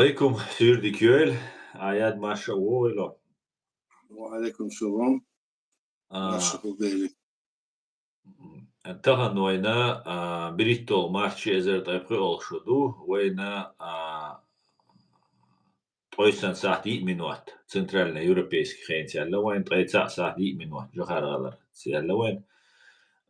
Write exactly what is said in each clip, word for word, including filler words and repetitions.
Алейкум, суьйре дика йойла, Ӏа яд, марша вогӀийла. Ва алейкум салам. А, Марша хилда. Тахан вайна, а, берхӀитталгӀа март ши эзар ткъе пхоьалгӀа шу ду, вайна, а, ткъе йиъ сахьат йиъ минот, центральный европейский хенца аьлла вайна, ткъе цхьаъ сахьат йиъ минот, жахар гӀалар ца аьлла вайна.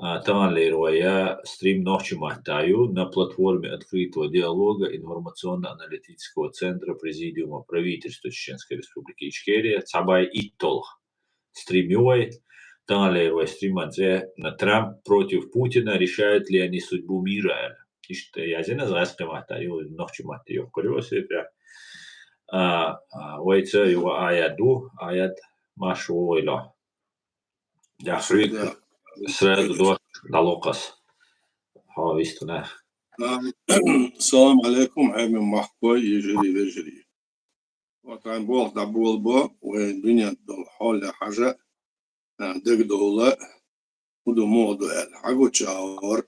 А, тахан лервая стрим нохчийн маттахь ю, на платформе открытого диалога информационно-аналитического центра Президиума правительства Чеченской Республики Ичкерия, цхьа бӀаь итталгӀа стрим ю вай. Тахан лервай стриман цӀе: «На Трамп против Путина, решают ли они судьбу мира?» аьлла. Иштта язйина, аз гӀаскхи маттахь ю, нохчийн маттахь йохкур ю аса тӀе. А, а, вайца юха Ӏа яд ду, Ӏа яд, марша вогӀийла. Я хьуьйта сразу до дӀалокхас. Хьо вистхнах. Салам алейкум, хьоме махкой, йижарий, вежарий. Вот айн болх дӀаболабо, вай дуьнен долу хьол хьажа, а, дегадовла, хӀун ду, муха ду аьлла. Хьагуча агӀор,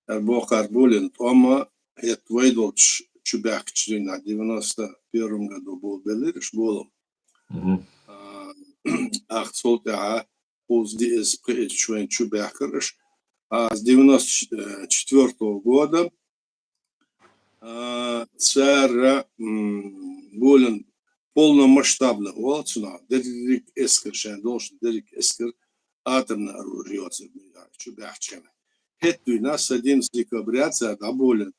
ар бокхар болийна тӀом а, хӀетта вай долчу чу баьхкачу дуьйна девяносто первом году болабелира аш болу. Мгм. А, ахцул тӀаьхьа кхузза диъазза пхиъазза чу вайн чу баьхкира аш. А с девяносто четвёртого года, а, цара, м, болин полномасштабно олу цунах, дерриг эскар, шайн долуш дерриг эскар атомное оружие йоцург чу баьхча хенахь. ХӀетта дуьйна с одиннадцатого декабря цара дӀаболин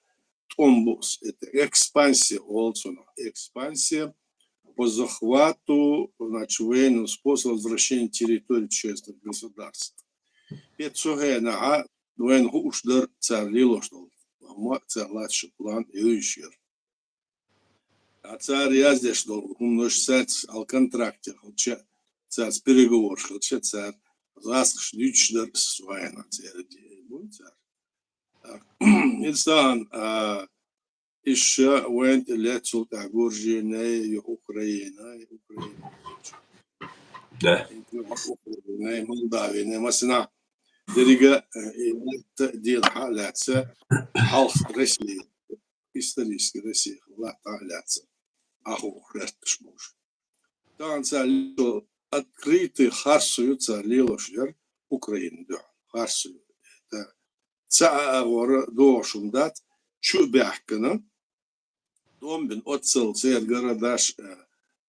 тӀом бу ас, это экспансия олу цунах. Экспансия по захвату, значит, военным способом возвращения территории чужестранных государств. ХӀетта цу хенахь вайна хууш дара цара лелош долу хӀума, цара латташ план юьйш яра. А цара яздеш долу хӀуманаш цаьрца ал контракте хилча, цаьрца переговорш хилча, цара гӀаскхаш дуьйцуш дара ас вайна, церан де-, бу цара. Так. Ил сан, а, иша вайн тӀе лецул тӀаьхьа Гуржинай, ю Украинай, Украина. Да. Украинай, Молдавинай, масана, деррига, э, и латта дела хьа а лаьца, хьалха Россия, исторически Россия латта хьа а лаьца. Аху хӀоьтташ болуш. Тахана цара лело открытый харцо ю цара лелош яра Украина дуьхьа. Харцо ю. ТӀаккха цхьа а агӀора догӀуш хӀума дац, чу а баьхкина, тӀом бина оццул церан гарадаш, э,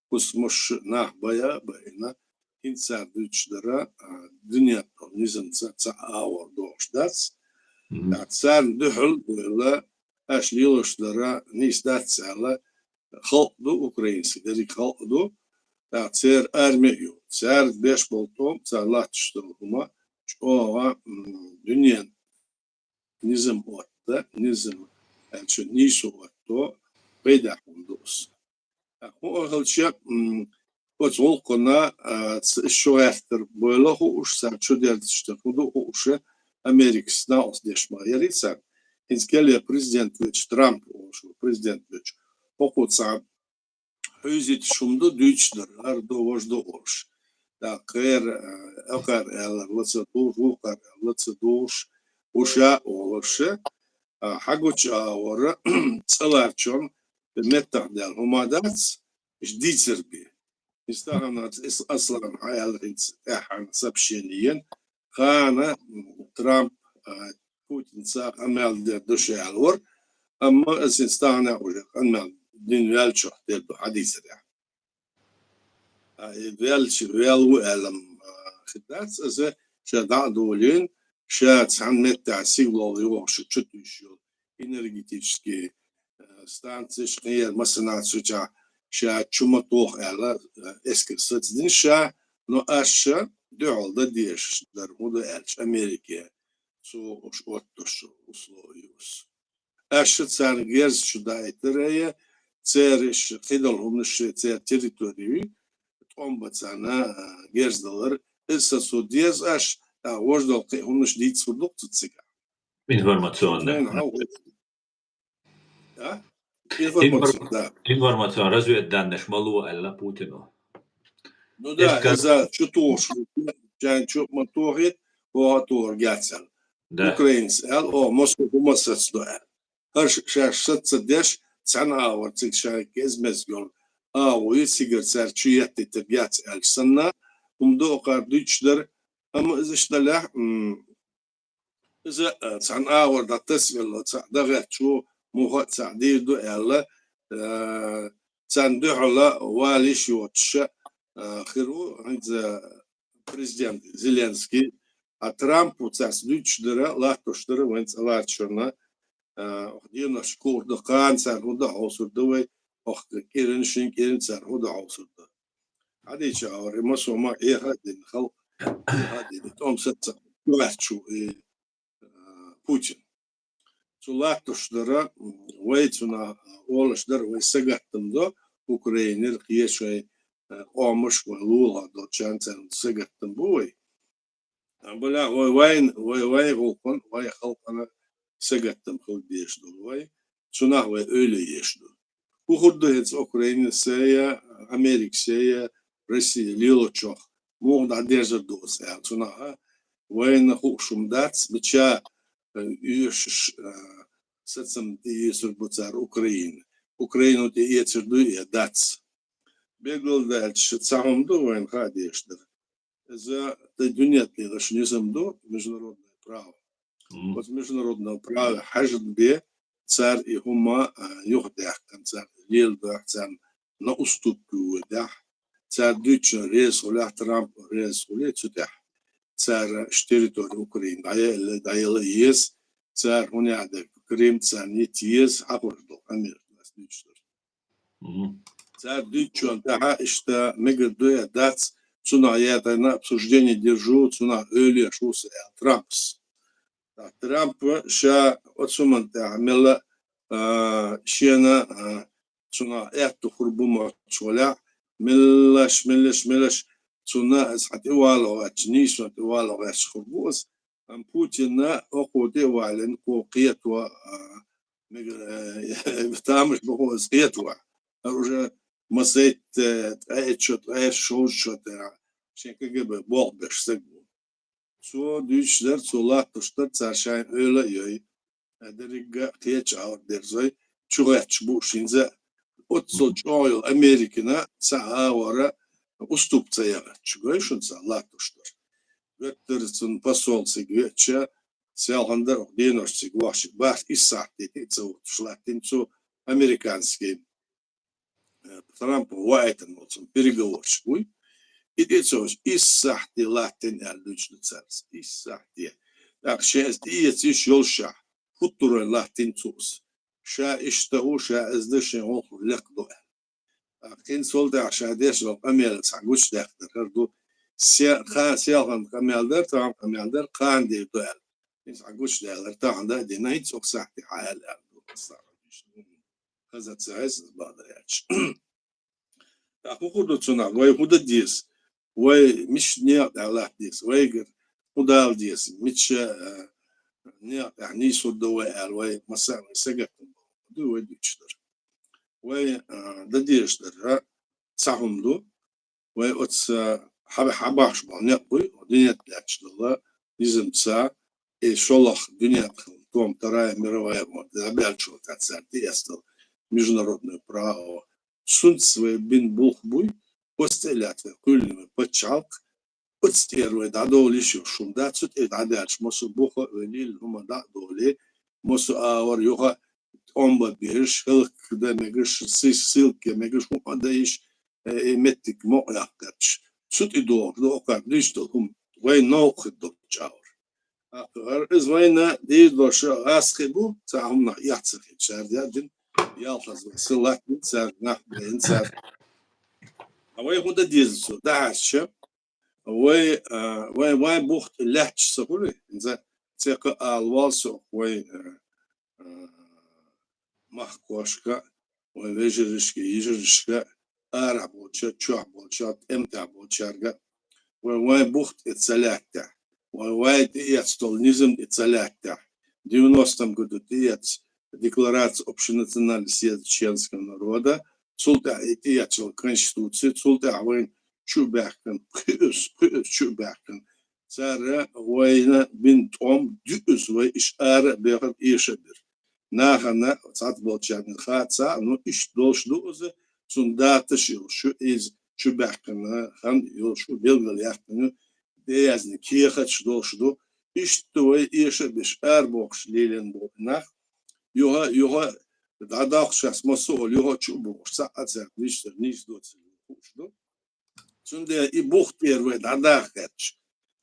кху муш нах бая а баина, хӀинца цара дуьйцуш дара, а, дуьненан низамца цхьа а агӀор догӀуш дац. Мгм. ТӀаккха царна дуьхьал а ваьлла, аш лелош дара нийса дац аьлла, халкъ ду, украинский дерриг халкъ ду, тӀаккха церан арми а ю. Цара беш болу тӀом, цара латташ долу хӀума чӀогӀа, м, дуьненан низам отта, низам аьлча нийсо отто, пайда хӀума ду ас. ТӀаккха хӀун а хилча, м, оцу гӀуллакхана, а, ц-, шу гӀертар бойла хууш, цара чу дерзаш дара хӀун ду хууш, Америкас накъосташ деш ма яри цара. ХӀинца кхеле президент вечу Трамп, олуш ву президент вечу, хӀокхо цхьа хьуьйзуьйтуш хӀума ду, дуьйцуш дара, хӀара ду, важа ду олуш. ТӀаккха кхера, а, акхар аьллар ла ца дугӀуш, вукхар аьллар ла ца дугӀуш, уша а олуш, а, хьагуча агӀора цӀа ларчон меттах даьлла хӀума дац, иштта дийцар бен. Иштта хӀума дац, ис-, Аслан хьан аьлла хӀинца тӀаьххьана сообщение йина, хана, м, Трамп, а, Путинца къамел дер ду ша аьлла вара, амма ас хӀинца тахана уже къамел дина ваьллачух дер ду хьадийцарехь. А, и ваьлча, ваьлла ву аьлла, а, хир дац, аса ша дӀа а долийна, ша цхьана меттехь сигалол йогӀуш чу туьйсуш йолу энергетический, а, станцеш, кхин яра массанхьа цу чохь ша чу ма тоху аьлла, а, эскар сацдина ша, но аш ша дуьхьал дан дезаш дара, хӀун ду аьлча, Америке цо уьш оттуш условиеш. Аша царна герз чу даийтарая, церан иша кхидолу хӀуманаш шайн церан территори, тӀом бан царна, а, герз далар, иза сацо деза аш, а, важа долу кхин хӀуманаш дийцар ду-кх цу цигахь. Информационный. Вайн хьал-, а? Информ-, Информацион, да. Информацион разведданныш ма ло аьлла Путино. Ну да, Эскар- иза чу тохуш, чайн чу ма тохийта, оха тохар гецал. Да. Украинец аьлла, о, Москва хӀума сацдо аьлла. ХӀара ш-, шаьш саца деш, цхьана агӀор цига шайга кӀезмезг йолу агӀо ю, цигара цара чу еттийтарг яц аьлча санна, хӀума доккхар дуьйцуш дара, амма иза иштта далехь, м, иза, а, цхьана агӀор дӀатасавелла, цхьаъ дӀагӀерташ ву, муха а цхьаъ дийр ду аьлла, а, царна дуьхьал валийша йоцуша, а, хир ву хӀинца президент Зеленский. А Трампа цаьрца дуьйцуш дара, латтош дара вайн цӀа латтошна, а, оха деношка хуур ду, кхана цара хӀун дан хьовсур ду вай, оха кӀиран, шин кӀиран цара хӀун дан хьовсур ду. Хьадийча агӀор, и массо а ма Ӏеха а дина, халкъ Ӏеха а дина, тӀом саца гӀерташ ву и, а, Путин. Цу латтош дара, вай цунах олуш дара, вай сагаттам до Украинера, кхечу вай, а, къомаш, вай лулахь долчарна царна сагаттам бу вай. Амма бале вай, вайн, вай, вай гӀуллакхана, вай халкъана сагаттам хила дезаш ду вай, цунах вай ойла еш ду. ХӀун хир ду хӀинца Украинас я, Америкас я, Россия лелочух, муха дӀадерзар ду аса аьлла, цунах а вайна хууш хӀума дац, мича, э, оьшуш, э, сацам тӀеэцар бу цара Украина. Украина тӀеэцар дуй я дац. Билгалдаьлча, цхьа хӀума ду вайна хаа дезаш дара. Иза тӀе дуьненлерчу низам ду, международное право. Мгм. Оцу международного права хьаьжна бен, цара и хӀума, а, юхадаьккхина, цара леладоьгӀна, царна на уступку вуьгу дахь, цара дуьйцучунна реза хуьлехь, Трамп реза хуьлий цу тӀехь. Цара ш территори Украины дӀаяла, дӀаяла еза, цара хӀун яхь дерг, Крым царна йита еза, хьахуьлуш долу къамелаш ду ас дуьйцуш дара. Мгм. Цара дуьйцучунна тӀаьхьа иштта мегар ду я дац, цунах ятайна обсуждение держу, цунах ойла еш ву аса аьлла Трампас. Трампа ша оцу хӀуманна тӀехь мелла, а, шена, а, цунах аьтто хир бу моьттуш валахь, меллаш, меллаш, меллаш, цунна аса хьан тӀе вала гӀоьтташ, нийсонан тӀе вала гӀоьтташ хир бу аса. Амма Путинна хӀокхо тӀе а валийна, кхо кхето, а, мега-, э, тамаш бу хӀо аса кхето. ХӀара уже масейтта, э, ткъе итт шо, ткъе шовзткъа шо тӀера шен КГБ болх беш стаг ву. Цо дуьйцуш дара, цо латтош дара, цара шайна ойла а йой, дерригга кхечу агӀор дерзой, чугӀерташ бу шинза. Оццул чӀогӀа йолу Америкина цхьа агӀора уступ ца яхьча, гой шуна, цхьа латтош дара. Гуттара цунна посол цига веача, селхана дара оха денош цига вахча, бархӀ исс сахьт тӀе тӀе а ца вуттуш латтийна цо американский, э, Трампа ваийтина волу цунна переговорщик вуй. И тӀе а ца вуьтуш, исс сахьт тӀе латтийна аьлла дуьйцуш ду цаьрца. Исс сахьт тӀе. ТӀаккха шен иза тӀеэца йиш йолушехь, хӀуттурой латтийна цо иза. Ша иштта ву, ша иза ду, шен гӀуллакх лекха ду аьлла. ТӀаккха хӀинца цул тӀаьхьа ша деш долу къамел цхьа гучудаьккхинарг хӀара ду. Се-, кхана селхана къамел дара, тахана къамел дара, кхана дийр ду аьлла. ХӀинца хьан гучудаьллара, тахана дан а дина, хӀинца окху сахьте хьан аьлла аьлла ду. Хаза ца хеза, бакъдар аьлча. ТӀаккха хӀун хир ду цунах? Вай хӀун дан деза? Вай мича некъа тӀехь латта деза? Вайгара хӀун дала деза? Мича, а, некъа тӀехь нийсур ду вай аьлла, вай масса а вай сагатдан ду вай дуьйцуш дара. Вай, а, дан дезаш дара цхьа хӀума ду. Вай оцу хьа-, хьабахьаш болу некъ буй, дуьнен тӀехь лаьтташ долу низамца, и шолгӀа дуьненахь хилла, том, Вторая мировая ван, дӀабаьллачул тӀаьхьа цара тӀеэцна международное право. Цунца вай бина булх буй, оцу тӀе лаьтта вай кхоьллина вай пачхьалкх, оцу тӀера вай дӀадолийша йолуш хӀума дац, цу тӀе дӀадаьлча, массо а буха вай лелла хӀума дӀа а долий, массо а агӀор юха тӀом бан безаш, хӀаллакдан мегаш, сы-, ссылке мегаш, хӀума а дайш, э, и меттиг мукъа яккхарча. Цу тӀе догӀуш ду окхара дуьйцуш долу хӀума, вай новкъа хир долчу агӀор. ТӀаккха иза вайна дийр долуш гӀазкхи бу, цхьа хӀуманах эхь ца хилча, цара яздина, ялхаза вай са латтина цара, нах байна цара. Ткъа вай хӀун дан деза цо, дӀахьаьрча, вай, а, вай, вайн бух тӀе лаьтташ ца хуьлий, иза цӀе кха ала вал со вай, а, а, махкошка, вайн вежаршка, йижаршка, арахь болча, чохь болча, тӀемтӀехь болчаьрга, вай, вайн бух тӀе ца лаьттехь, вай, вайн тӀеэцна долу низам тӀе ца лаьттехь, девяностом году тӀеэцна Декларация общенационального съезда чеченского народа, цул тӀаьхьа и тӀеэцна йолу Конституция, цул тӀаьхьа вайн чу а баьхкина, пхиъас, пхиъас чу а баьхкина. Цара вайна бина тӀом дуьзза вай иша ара а бехар, эша а бира. нахана цхьацца болчарна хаа ца, ну, иштта долуш ду иза, цунна даташ йолуш ю, иза чу баьккхина хан йолуш ю, белгалъяьккхина, тӀеязна кехаташ долуш ду. Иштта вай эша а беш, арабохуш лелийна болу нах, юха, юха дӀадоккхуш, ас массо а олу, юха чу а бохуш, цхьа а цаьрга вуьйцуш дара, нийса доцург хууш ду. Цундела и бух тӀера вай дӀадахкхетча,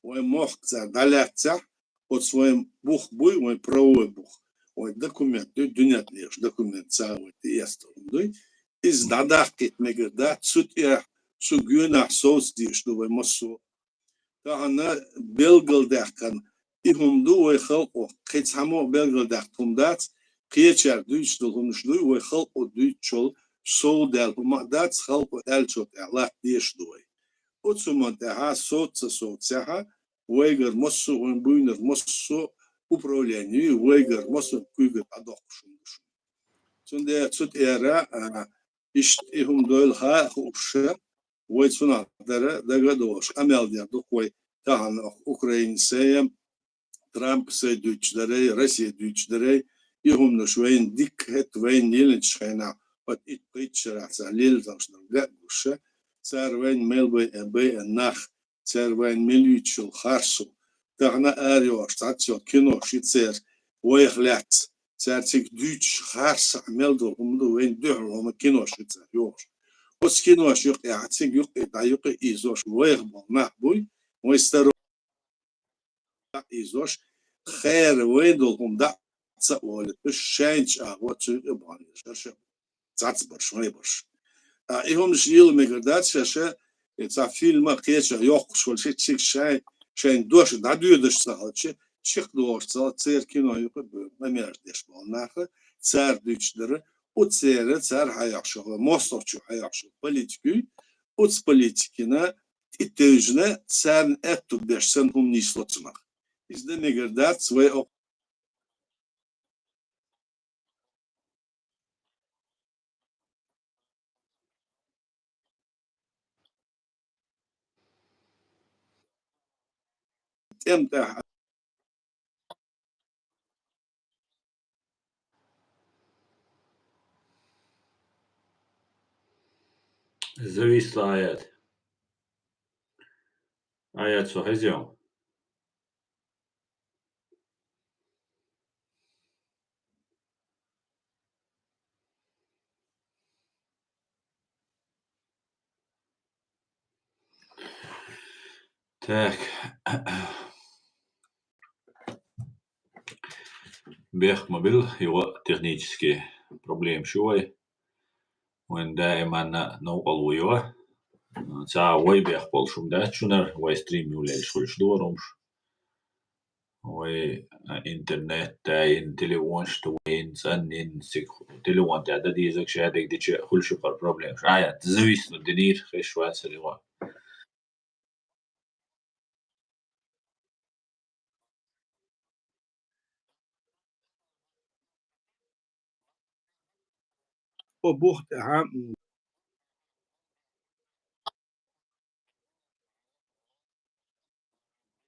вайн мохк цара дӀалаьццахь, оцу вайн бух буй, вайн правовой бух, вайн документ дуй, дуьнен тӀехь документ цара вай тӀеэцна хӀума дуй. Иза дӀадаккхийта мегар дац, цу тӀехь, цу гоьнахь совца дезаш ду вай массо а. Тахана белгалдаьккхина и хӀума ду вай халкъо, кхин цхьаммо а белгалдаьккхина хӀума дац, кхечара дуьйцуш долу хӀуманаш дуй, вай халкъо дуьйцучул сов даьлла хӀума а дац, халкъо аьллачул тӀаьхьа латта дезаш ду вай. Оцу хӀуманна тӀехь совца ца совцахь, вайгара массо а, вайн буйнара массо а управление, вайгара массо а куьйгара дӀадоккхуш хӀума ду шуна. Цундела цу тӀера, а, иштта и хӀума дойла хаа а хууш, вай цунах дара дага а долуш, къамел дер ду-кх вай тахана Украинан сай а, Трампа сай дуьйцуш дарий, Россия дуьйцуш дарий, и хӀуманаш вайна дика хӀетта вайна лелийначу хенахь, оцу итт-пхийтта шарахь цара лелош дар ган а гуш, цара вайна мел бай-, байъина нах, цара вайна мел юьйцуш йолу харцо. Тахана арайогӀуш цхьацца йолу кинош ю церан вайх лаьцна, цара цига дуьйцуш харцахь мел долу хӀума ду, вайна дуьхьал хӀума кинош ю цара йогӀуш. Оцу кинош юкъехь, цига юкъе, дӀа юкъе ийзош вайх болу нах буй, вайн старо ийзош, хера вайн долу хӀума дӀа а ца олуьйтуш, шайна чӀагӀо цуьнга а бахьана, шаьш а цхьацца барш, вайн барш. А, и хӀуманаш йила мегар дац шаьш, и цхьа фильм а кхеча йоккхуш волу ши цига шайн, шайн дош дӀадоьдуш ца хилча, чекхдолуш ца хилча, церан кино юкъа а бевлла, ма-мажа деш болу наха, цара дуьйцуш дара, оцу церан, цара хьаоьхуш йолу, мостагӀчо хьаоьхуш йолу политикуй, оцу политикина тӀетевжина, царна аьтту беш санна хӀума нисло цунах. Иза дан мегар дац, вай окху тӀем тӀехь Зависла, Аят. Аят, со хезий? Так. Бехк ма билла, юха технический проблемаш ю вай. Вайн даиманна новкъарло ю. Ца вай бехк болуш хӀума дац шунара, вай стрим юллуш хуьлуш ду вара хӀумаш. Вай, а, интернет дайина, телефонаш тӀе вайна, цӀанйина, цига телефон тӀехь дан дезарг шадерг дича хуьлуш ю хӀара проблемаш. Аят, зависла динийра, хезаш вацара юха. О, бух тӀехьа, м,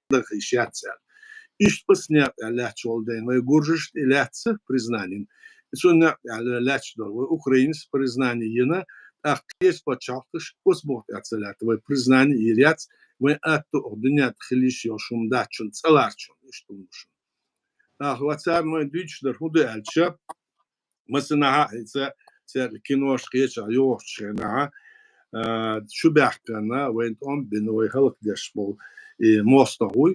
даха йиш яц цара. Иштта оцу некъ тӀехь лаьтташ волу дайн вай гуржашна тӀе лаьцна признанина. Цу некъ тӀехь лаьтташ долу вай Украинас признание йина, тӀаккха кхечу пачхьалкхаша оцу бух тӀехь ца лаьтта, вай признание йийр яц, вайн аьтту а дуьнен тӀе хила йиш йолуш хӀума дац шуна, цӀа ларчунна иштта хӀума ду шуна. ТӀаккха вай царна вайн дуьйцуш дара хӀун ду аьлча, массанхьа а хьаьца, церан кинош кхечахь йогӀучу хенахь, а, чу баьхкина, вайн тӀом бина, вай хӀаллакдеш болу и мостагӀа вуй,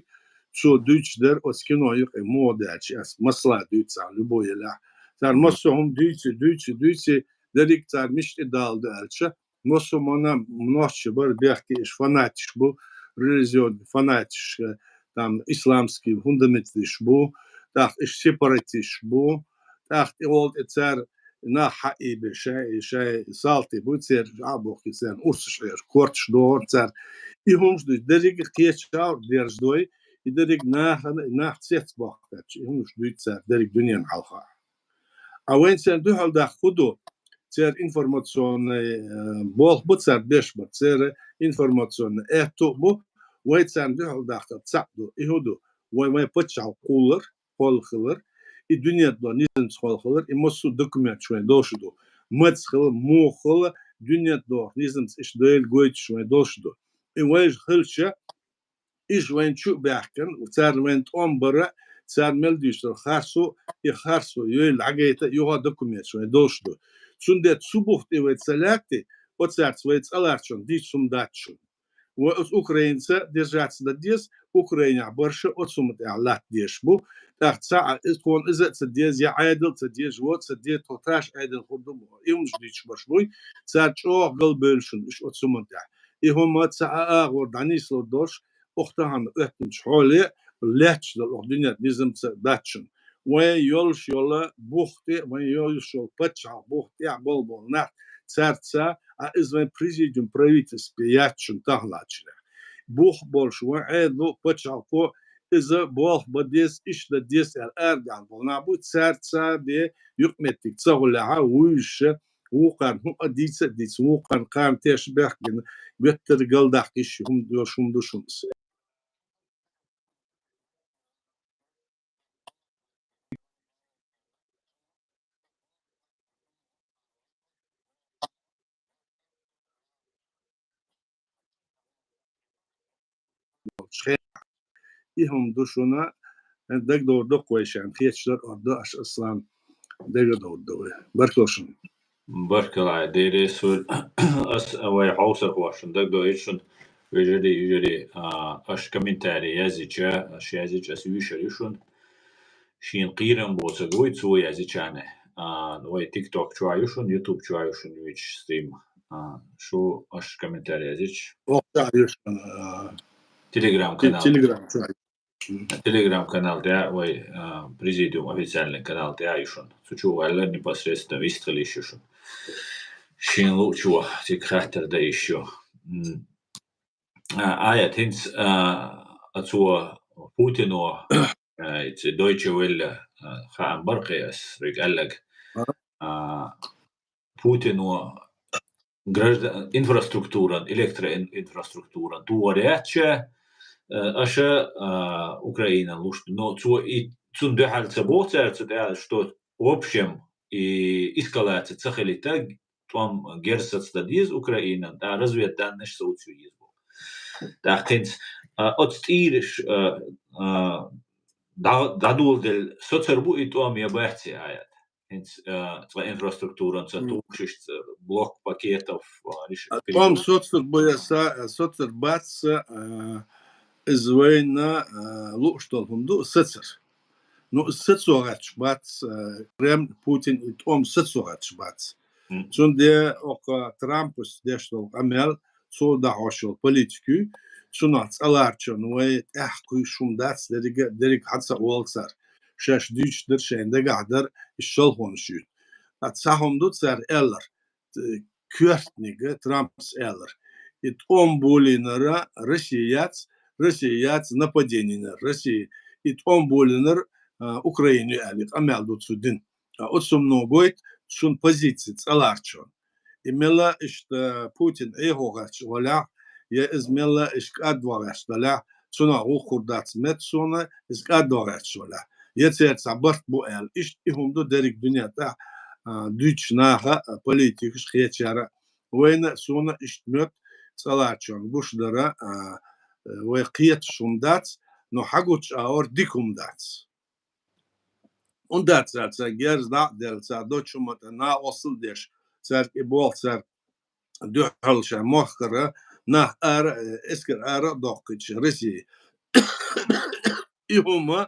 цо дуьйцуш дара оцу кино юкъе муха даьлча, ас масала дуьйцу царна, любой елахь. Цара массо а хӀума дуьйций, дуьйций, дуьйций, дерриг цара мича тӀе далла ду аьлча, массо а мана нохчий бара бехке, уьш фанаташ бу, религиозный фанаташ, э, там, исламский фундаменталисташ бу, тӀаккха уьш сепаратисташ бу, тӀаккха тӀе гӀолла тӀе цара нах хьаийбе, шай, шай салти бу, церан жӀа а бохкий, церан урсаш хьера, корташ догӀура цара. И хӀумаш ду, дерриг а кхечахь дерзадой, и дерриг нахана, и нах цецбохкуьйтуш, и хӀумаш дуьйцу цара дерриг дуьненна хьалха. А вайн церан дуьхьал даккха хӀун ду? Церан информационный, э, болх бу цара беш бар, церан информационный аьтту а бу, вай царна дуьхьал даккхар цхьаъ ду. И хӀун ду? Вай, вайн пачхьалкх кхуллар, кхолла хилар, и дуьнен тӀа низамца хилар, и массо а документаш вайн долуш ду. Маца хила, муха хила, дуьнен тӀа низамца иштта дойла гойтуш вайн долуш ду. И вайша хилча, иштта вайн чу а баьхкина, царна вайн тӀом бара, царна мел дуьйцура харцо, и харцо йойла дӀагайта, юха документаш вайн долуш ду. Цундела цу бух тӀе вай ца лаьтти, оцаьрца вай цӀа ларчунна дийца хӀума дац шуна. Вай оцу Украинца держаться дан деза, Украинехь барша оцу хӀума тӀехь латта дезаш бу. ТӀаккха цхьа а иза тхуна иза а ца деза, я Ӏедал а ца деза, вот ца деза, тхо таш Ӏедал хир ду, и хӀуманаш дуьйцуш барш буй, цара чӀогӀа галбевлла шуна уьш оцу хӀуманна тӀехь. И хӀума цхьа а агӀор дӀанислур долуш, оха тахана оьттинчу хьоле лаьтташ долу оха дуьнен низамца дац шуна. Вайн йолуш йолу бух тӀе, вайн йолуш йолу пачхьалкх бух тӀехь болу болу нах, цаьрца, а иза вайн президиум правительстве яц шуна тахлачарехь. Бух болуш вайн Ӏедало, пачхьалкхо, иза болх бан деза, иштта дан деза аьлла, арадаьхна болу нах бу, цаьрца бен юкъаметтиг ца гӀуллехьа, вуьйзуша, вукхарна хӀума а дийца а дийца, вукхарна кхарна теш бехк бина, гуьттара галдаккха йиш хӀума йолуш хӀума ду шуна. И хӀума ду шуна, дагадогӀур ду-кх вайшинна, хеташ дар а ду, аша, Аслан, дагадогӀур ду вай. Баркалла шуна. Баркалла, Дела реза хуьлда. Ас вай хьовсархошна дагадоуьйту шуна, вежарий, йижарий, а, аша комментарий язйича, аша язйича ас вуьйцур ю шуна. Шена кхерам боцург вуй цо язйича а. А, вай TikTok чохь ю шуна, YouTube чохь ю шуна вуьйцуш стрим. А, шу аша комментарий язйича. Оккха ю шуна, а, Telegram канал. Telegram чохь. Telegram канал тӀехь вай, а, президиум официальный канал тӀехь ю шуна. Цу чу ваьлла непосредственно вистхила йиш ю шуна. Шена луучо цига хаттар дан йиш ю. М. А, Аят, хӀинца, а, а цо Путино, а, цу Deutsche Welle, а, хаам бара кхин ас, вуьйга аьлларг. А, Путино граждан-, инфраструктуран, электроин-, инфраструктуран тухар яц ша, э, аша, а, Украинан луш ду. Но цо и, цунна дуьхьал ца боху цара, цу тӀехь, что, в общем, и эскалация ца хилийта, тӀом герз сацдан деза Украинан, тӀаккха разведданныш совцо еза боху. ТӀаккха хӀинца, а, оцу тӀийраш, а, а, дӀа-, дӀадоладелла соцур бу и тӀом я бац, Аят? ХӀинца, а, цкъа инфраструктуран ца тухуш, иштта блок пакетов, а, реш-, а, тӀом соцур бу я са-, соцур бац, а, иза вайна, а, лууш долу хӀума ду, сацар. Ну, иза сацо гӀерташ бац, а, Кремль, Путин и тӀом сацо гӀерташ бац. Мгм. Цундела оха Трампас деш долу къамел, цо дахьош йолу политика ю, цунах цӀа ларчунна вай тӀаьхьа кхуьйсуш хӀума дац, деррига, дерриг хьан ца олу цара. Шаьш дуьйцуш дара, шайн дагахь дара, и шалхонаш юьту. Ткъа цхьа хӀума ду цара аьлларг, э, коьртаниг Трампас аьлларг. И тӀом болийнарг Россия яц, Россия яц нападени йинарг Россия. И тӀом болийнарг, а, Украина ю аьлла, и къамел ду цо дина. А оцу хӀумано гойту шуна позици цӀа ларчунна. И мелла иштта Путин Ӏехо гӀерташ валахь, я иза мелла иштта кӀадван гӀерташ далахь, цунах гӀуллакх хир дац моьтту суна, иза кӀадван гӀерташ валахь. Я церан цхьа барт бу аьлла, иштта и хӀума ду дерриг дуьнен тӀехь, а, дуьйцучу наха, а, политикаша, кхечара. Вайна а, суна а иштта моьтту цӀа ларчунна гуш дара, а, вай кхеташ хӀума дац, но хьагучу агӀор дика хӀума дац. ХӀунда аьлча цара герз дӀа а делла, цара дочу хӀуманна тӀе накъостал а деш, цаьрга и болх, цаьрга дуьхьал шайн махкара нах ара, э, эскар ара а доккхуьйтуш Россия. И хӀума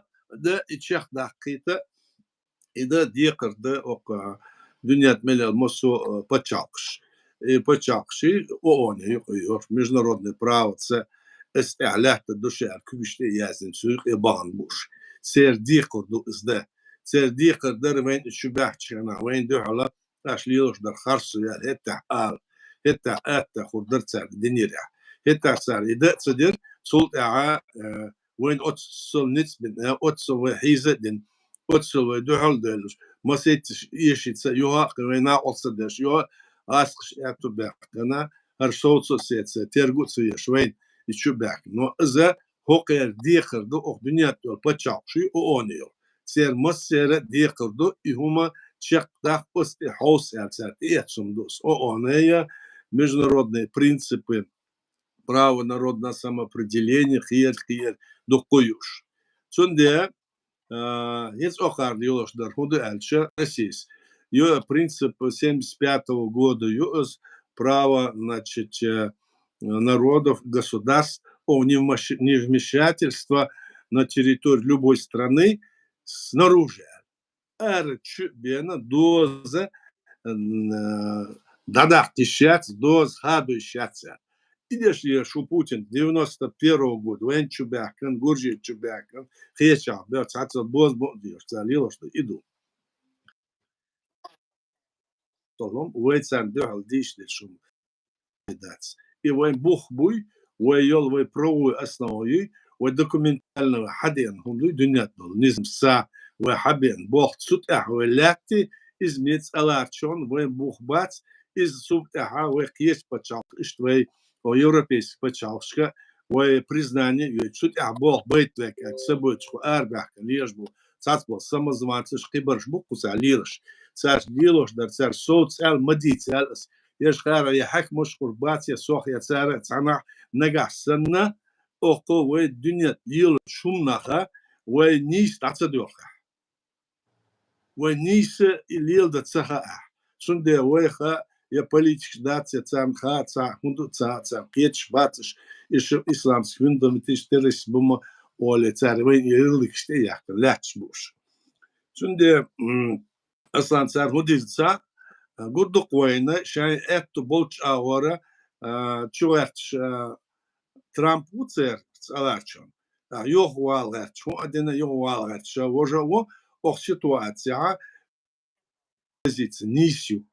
дан, и чекхдаккхийта, и дан декхар дан оха дуьнен тӀа мел йолу массо а, э, пачхьалкхаш. И пачхьалкхаш и ООН юкъа йохуш, международное правоца, эс тӀехь лаьттар ду ша аьлла, куьгаш тӀе а яздина, цу юкъе бахана бууш. Церан декхар ду иза дан. Церан декхар дара вайна и чу баьхкачу хенахь, вайна дуьхьала аша лелош дара харцо яьлла, хӀеттехь ала, хӀеттехь атта хир дара цаьрга динарехь. ХӀеттехь цара и дан а ца дира, цул тӀаьхьа, э, вайна оццул ницкъ бина, э, оццул вай хьийза а дина, оццул вай дуьхьал а девллаш, масийттаза эшица, юха а кхин вай накъостал деш, юха а гӀазкхаша аьтту баьккхина, хӀара совца а сеца, терго а ца еш вайна и чу баьхкина. Но иза хӀокхеран декхар ду, оха дуьнен тӀа йолу пачхьалкхаш ю, ООН йолу. церан массеран а декхар ду, и хӀума чекхдаккха оцу тӀе хьовса аьлла цара тӀеэцна хӀума ду. Оцу ООН-ан а международные принципы, право народного самоопределения, кхеран, кхеран дуккха а юуш. Цундела, а, хӀинца охара лелош дар хӀун ду аьлча, Россис. Ю-, принцип семьдесят пятого года ю из: право, значит, э, народов, государств о невмеш-, невмешательство на территории любой страны снаружи. Ара чу а бена, доза, м, э, дӀадаккха йиш яц, доза хадо йиш яц аьлла. И деш ле шу Путин девяносто первого года вайна чу баьхкина, Гуржий чу баьхкина, кхечахь бер цхьацца боза бу а деш, цара лелош ду, и ду. Толам вай царна дуьхьал дийш деш хӀума дац. И вайн бух буй, вай йолу, вай правовой основа юй, вай документально хьадеана хӀума дуй, дуьнен долу низам са вай хьабеана болх цу тӀехь вай лаьтти, иза меца аларчон вайн бух бац, иза цу тӀехь вай кхечу пачхьалкх, иштта вай, о, европейский пачхьалкхашка вай признание а йой, цу тӀехь болх байта вай аьлла, са бойтуш кху арабаьхкина лелаш бу, цхьацца болу самозванцаш, кхибарш бу кху цара лелаш. Цаьрца лелош дар, цаьрца совца аьлла, ма дийца аьлла ас. Еш хара я хьаькамаш хӀур бац, я сох, я цара цхьанахь, нагахь санна, оккхо вай дуьнен лелачу хӀуманаха вай нийса дӀа ца доьлхахь. Вай нийса и леладан ца хаахь. Цундела вайха я политикаш дац, я царна ха ца хӀунда ца, ца кхеташ бацаш, и шу исламский фундаменталист, террорист бу ма оле, цара вайн и религиш тӀе а яхкина лаьтташ бу уш. Цундела, м, Аслан, цара хӀун дийр ца, а, гур ду-кх вайна, шайн аьтту болчу агӀора, а, чу гӀерташ, а, Трамп ву церан цӀаларчун. А, юха вала гӀерташ, хӀун а дина, юха вала гӀерташ, ша вожа а ву, оху ситуацехьа позиция нийса ю.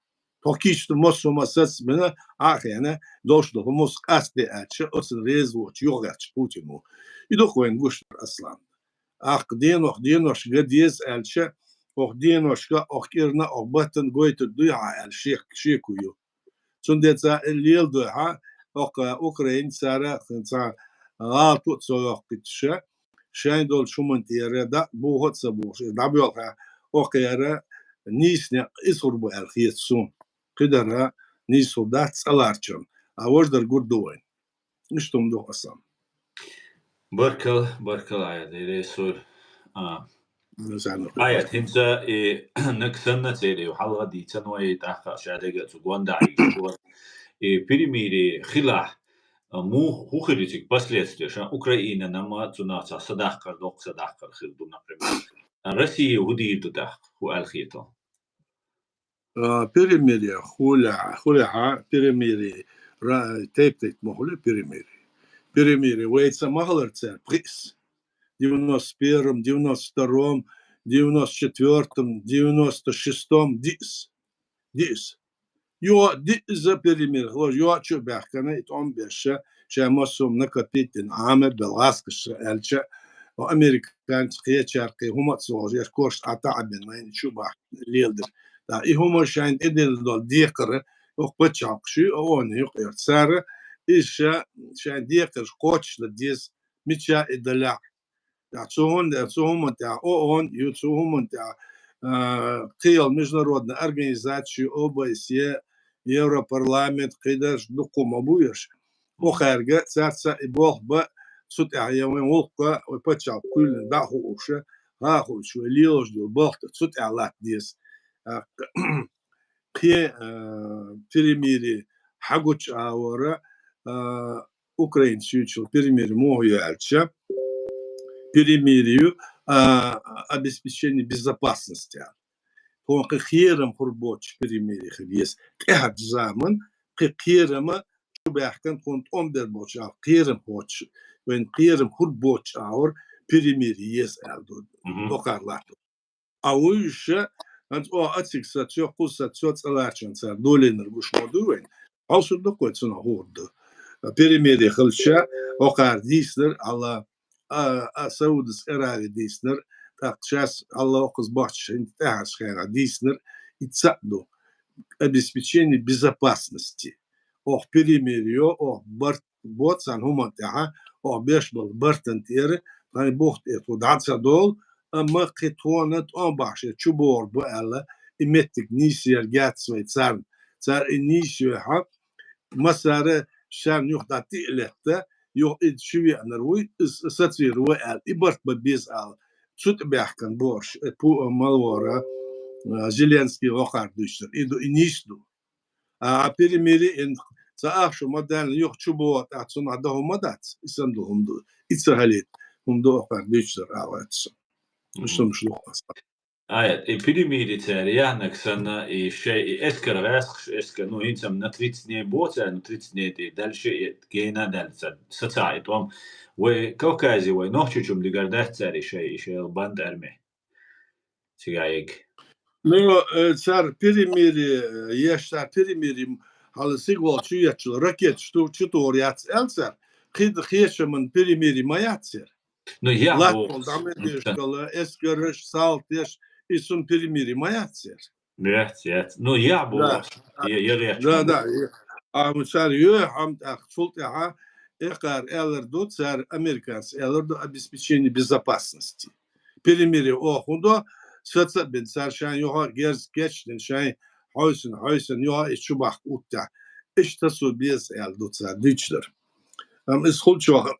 Тхо кийча ду массо а ма сацбина, Ӏа а хиъна, долуш ду хӀумус къасте аьлча, оцун реза воцу юха гӀерташ Путин ву. И ду-кх вайна гуш дар, Аслан. Ахка денох, деношка ган деза аьлча, оху деношка, оху кӀирна, оху баттана гойтур дуй хьан аьлла шек-, шеко ю. Цундела цара леладой хьан, оху Украина цара, цхьа гӀалато а ца йоккхуьйтуша, шайн долчу хӀуманна тӀера дӀа а буху а ца бухуш, дӀабоьлху хьан, оху яра нийса некъ иза хӀур бу аьлла хета суна. Кхидара нийса хӀур дац цӀаларчун, а важа дар гур ду вайн. Иштта хӀума ду хьасан. Баркалла, баркалла, Ӏаят, Ӏийре сур. А, Ӏаят, хӀинца и наг санна церан хьалха дийцан вай, тӀаккха ша дага цу гонда Ӏийча. И перемирие хилахь, а, муха хӀу хир ю цига последствия? Ша Украинана ма цунах цхьа садаккхар, доккха садаккхар хир ду, например. А Россия хӀу дийр ду тӀаккха, хӀу аьлла хетал? А, перемирие хуьлахь-, хуьлахьа, перемирие, ра-, тайп-тайпа ма хуьлу перемирие. Перемирие вайца ма хилар цара пхиъс. Девяносто первом, девяносто втором, девяносто четвёртом, девяносто шестом диъс. Диъс. Йо, диъза перемирие хилар, йо, чу а баьхкина, и тӀом беша, ша массо а накопить дина, Ӏамир бел гӀаскаш аьлча, американцы кхечаркхе хӀума а ца вожу, еш корш а таӀабина, вайна чу бахь леладира. Да, и хӀума шайна тӀедиллина долу декхар, оху пачхьалкхаш ю, ООН юкъера цара, иза ша, шайн декхарш кхочушдан деза, мича и далахь. Да, цу хӀун-, цу хӀуманна тӀехь ООН ю, цу хӀуманна тӀехь, а, кхел международная организация ю, ОБСЕ, Европарламент, кхидерш дуккха ма бу еш. Охаьрга цаьрца и болх бан, цу тӀехь я вайн гӀуллакх, вай пачхьалкх кхоьллина дӀа а хууша, гӀа а хуучу вай лелош долу болх цу тӀехь латта деза. А, кхе, а, перемирие хьагучу агӀора, а, Украинца юьйцуш йолу перемирие муха ю аьлча, перемирие ю, а, обеспечение безопасности аьлла. Тхуна кхин кхерам хӀур боцуш перемирие хила еза. ТӀаьхьарчу заман кхин кхерама чу баьхкина, тхуна тӀом бер боцуш агӀор кхерам кхочуш, вайн кхерам хӀур боцуш агӀор перемирие еза аьлла ду. Мгм. Доккхар латто. А вуьйша, хӀанз оха цига сацо, кхуза сацо, цӀаларчун цара долийнарг гуш ма ду вайн. Хьовсур ду-кх вай цунах хӀун хир ду. Перемирие хилча, охара дийцинарг, хьалха, а, а, Саудовская Аравия дийцинарг, тӀаккха шаьш, хьалха охаза бахча хӀинца тӀаьхьарчу хенахь дийцинарг, и цхьаъ ду. Обеспечение безопасности. Оха перемирие йо, оха барт боцу цхьана хӀуманна тӀехь, оха беш болу бартана тӀера, тхайн бух тӀера тхо дӀа ца долу, амма кхин тхона тӀом бахьаш чубогӀур бу аьлла, и меттиг нийсъяр яц вай царна. Цар и нийсъяхьа, массара шарна юха дӀа тӀа а летта, юха и чувеанар вуй, из сацвер ву аьлла, и барт бан беза аьлла. Цу тӀа баьхкан бохуш, э, Пу-, э, малвора, э, Зеленский вокхар дуьйцур. И ду, и нийса ду. А, а перемирие ин ца ахча ма даьлла, юха чубогӀу тӀаккха цунах дан хӀума дац, и санна ду хӀума ду. И ца хилийта хӀума ду, вокхар дуьйцур агӀойту со. Мгм. Уж хӀумаш ду хьо аса. Ай, и перемирие цара яьхнарг санна, и шай, и эскар гӀаьскхаш, эскар, ну, хӀинца-м на тридцать дней бо цара, ну, тридцать дней тӀе дальше, и гена даьлла цара, сацахьа и тӀом. Вай Кавказе, вай Нохчийчу-м дигар дац цара и шай, и шай банд арме. Цига эг. Ну, э, цар перемирие, э, еш цар перемирие, хьала сигвал чу еччул, ракеташ ту-, чу тухур яц аьлла цар, кхид-, кхечаман перемирие ма яц цар. Ну, я Латтал бо- дӀа ма деш гала, эскараш, салтеш, и цун перемирие ма яц цар. Яц, яц. Ну, я бо- Да. Я, я гӀерташ Да, ма да. бо. Амма цар йоьхьам тӀаккха, цул тӀаьхьа эккхар аьлар ду, цар американцы аьлар ду обеспечение безопасности. Перемирие оха хӀун до, саца а бен, цар шайн юха герз кечден, шайн хьойсан, хьойсан, юха и чубахка уттехь. Иштта со беза аьлла ду цар дуьйцуш дар. Амма иза хулчохь,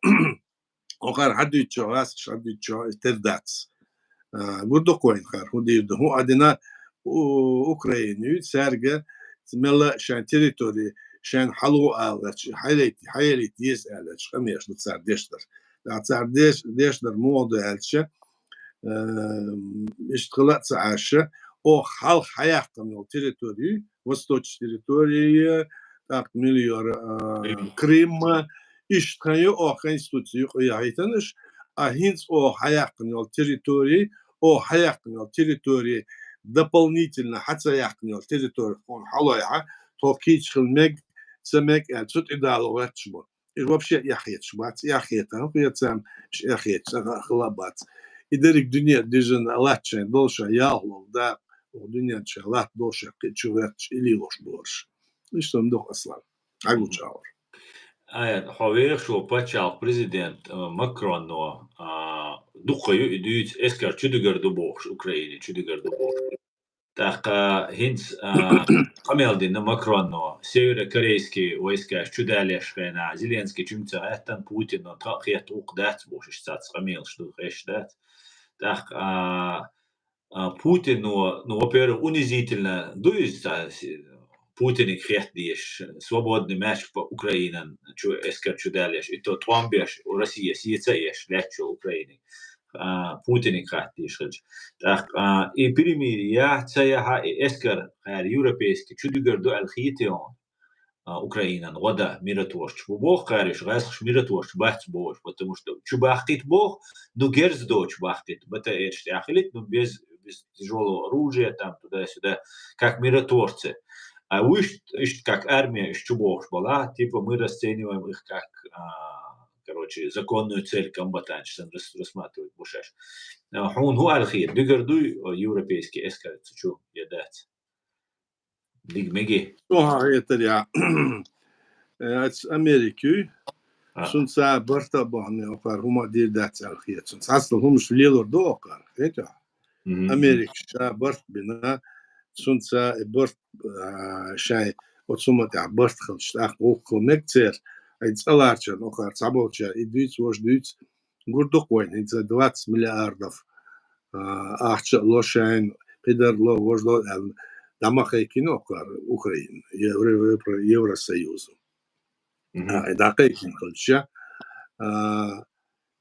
хӀокхара хьадуьйцучохь, гӀаскхаша хьадуьйцучохь, иза тера дац. А, гур ду-кх вайна хӀара, хӀун дийр ду. ХӀун а дина, у-, Украина ю, цаьрга мелла шайн территори, шайн хьало аларч, хьаялийта, хьаялийта еза аьлларч, къамелаш ду цар деш дар. ТӀаккха цар деш, деш дар муха ду аьлча, э, иштта хила а ца Ӏаш, оха хьалха хьаяьккхина йолу территори, восточная территория, тӀаккха мила яра, а, Крым. Крым, иштта хан ю оха Конституци юкъа яхьийтанаш, а хӀинца оха хьаяьккхина йолу территори, оха хьаяьккхина йолу территори дополнительно хьа ца яьккхина йолу территори хьуна хьалойхьа, тхо кийча хила мег, ца мег аьлла, цу тӀе дало гӀерташ бу. Уьш вообще эхь хеташ бац, эхь хетахь хӀун хета царна, уьш эхь хеташ цхьа а хила а бац. И дерриг дуьне дижина латта шайн долу шайн ялхалгӀа дакъа, оха дуьнен чохь латта долу шайн кхин чу гӀерташ, и лелош болуш. Иштта ма ду-кх, Аслан. Хьагучу агӀор. Ай, хьо вехаш волу пачхьалкх президент, а, Макроно, а, дукха ю и дуьйцу эскар чудигар ду бохуш, Украине чудигар ду бохуш. ТӀаккха хӀинца, а, къамел дина Макроно, северокорейский войскаш чудалеш хенахь, Зеленский чуьнга ца гӀаьттина, Путино тхан а хетта гӀуллакх дац бохуш, иштта цхьацца къамелаш ду, хезаш дац. ТӀаккха, а, а, Путино, ну, во-первых, унизительно ду иза, ца-, си-, Путиниг хетта дезаш, свободный мяч по Украинан чу, эскар чудалеш, и то тӀом беш, Россия сеца а еш, лаьтташ йолу Украиниг. А, Путиниг хатта дезаш хилча. ТӀаккха, а, и перемирие яхь, ца яхьа, и эскар, кхара европейский, чудигар ду аьлла хетий хьуна? А, Украинан гӀо дан миротворцаш бу боху кхара, уьш гӀаьскхаш миротворцаш бац бохуш, потому что чу бахкийта боху, ну, герз доцуш бахкийта, БТР-ш тӀехь хилийта, ну, без, без тяжёлого оружия, там, туда-сюда, как миротворцы. А уьш, иштта как армия, уьш чу бохуш бала, типа мы расцениваем их как, а, короче, законную цель комбатантов, сан рас-, рассматривать бу шаьш. А, хьуна хӀун аьлла хета, дуьгар дуй, а, европейский эскар цу чу я дац? Диг меги. Со хьан хетарехь, э, аца Америка юй, А. Цунца барта а бахьана, окхара хӀума а дийр дац аьлла хета. Цунца цхьацдолу хӀумаш лелор ду окхара, хетахь? Мгм. Америка ша барт бина, цунца и барт, а, шайн оцу хӀума тӀехь барт хилча, тӀаккха гӀуллакх хила мега церан, ай цӀа ларчарна окхара цхьаболчара и дуьйцу, важа дуьйцу, гур ду-кх вайна, хӀинца двадцать миллиардов, а, ахча а ло шайна, кхидар а ло, важа ло аьлла, дӀа ма кхайкхина окхара Украина, Евро-, Евро-, Евросоюзо. Мгм. А, и дӀакхайкхина хилча, а,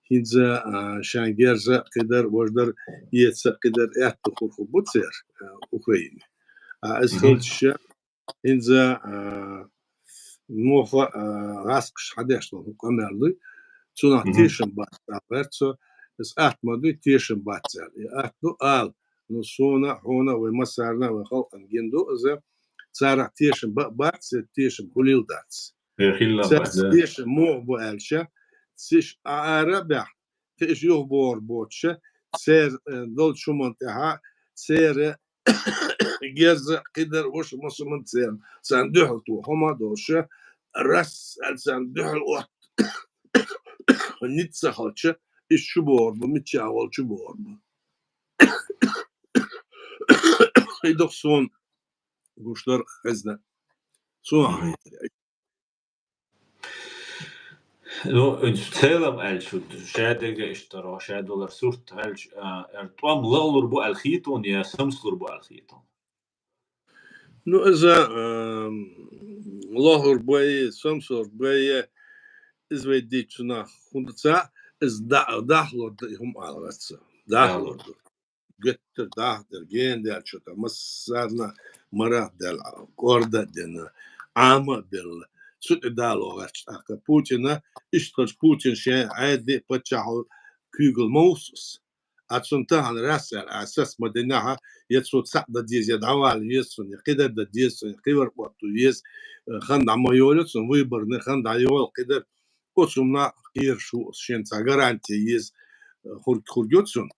хӀинца, а, шайн герза а кхидар, важа дар эца а кхидар аьтто хӀур хӀу бу церан, а, Украине. А, иза Мгм. хилча, хӀинца, а, муха, а, гӀаскхаш хьадеш долу хӀу къамел дуй, цунах Мгм. тешам бац аьлла гӀерта цо, иза атта ма дуй, тешам бац аьлла. И атта ду ала, ну, суна, хьуна, вай массарна, вай халкъана гина ду иза, царах тешам ба-, бац, тешам хуьлийла дац. Э, хилла Цаьрца бац, да. тешам муха бу аьлча, циш а ара а баьхна, кхин уьш юхабогӀур боцуша, церан, э, долчу хӀуманна тӀехьа, церан герза а кхидар, ваша масаман церан, царна дуьхьал тоха хӀума а долуша, рас аьлла царна дуьхьал отта, ницкъ ца хилча, уьш чу богӀур бу, мичча а волу чу богӀур бу. И ду-кх суна гуш дар хезна. Суна хетар. Ну, в целом аьлча, шадерг а иштта, шадолар сурт аьлча, а, эр тӀом лахлур бу аьлла хетий хьуна, е самсалур бу аьлла хетий хьуна? Ну, иза, ам, лахлур бу е, самсалур бу е, иза вай дийцачунах хӀунда ца, иза да-, дахлур да, и хӀума ала вац со. Дахлур да. Геттара дахдар, гена даьлла, чу тӀа массарна марах даьлла, кӀорда а дина, Ӏама а белла. Цу тӀе дало гӀерташ тӀаккха Путина, иштта хилча Путин шен Ӏаьдали паччахьал куьйгал ма вусус. А цунна тахана раьсса аьлла, а сац ма динахьа, я цо цхьаъ дан деза, я дӀавала веза цунна, я кхидар дан деза цунна, я кхивар отту веза, э, хан дӀа ма йолу цунна, выборный хан дӀайолу кхидар. Оцу хӀуманах кхераш ву ас, шен цхьа гаранти еза, э, хург-, хургйо цунна.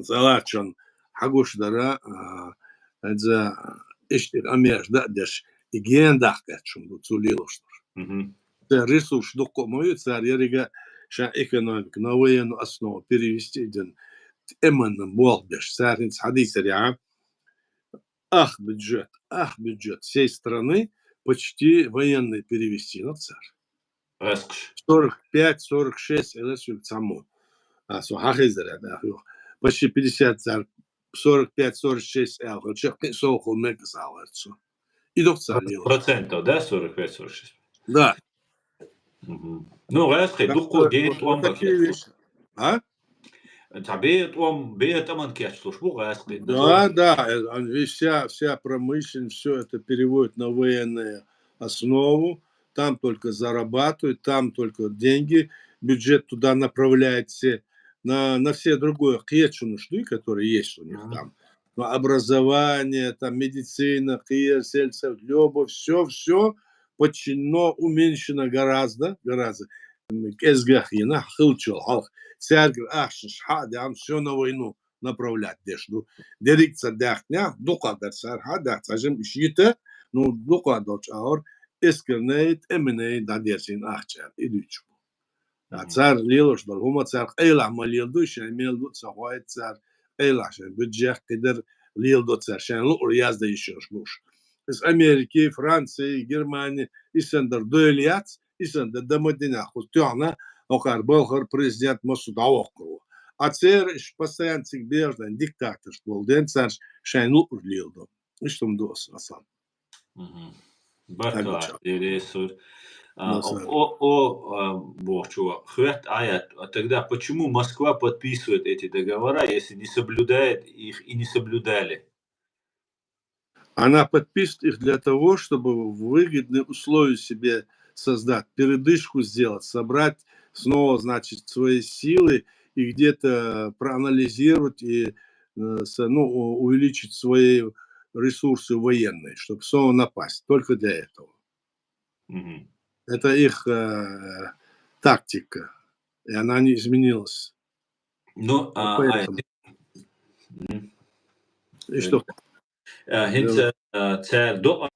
Цалачун хьагуш дара, а, хӀанз иштта амеш да а деш, и гена дахкаьчун ду, цу лелош ду. Церан ресурс дуккха а ма ю, цара еррига шайн экономика на военную основу перевести а дина, тӀеман болх беш. Цара хӀинца хьадийцарехь, ах бюджет, ах бюджет всей страны почти военный перевести, ну, цара. ГӀаскхаш. Сорок пять, сорок шесть элас юг цхьаммо. А, со хьахезара, да, ю. Почти пятьдесят цар, сорок пять, сорок шесть аьлла, чаккхи совхо мегас аьлла цо. И дохцар лела. Процентов, да, сорок пять, сорок шесть? Да. Ну, гӀаскхи, дуккха гена тӀом баккхий. А? Цхьа беа тӀом, беа тӀеман кечлуш бу гӀаскхи. Да, да, э, а, вся, вся промышленность, всё это переводит на военную основу, там только зарабатывают, там только деньги, бюджет туда направляет все, на, на все другое, кечунуш, да, которые есть у них там. Но образование, там, медицина, кхер, сельхозтехника, всё, всё подчинено, уменьшено гораздо, гораздо. КӀезигагӀа хилчул хьалха цаьргара ахчанаш хьа а даьхна, всё на войну направлять деш ду. Дерриг ца даьхнехь, дукха дар цара хьа а даьхна, цхьа жимма уьш йита, ну, дукха долчу агӀор эскарнай, тӀеманай дӀадерзийна ахча аьлла, и дуьйцуш бу. А цара лелош долу хӀума цара къайлахь ма леладо, шайн мел ду а ца хоуьйту цара, къайлахь шайн бюджет кхидара леладо цара, шайн луъур яздан йиш йолуш лууш. Иза Америки, Франци, Германи, и санна дар дойла яц, и санна дан ма динехь, кхуза тоьхна, хӀокхара балхара президент массо а дӀавоккхур ву. А церан иштта постоянно цига бежан диктаторш болу ден цара шайн луъур леладо. Иштта хӀума ду аса, Хасан. Баркалла, деррисур. А, о, о, о, а, бохучо, хӀоьттина аят, а тогда почему Москва подписывает эти договора, если не соблюдает их и не соблюдали? Она подписывает их для того, чтобы выгодные условия себе создать, передышку сделать, собрать снова, значит, свои силы и где-то проанализировать и, э, с-, ну, у-, увеличить свои ресурсы военные, чтобы снова напасть. Только для этого. Это их, э, тактика. И она не изменилась. Ну, вот а, а, поэтому. И что? Э, хӀинца, э, цара докъа-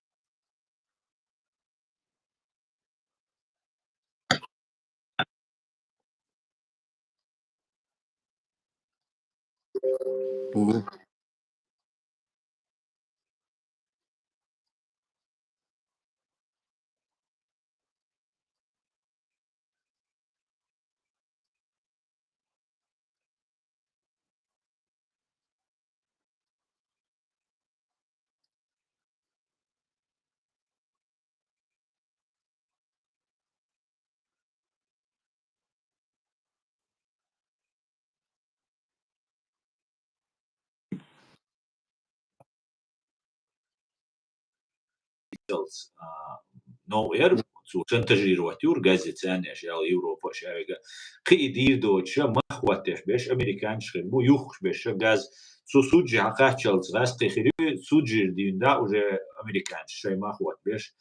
Ицалц, а, новкъа яра, цо шантажировать юра газе царна аьлла, Европа шаьрга. Кхин и дийр доцуша, мах хӀоттош берш, американцаш хир бу, юхкуш берш газ. Цу суд жи хьакхаччалц гӀаьскхи хир ю, суд жира дийна да уже американцаш шайн мах хӀоттаберш.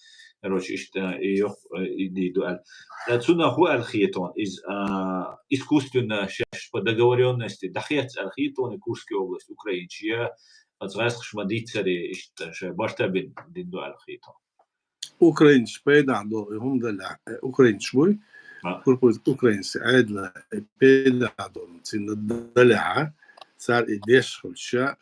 Короче, иштта, и йоккха, и дийр ду аьлла. Ткъа цунах хӀун аьлла хетон, иза, а, искусственно шаьш по договорённости дӀахецна аьлла хетон, и Курская область, украинча, я, ткъа гӀаьскхаша ма дийццаре, иштта шайн барта бина дина ду аьлла хетон. Украинцаш пайдахь долу и хӀума далехь, э, украинцаш буй? А. Пурпуз украинцаш Ӏедала и пайдахь долу цуьнан далехь, цар и деш хилча,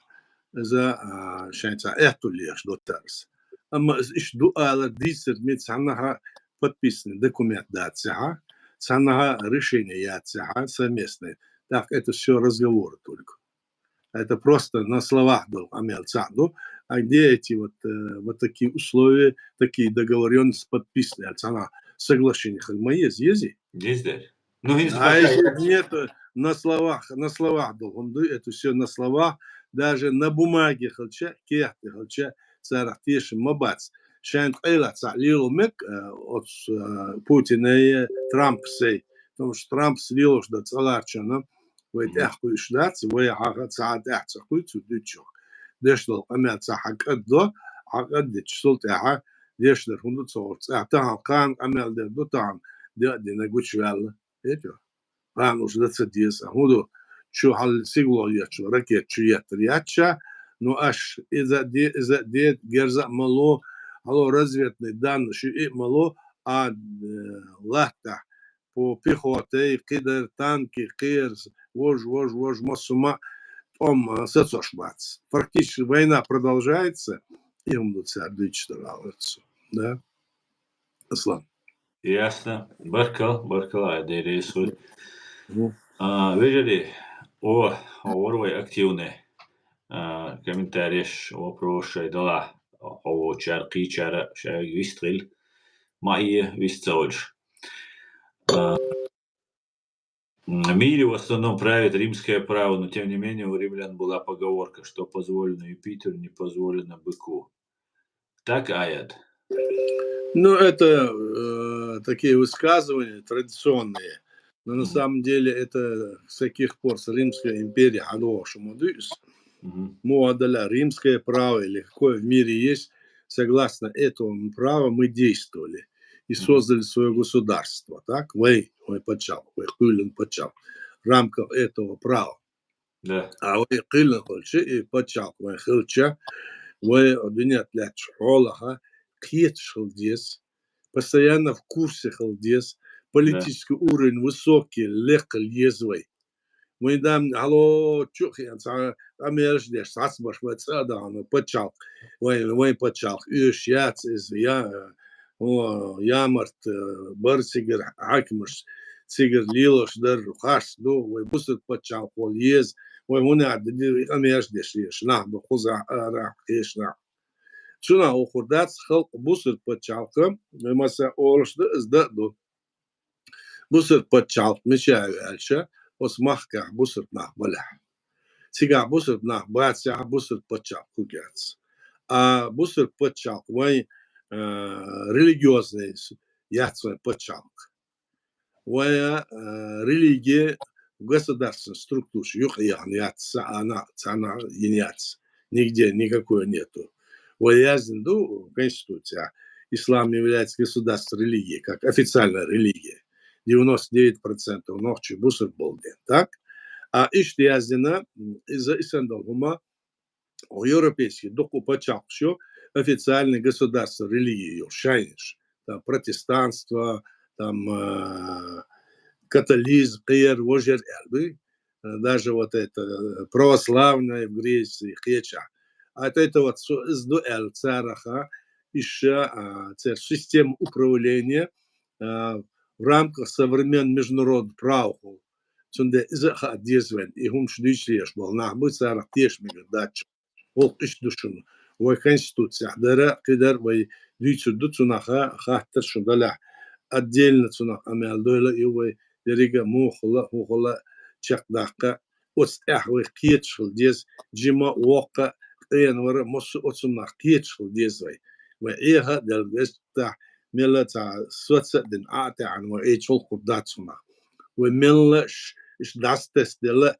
иза, а, шайн цхьа аьттув леш ду царас. Амма из иштта ду алар дийцар мел цхьаннахьа подписанный документ дацахьа, цхьаннахьа решение яцахьа совместное. Так, это все разговоры только. Это просто на словах был къамел цхьа ду. А где эти вот, э, вот такие условия, такие договорённости подписаны? Цхьаннахьа соглашение хила ма еза, езий? Еза. Ну, и А если нет, э, на словах, на словах был, он ду, это все на словах, даже на бумаге хилча, кехте хилча, царах тешам ма бац. Шайн къайла цхьа лело мег, э, оц, э, Путинай, Трампсай. Потому что Трампс лелош да цӀаларчана, вай Мгм. тӀехкхуьйш дац, вай хьаха цхьа тӀехь ца кхуьй цу дуьйцух. Деш дола къамел цхьа хьакъаддо, хьакъаддича сул тӀехьа деш дар хӀун ду ца гӀур цӀа. Тахан кхана къамел дер ду, тахан де а дина гучаваьлла. Эчо? Кхана уж да ца деза. ХӀун ду? Чу хьал сигло ечу, ракет чу еттар ячча, ну аш иза де, иза де, герза а мало, хьало разведный данные шу и мало, а, э, латтахь по пехоте, кхидар, танки, кхерс, вож, вож, вож, массума тӀом, а, сацош бац. Практически война продолжается, и хӀун ду цар дуьйцуш дар аларцу. Да? Аслан. Ясно. Баркал, баркал, ай дерейсуй. Мгм. А, вежарий, о, о, вор вай активный. А, комментареш, вопросаш шай дала, о, чар, кхийчара, шай вист хил. Ма и вист ца вольш. А, м, в мире в основном правит римское право, но тем не менее у римлян была поговорка, что позволено Юпитеру, не позволено быку. Так, Аят? Ну, это, э, такие высказывания традиционные. Но на Мгм. самом деле это с каких пор с Римской империи хьадогӀуш ма дуьйцу. Мгм. Мо а даля римское право или какое в мире есть, согласно этому права мы действовали и Мгм. создали своё государство, так? Вай, вай паччахьалкх, вай кхоьллина паччахьалкх в рамках этого права. Да. А вай кхоьллина хилча, и паччахьалкх вай хилча, вай дуьнен тӀа лаьттачу хьолаха кхеташ хила деза, постоянно в курсе хила деза, Да. политический уровень высокий лекха еза вай. Вайн дам хьало чу а хиъна цхьа къамелаш деш, цхьацца барш вай цӀа а дахана, паччахьалкх, вайн, вайн паччахьалкх оьшуш яц иза, я, о, ямарт, э, бар цигара хьакимаш, цигара лелош дар харц ду, вай бусалба паччахьалкх вала еза, вай хӀунда аьлла ди-, ди-, къамелаш деш езаш нах ба, кхузахь, арахь, кхечанхьа. Цунах вохур дац халкъ бусалба паччахьалкх, вай масса олуш ду, иза дан а ду. Бусалба паччахьалкх мича ю аьлча, оцу махкахь бусалба нах балехь. Цигахь бусалба нах бацахь, бусалба паччахьалкх хӀуг яц. А бусалба паччахьалкх вайн, а, религиозный яц вайн паччахьалкх. Вайн, а, религия государственный структураш юкъа яхна яц, цхьана, цхьана йина яц. Нигде никакой нету. Вай яздина ду Конституцехь: «Ислам является государственной религией», как официальная религия. Девяносто девять процентов нохчий бусалба болу дела, так? А иштта яздина, м, иза, и санна долу хӀума, о, европейский дукха паччахьалкхаш ю официальный государственный религия йолуш шайнаш. Там протестанство, там, э, католизм, кхер, вожар аьлла дуй. Э, даже вот это, э, православное в Греции, кхечахь. А это вот со-, иза ду аьлла цараха, иша, а, церан система управления, а, в рамках современного международного права хуьлу. Цундела иза а хаа деза вайн, и хӀумаш дуьйцуш езаш болу нах бу, царах теша мегар дац. Вокху иштта ду шуна. Вай Конституцехь дара, кхидара вай дуьйцур ду, цунах хаттар шун далахь. Отдельно цунах къамел дойла а ю вай, деррига а муха хула, хӀун хула чекхдаккха. Оцу тӀехь вай кхеташ хила деза, жима а, воккха а, къена вара а, массо а оцунах кхеташ хила деза вай. Вай Ӏеха а делла, вестахь, мелла а цхьа соца а дина, Ӏа а таьӀна, вай Ӏе чулхур дац хӀумах. Вай мелла а ш-, ш-, дӀасатесделла,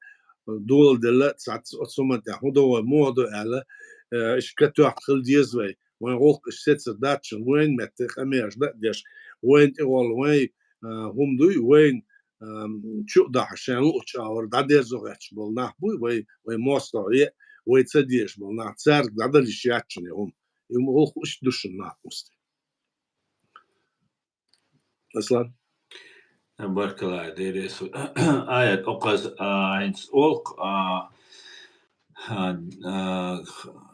доладелла, цхьацца оцу хӀуманна тӀехь хӀун до вай, муха до аьлла, э, иш катоьхна хила деза вай. Вайн гӀуллакх иш сецар дац шуна, вайн метта къамелаш дан а деш, вайн тӀе гӀолла вайн, э, хӀума дуй, вайн, э, чу а дахьаш, шайн луъучу агӀор дӀадерзо гӀерташ болу нах буй, вай, вай мостагӀ е, вай ца дезаш болу нах, цаьрга дӀадала йиш яц шуна и хӀума. И хӀума гӀуллакх иштта ду шуна нах мусти. Аслан? Баркалла, деррис. Аят, окхаза, а, хӀинца олу, а, а, а,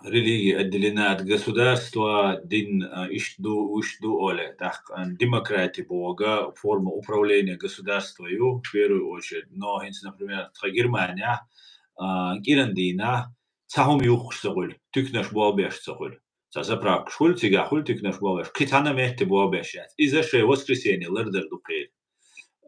религия отделена от государства, дин, а, иштта ду, иштта ду оле, тӀаккха, а, демократи бога, форма управления государства ю, в первую очередь. Но хӀинца, например, тха Германия, а, кӀиран дийнахь, цхьа хӀума юхкуш ца хуьлу, туьканаш болх беш ца хуьлу. Цхьа заправкаш хуьлу, цигахь хуьлу туьканаш болх беш. Кхин цхьана метте болх беш яц. Иза шайн воскресенье лардар ду кхеран.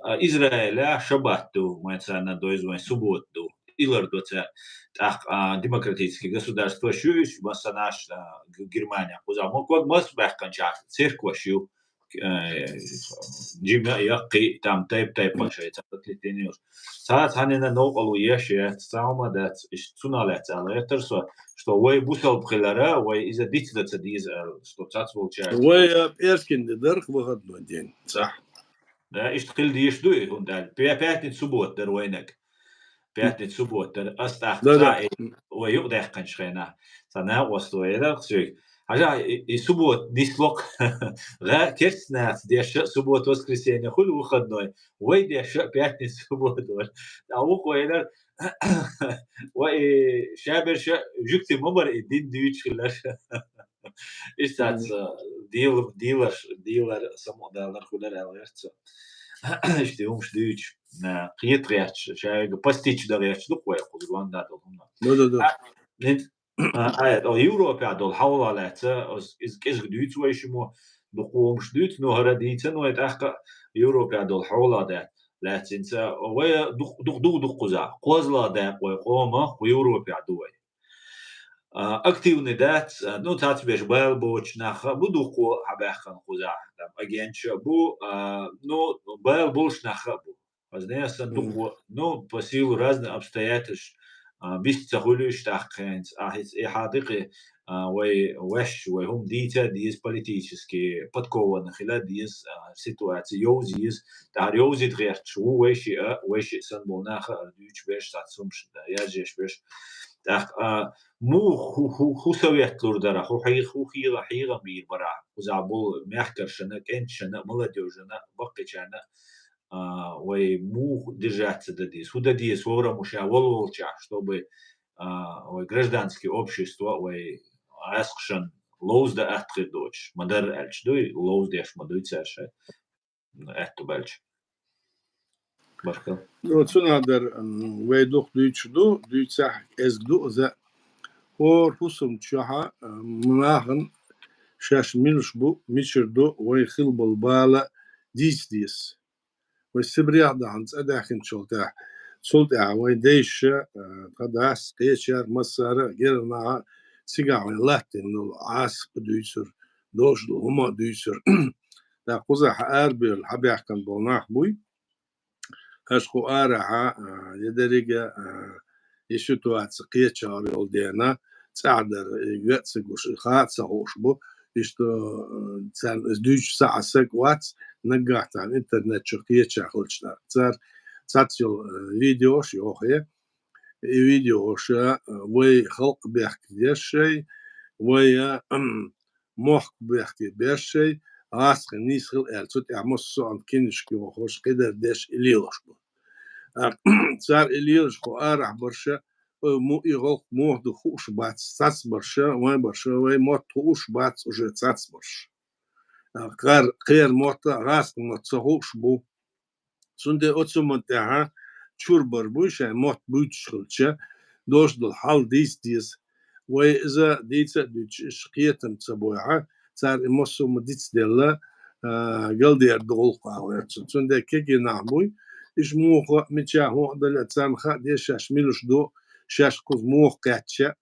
А, Израилехь шаббат ду, вайн царна дойза вайн суббота ду. И лардо цара. ТӀаккха, а, демократический государстваш ю, массанаш, а, Г-, Германия кхузахь. Мо ког мас баьккханчохь церкваш ю. Э, жима яккхий, там тайп-тайпана шайн цхьа тетенеш. Цхьа цхьанна новкъарло еш яц, цхьа хӀума дац, иш цунах лаьцна аьлла гӀертар со, что вай бусалба хилара, вай иза дицдан ца деза аьлла, что цацволчаьрца. Вай, э, пӀераскан де дара выходной день. Цхьа. Да, иштта хила дезаш ду и, хӀунда аьлча пя-, пятница, суббота дара вайнаг. Пятница, суббота дара. Ас тӀаккха Да, да. цхьа, э, вай юкъадаьккхинчу хенахь. Цхьа накъост вай яра соьга. Хьажа, и, и суббота нисло-кх. ГӀа керста нахаца деш а суббота, воскресенье хуьлу выходной. Вай деш а пятница, суббота вара. ТӀаккха вукхо элира, вай, и, ша берш а жуьгти ма бара и дин дуьйцуш хилар. Иштта цац, Мгм. а, дийла-, дийлар, дийлар, самукъадалар хуьлар аьлла гӀерта со. Иштта хӀумаш дуьйцуш, а, кхета гӀерташ, шайга постичь дан гӀерташ ду-кх вай кхуза гонда долу хӀума. Да, да, да. А, хӀинца, а, а, о, Европехь долу хьолах лаьцна, оз-, иза кӀезиг дуьйцу вай шиммо, дукха хӀумаш дуьйцу, но хӀара дийцина вай тӀаккха Европехь долу хьолах да-, лаьцна. ХӀинца вай дух-, дух-, дух-, дукха кхузахь. КхозлагӀа дакъа вай къоман кху Европехь ду вай. А, активный дац, а, ну, цхьацца берш бала боцуш нах а бу, дукха хьабаьхкина кхузахь, там, агенташ а бу, а, ну, бала болуш нах а бу. Хазна яссан Мгм. дукха, ну, по силу разных обстоятельств, а, бист ца хуьлуш тӀаккха хӀинца, а, хӀинца и хьадикъи, а, вай ваьш, вай хӀума дийца а деза, политически подкованный хила а деза, а, ситуация йовза еза, тӀаккха йовзийта гӀерташ ву вай шиъ а, вай шиъ санна болу нах а дуьйцуш берш, цхьацца хӀумаш язъеш берш. ТӀаккха, а, муха хӀу, хӀу, хӀу совет лур дара, хӀу хьех-, хӀу хьеха-, хьехам бийр бара, кхузахь болу мехкаршна, кӀенташна, молодёжьна, баккхийчарна, а, вай муха держаться дан деза, хӀу дан деза хӀораммо ша волволчохь, чтобы, а, вай гражданский общество, вай гӀаскхашна ловза дан атта хир доцуш, ма-дарра аьлча дуй, ловза деш ма дуй цара шайн. Аьтту баьлча. Баркалла. Ну, цунах дара, м, вай дукха дуьйцуш ду, дуьйцахь кӀезиг ду иза. ХӀора хӀусамчохь, м, нахана шаьш милуш бу, мичара ду, вай хила болу бала дийца деза. Вай Сибрех дахьана цӀа даьхкинчул тӀаьхьа, цул тӀаьхьа вай дайша, а, тхан дас, кхечара, массара а герга наха цигахь вай латтийна долу Ӏазап а дуьйцура, долуш долу хӀума а дуьйцура. ТӀаккха кхузахь арабевлла хьабаьхкина болу нах буй. Аша кху арахьа, а, я деррига, а, и ситуаци кхечахьара йолу дена, цӀахь дара, и ган а ца гуш, и хаа а ца хууш бу. Иштта, а, царна иза дуьйцуш схьа а саг вац, наггахь царна интернет чу кхечахь хилча тӀаккха. Цара цац йолу, а, видеош йоху, и видеош, а, вай халкъ бехке деш шай, вай, а, мохк бехке беш шай, гӀазкхийн нийса хила аьлла, цу тӀехь массо а кинишка йохуш, кхидерг деш и лелош бу. А, цара и лелош кху арахь барша, ой, му-, и гӀалт муха ду хууш бац, цац барша, вайн барша, вай мотт хууш бац уже цац барша. А, кхар-, кхеран мотт а, гӀазкхийн мотт ца хууш бу. Цундела оцу хӀуманна тӀехьа чур бар буй шайн мотт буьйцуш хилча, долуш долу хьал дийца деза. Вай иза дийца а дуьйцуш, иштта кхетам ца бойхьа, цара и массо а ма дицделла, а, галдер ду гӀуллакх ала ваьццун. Цундела кегий нах буй, иштта муха, мича хӀун а дале, царна хаа деза шаьш милуш ду, шаьш кхуза муха кхаьчча,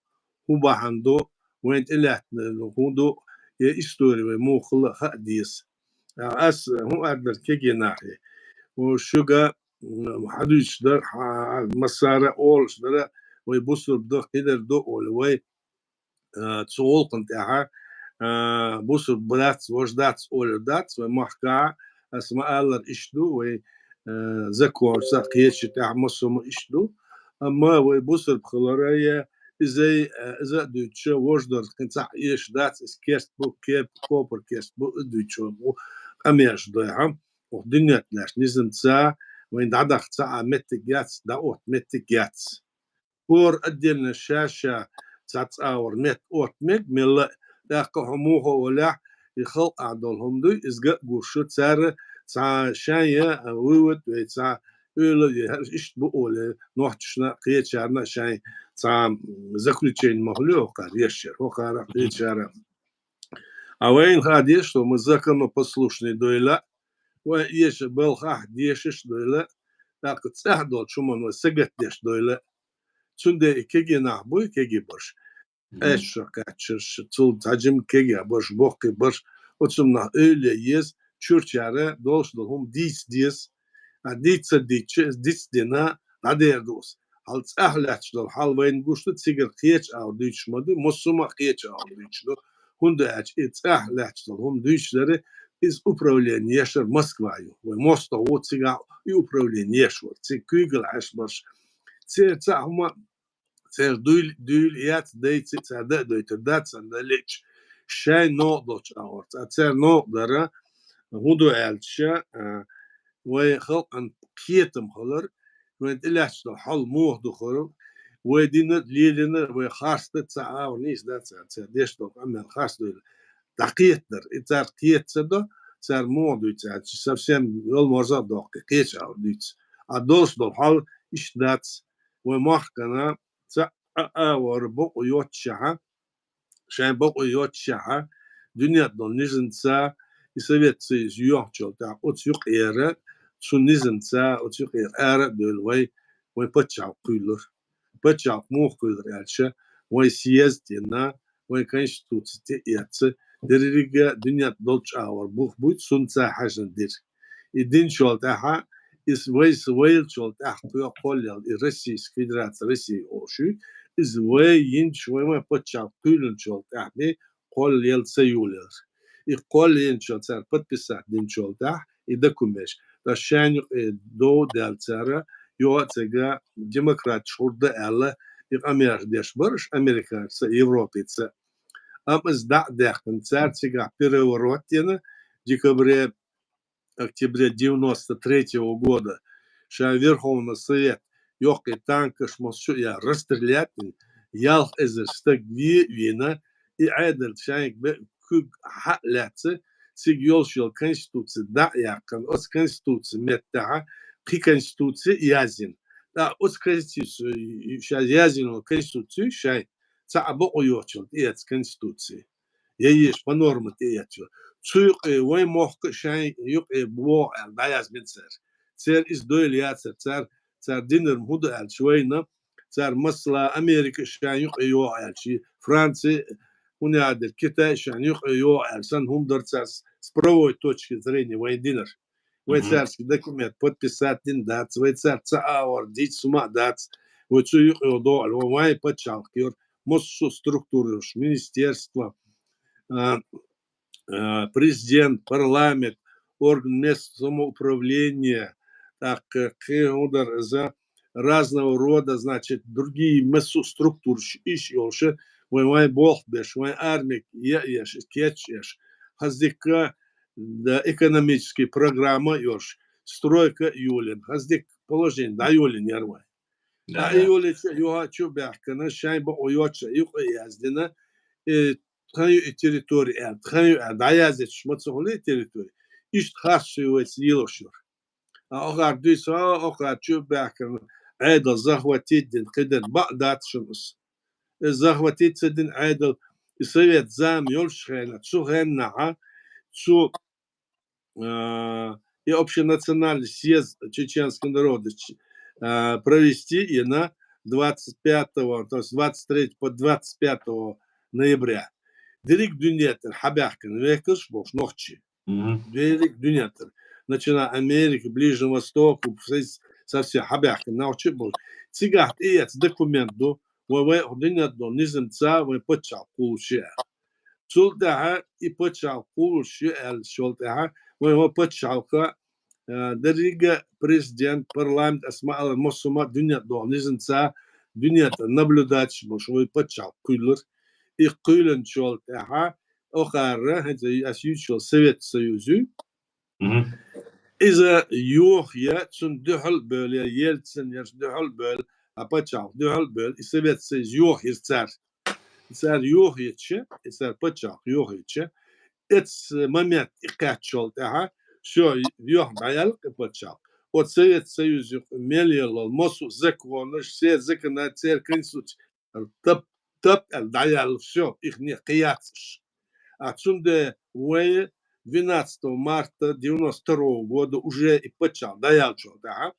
хӀун бахьана ду, вайн тӀелаьттина хӀун ду, я истори вай муха хилла хаа деза. Ас хӀун аьлла дара кегий нахе? Ву шуьга, м, хьадуьйцуш дара, хьа-, массара а олуш дара, вай бусурба ду, кхидерг ду олу вай, а, цу гӀуллакхна тӀехьа, а, бусурба бац, важа дац олур дац, вай махкахь, ас ма-аллара иштта ду, вай, а, законашца кхечу тӀехь массо а ма иштта ду. Амма вай бусурба хилара я изай, а, иза а дуьйцуша, важа дар кхин цхьаъ эшаш дац, иза керст бу, кеп-, копар керст бу, иза дуьйцуш бу, къамелаш дойхьа. Оха дуьнен тӀе лаьцна низамца вайн дӀадахча а меттиг яц, дӀаотта меттиг яц. хӀора отдельно ша-ша цхьа цӀагӀара метта отта мег мелла а, тӀаккха хьо муха а валехь, и халкъа долу хӀума дуй, иза ган а гуш ю, цара цхьа шайн а вывод вай, цхьа ойла а вай, иштта бу олий, нохчашна а, кхечарна а шайн цхьа заключение ма хуьлу хӀокхара еш яра, хӀокхара а, кхечара а. А вайна хаа деза, что мы законопослушный дойла, вай эша балхахь дешаш дойла, тӀаккха цӀахь долчу хӀуманна вай сагатдеш дойла. Цундела и кегий нах буй, кегий барш. Мгм. Эшша кхаччаш, цул цхьа жима кегий барш, боккхий барш, оцу нах ойла е еза, чуьрчара долуш долу хӀума дийца деза. А дийца ца дийцча, иза дицдина, дӀадер ду аса. Хьал цӀахь лаьтташ долу хьал вайна гуш ду, цигара кхечу агӀор дуьйцуш ма ду, массо а ма кхечу агӀор дуьйцуш ду. ХӀунда аьлча и цӀахь лаьтташ долу хӀума дуьйцуш дара, иза управление ешар Москва ю. Вай мостагӀа ву цигахь и управление еш вара. Цига куьйгалла Ӏаш барш. Церан цхьа хӀума церан дуйла, дуйла яц, дайци цара дан а дойтур дац, сан дан лечу. Шайн новкъа долчу агӀор. Цара церан новкъа дара, хӀун ду аьлча, а, вай халкъан кхетам хилар, вайн тӀелаьтташ долу хьал муха ду хилар, вай динар, лелинар, вай харц дан ца агӀор нийса дац, цара деш долу къамел харц дуйла. ДӀакхетар, и цара кхета ца до, цара муха дуьйцу аьлча, совсем йол морза а доккху, кхечу агӀор дуьйцу. А долуш долу хьал иштта дац, вай махкана цхьа а, а, вара бакъо йоццушехьа, шайн бакъо йоццушехьа, дуьнен долу низамца, и Совет Союз йоьхначул тӀаьхьа оцу юкъера, цу низамца оцу юкъера ара а девлла вай, вай пачхьалкх кхуьйлура. Пачхьалкх муха кхуьйлура аьлча, вай съезд йина, вай конституци тӀе а эцна, деррига дуьнен долчу агӀор бух буьйцу, цунца хьаьжна дира. И динчул тӀаьхьа, иза вайца вайлачул тӀаьхьа кхоьллел и Российская Федерация, Россия олуш ю, иза вай йинчу, вай, вай пачхьалкх кхуьйлинчул тӀаьхьа бен кхоллаелла ца йолаелла. И кхоллаеллачул цара подписать динчул тӀаьхьа и документаш. Ткъа шайна юкъе дов даьлла цара, юха а цига демократаш хӀур дан аьлла, и къамелаш деш бара уьш американца, европица. Амма иза дӀа а даьккхина, цара цигахь переворот йина, декабре, октябре девяносто третьего года, ша Верховный Совет йоккхий танкаш массо а яьхна, расстрелять йина, ялх эзар стаг ве а вийна, и Ӏедал шайга бе-, куьг хьа а лаьцна, цига йолуш йолу конституци дӀа а яьккхина, оцу конституци меттахьа кхин конституци а яздина. ТӀаккха оцу конституци, ша яздина йолу конституци шайн цхьа а бакъо йоцчул тӀеэцна конституци. Я еш по норма тӀеэцна. Цу юкъе вай мохк а шайн юкъе боху аьлла, дӀаяздина цара. Церан иза дойла яцара, цара, цара динар хӀун ду аьлча вайна, цара масала Америка шайн юкъе йоху аьлча, Франция, хӀун яхьа дерг, Китай шайн юкъе йоху аьлла, сан хӀума дара цара с-, с правовой точки зрения вайн динар. Вай цаьрца документ подписать дина дац, вай цаьрца ца агӀор дийца хӀума а дац, вай цу юкъе догӀу, вай, вай пачхьалкх йора, массо а структура йолуш, министерство, а, а, президент, парламент, орган местного самоуправления, тӀаккха кхин хӀун дара иза, разного рода, значит, другие массо а структураш иш йолуша, вайн, вайн болх беш, вайн армиг е а еш, кечъеш, хаза дика, да, экономический программа а йолуш, стройка а йолийна, хаза дика положение дӀайолийна яра вайн. Да, да. ДӀайолийча, юха чу а баьхкина, шайн бакъо йоцчу юкъе яздина, э, тхан ю и территори аьлла, тхан ю аьлла, дӀаяздеш ма ца хуьлу и территори. Иштта харц ю вайца лелош йора. А охар дуьйцу, а охар чу а баьхкина, Ӏедал захватить дина, кхидерг бакъ дац шуна аса. Иза захватить ца дина Ӏедал, и совет зама йолчу хенахь, цу хенахьа, цу, а, и общенациональный съезд чеченского народа, ч-, а, провести и на двадцать пятого, то есть двадцать третьего по двадцать пятого ноября. Дерриг дуьнен тӀера хьабаьхкина векалш болуш нохчий. Мгм. Дерриг дуьнен тӀера. Начиная Америка, Ближний Восток, со-, со всех хьабаьхкина нохчий болуш. Цигахь тӀеэцна документ ду, вай, вай дуьнен долу низамца вай пачхьалкх кхуллуш ю аьлла. Цул тӀаьхьа и пачхьалкх кхуллуш ю аьллачул тӀаьхьа, вай, вай пачхьалкха, а, деррига президент, парламент, аса ма-, алла, массо а ма дуьнен долу низамца, дуьнен тӀера наблюдать болуш вай пачхьалкх кхуьйлура. И кхуьйлинчул тӀаьхьа, охара, хӀинца ас юьйцуш йолу Совет Союз ю. Мгм. Иза йохаяь, цунна дуьхьал а бевлла, Ельцин ерш дуьхьал а бевлла, а паччахьалкх дуьхьал а бевлла, и Совет Союз йохайир цар. Цар йохайича, и цар паччахьалкх йохайича, эцу момент и кхаьччул тӀаьхьа, всё, юха дӀаяьлла и паччахьалкх. Оцу Совет Союз юкъа мел йолу массо а законаш, церан законаш, церан конституция тап, тап аьлла дӀаяьлла, всё, ихне кхин яц уьш. А цундела вай двенадцатого марта девяносто второго года уже и паччахьалкх дӀаяьллачул тӀаьхьа,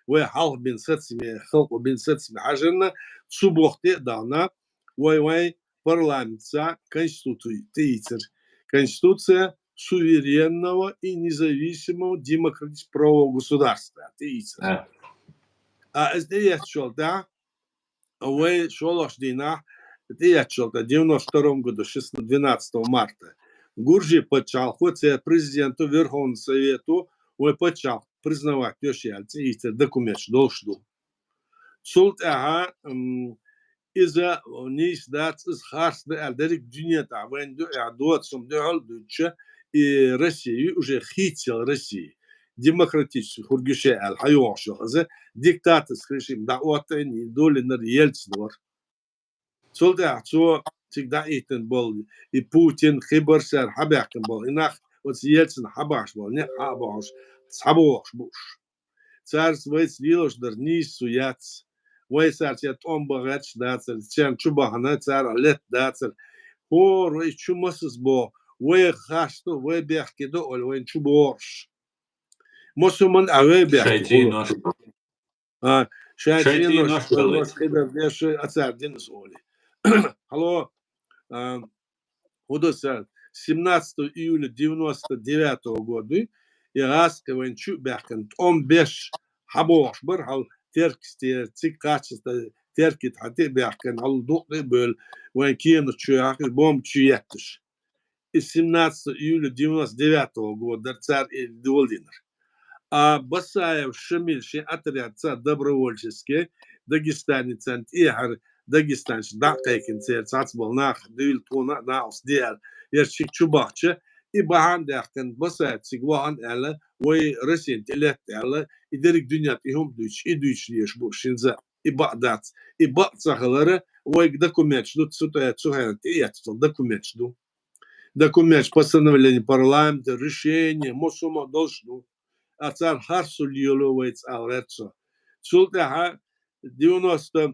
вай хьалха бина сацаме, халкъо бина сацаме хьаьжжина, цу боху тӀе а дахана, вай, вай парламентца конституци тӀеийцира. Конституция суверенного и независимого демократического правового государства тӀеийцира. А иза тӀеэцначул тӀаьхьа, вай шолгӀачу дийнахь, тӀеэцначул тӀаьхьа, девяносто втором году, шестнадцатого, двенадцатого марта, Гуржий паччахьалкхо, церан президенто, Верховный Совето вай паччахьалкх признавать йо шу аьлла, цӀе йитира документаш долуш ду. Цул тӀаьхьа, м, иза нийса дац, иза харц ду аьлла, дерриг дуьне тӀехь вайна дуьхьа доцу хӀума дуьхьал а дуьйцуш, и Россия ю уже хийцаелла Россия. Демократически хӀума гуш аьлла, хьайогӀуш йолу иза, диктаторский режим дӀаоттийна, и долийнарг Ельцин вара. Цул тӀаьхьа цо цига дӀахӀиттина болу и Путин, Хибарсар хьабаьхкина болу, и нах оцу Ельцина хьабахьаш болу, некъ хьа а бохьуш, схьабохуш бу уьш. Цаьрца вайца лелош дар нийса цу яц. Вай цаьрца я тӀом бан гӀерташ дацара, царна чу бахана, царах летта дацара. ХӀора вай чу масаза боху, вай хасту, вай бехке до олу, вайна чу бохуш. Масуман а вай бехке. Шайн цӀенош. А, шайн цӀенош, шайн цӀенош хилар деш, а цара динас олий. Хьало, а, хӀун ду сан, семнадцатого июля девяносто девятого года, и гӀаскхи вайн чу а баьхкина, тӀом беш хьабохуш бара, хьал Терксте, цига кхаччалц Теркит хьан тӀе а баьхкина, хьал дукъ тӀе а бевлла, вайн кена чу яхкина, бомба чу етташ. И семнадцатого июля девяносто девятого года дара цара и доладинарг. А Басаев Шамил шен отрядца добровольчески Дагестанецан тӀехьара дагестанцаш дӀа а кхайкхина, церан цхьацца болу нах дуьйла тхуна а накъост де аьлла, яра шиъ чу бахча, и бахьана а даьккхина, Басаев цига вахана аьлла, вай Россина тӀе летта аьлла, и дерриг дуьненна тӀе хӀума дуьйцуш, и дуьйцуш лелаш бу шинза, и бакъ дац. И бакъ ца хилара, вайга документаш ду, цу тӀе, цу хенахь тӀеэцначу документаш ду. Документаш, постановление парламента, решение, массо а долуш ду. А цара харцо лело вайца ала гӀерта со. Цул тӀаьхьа девяносто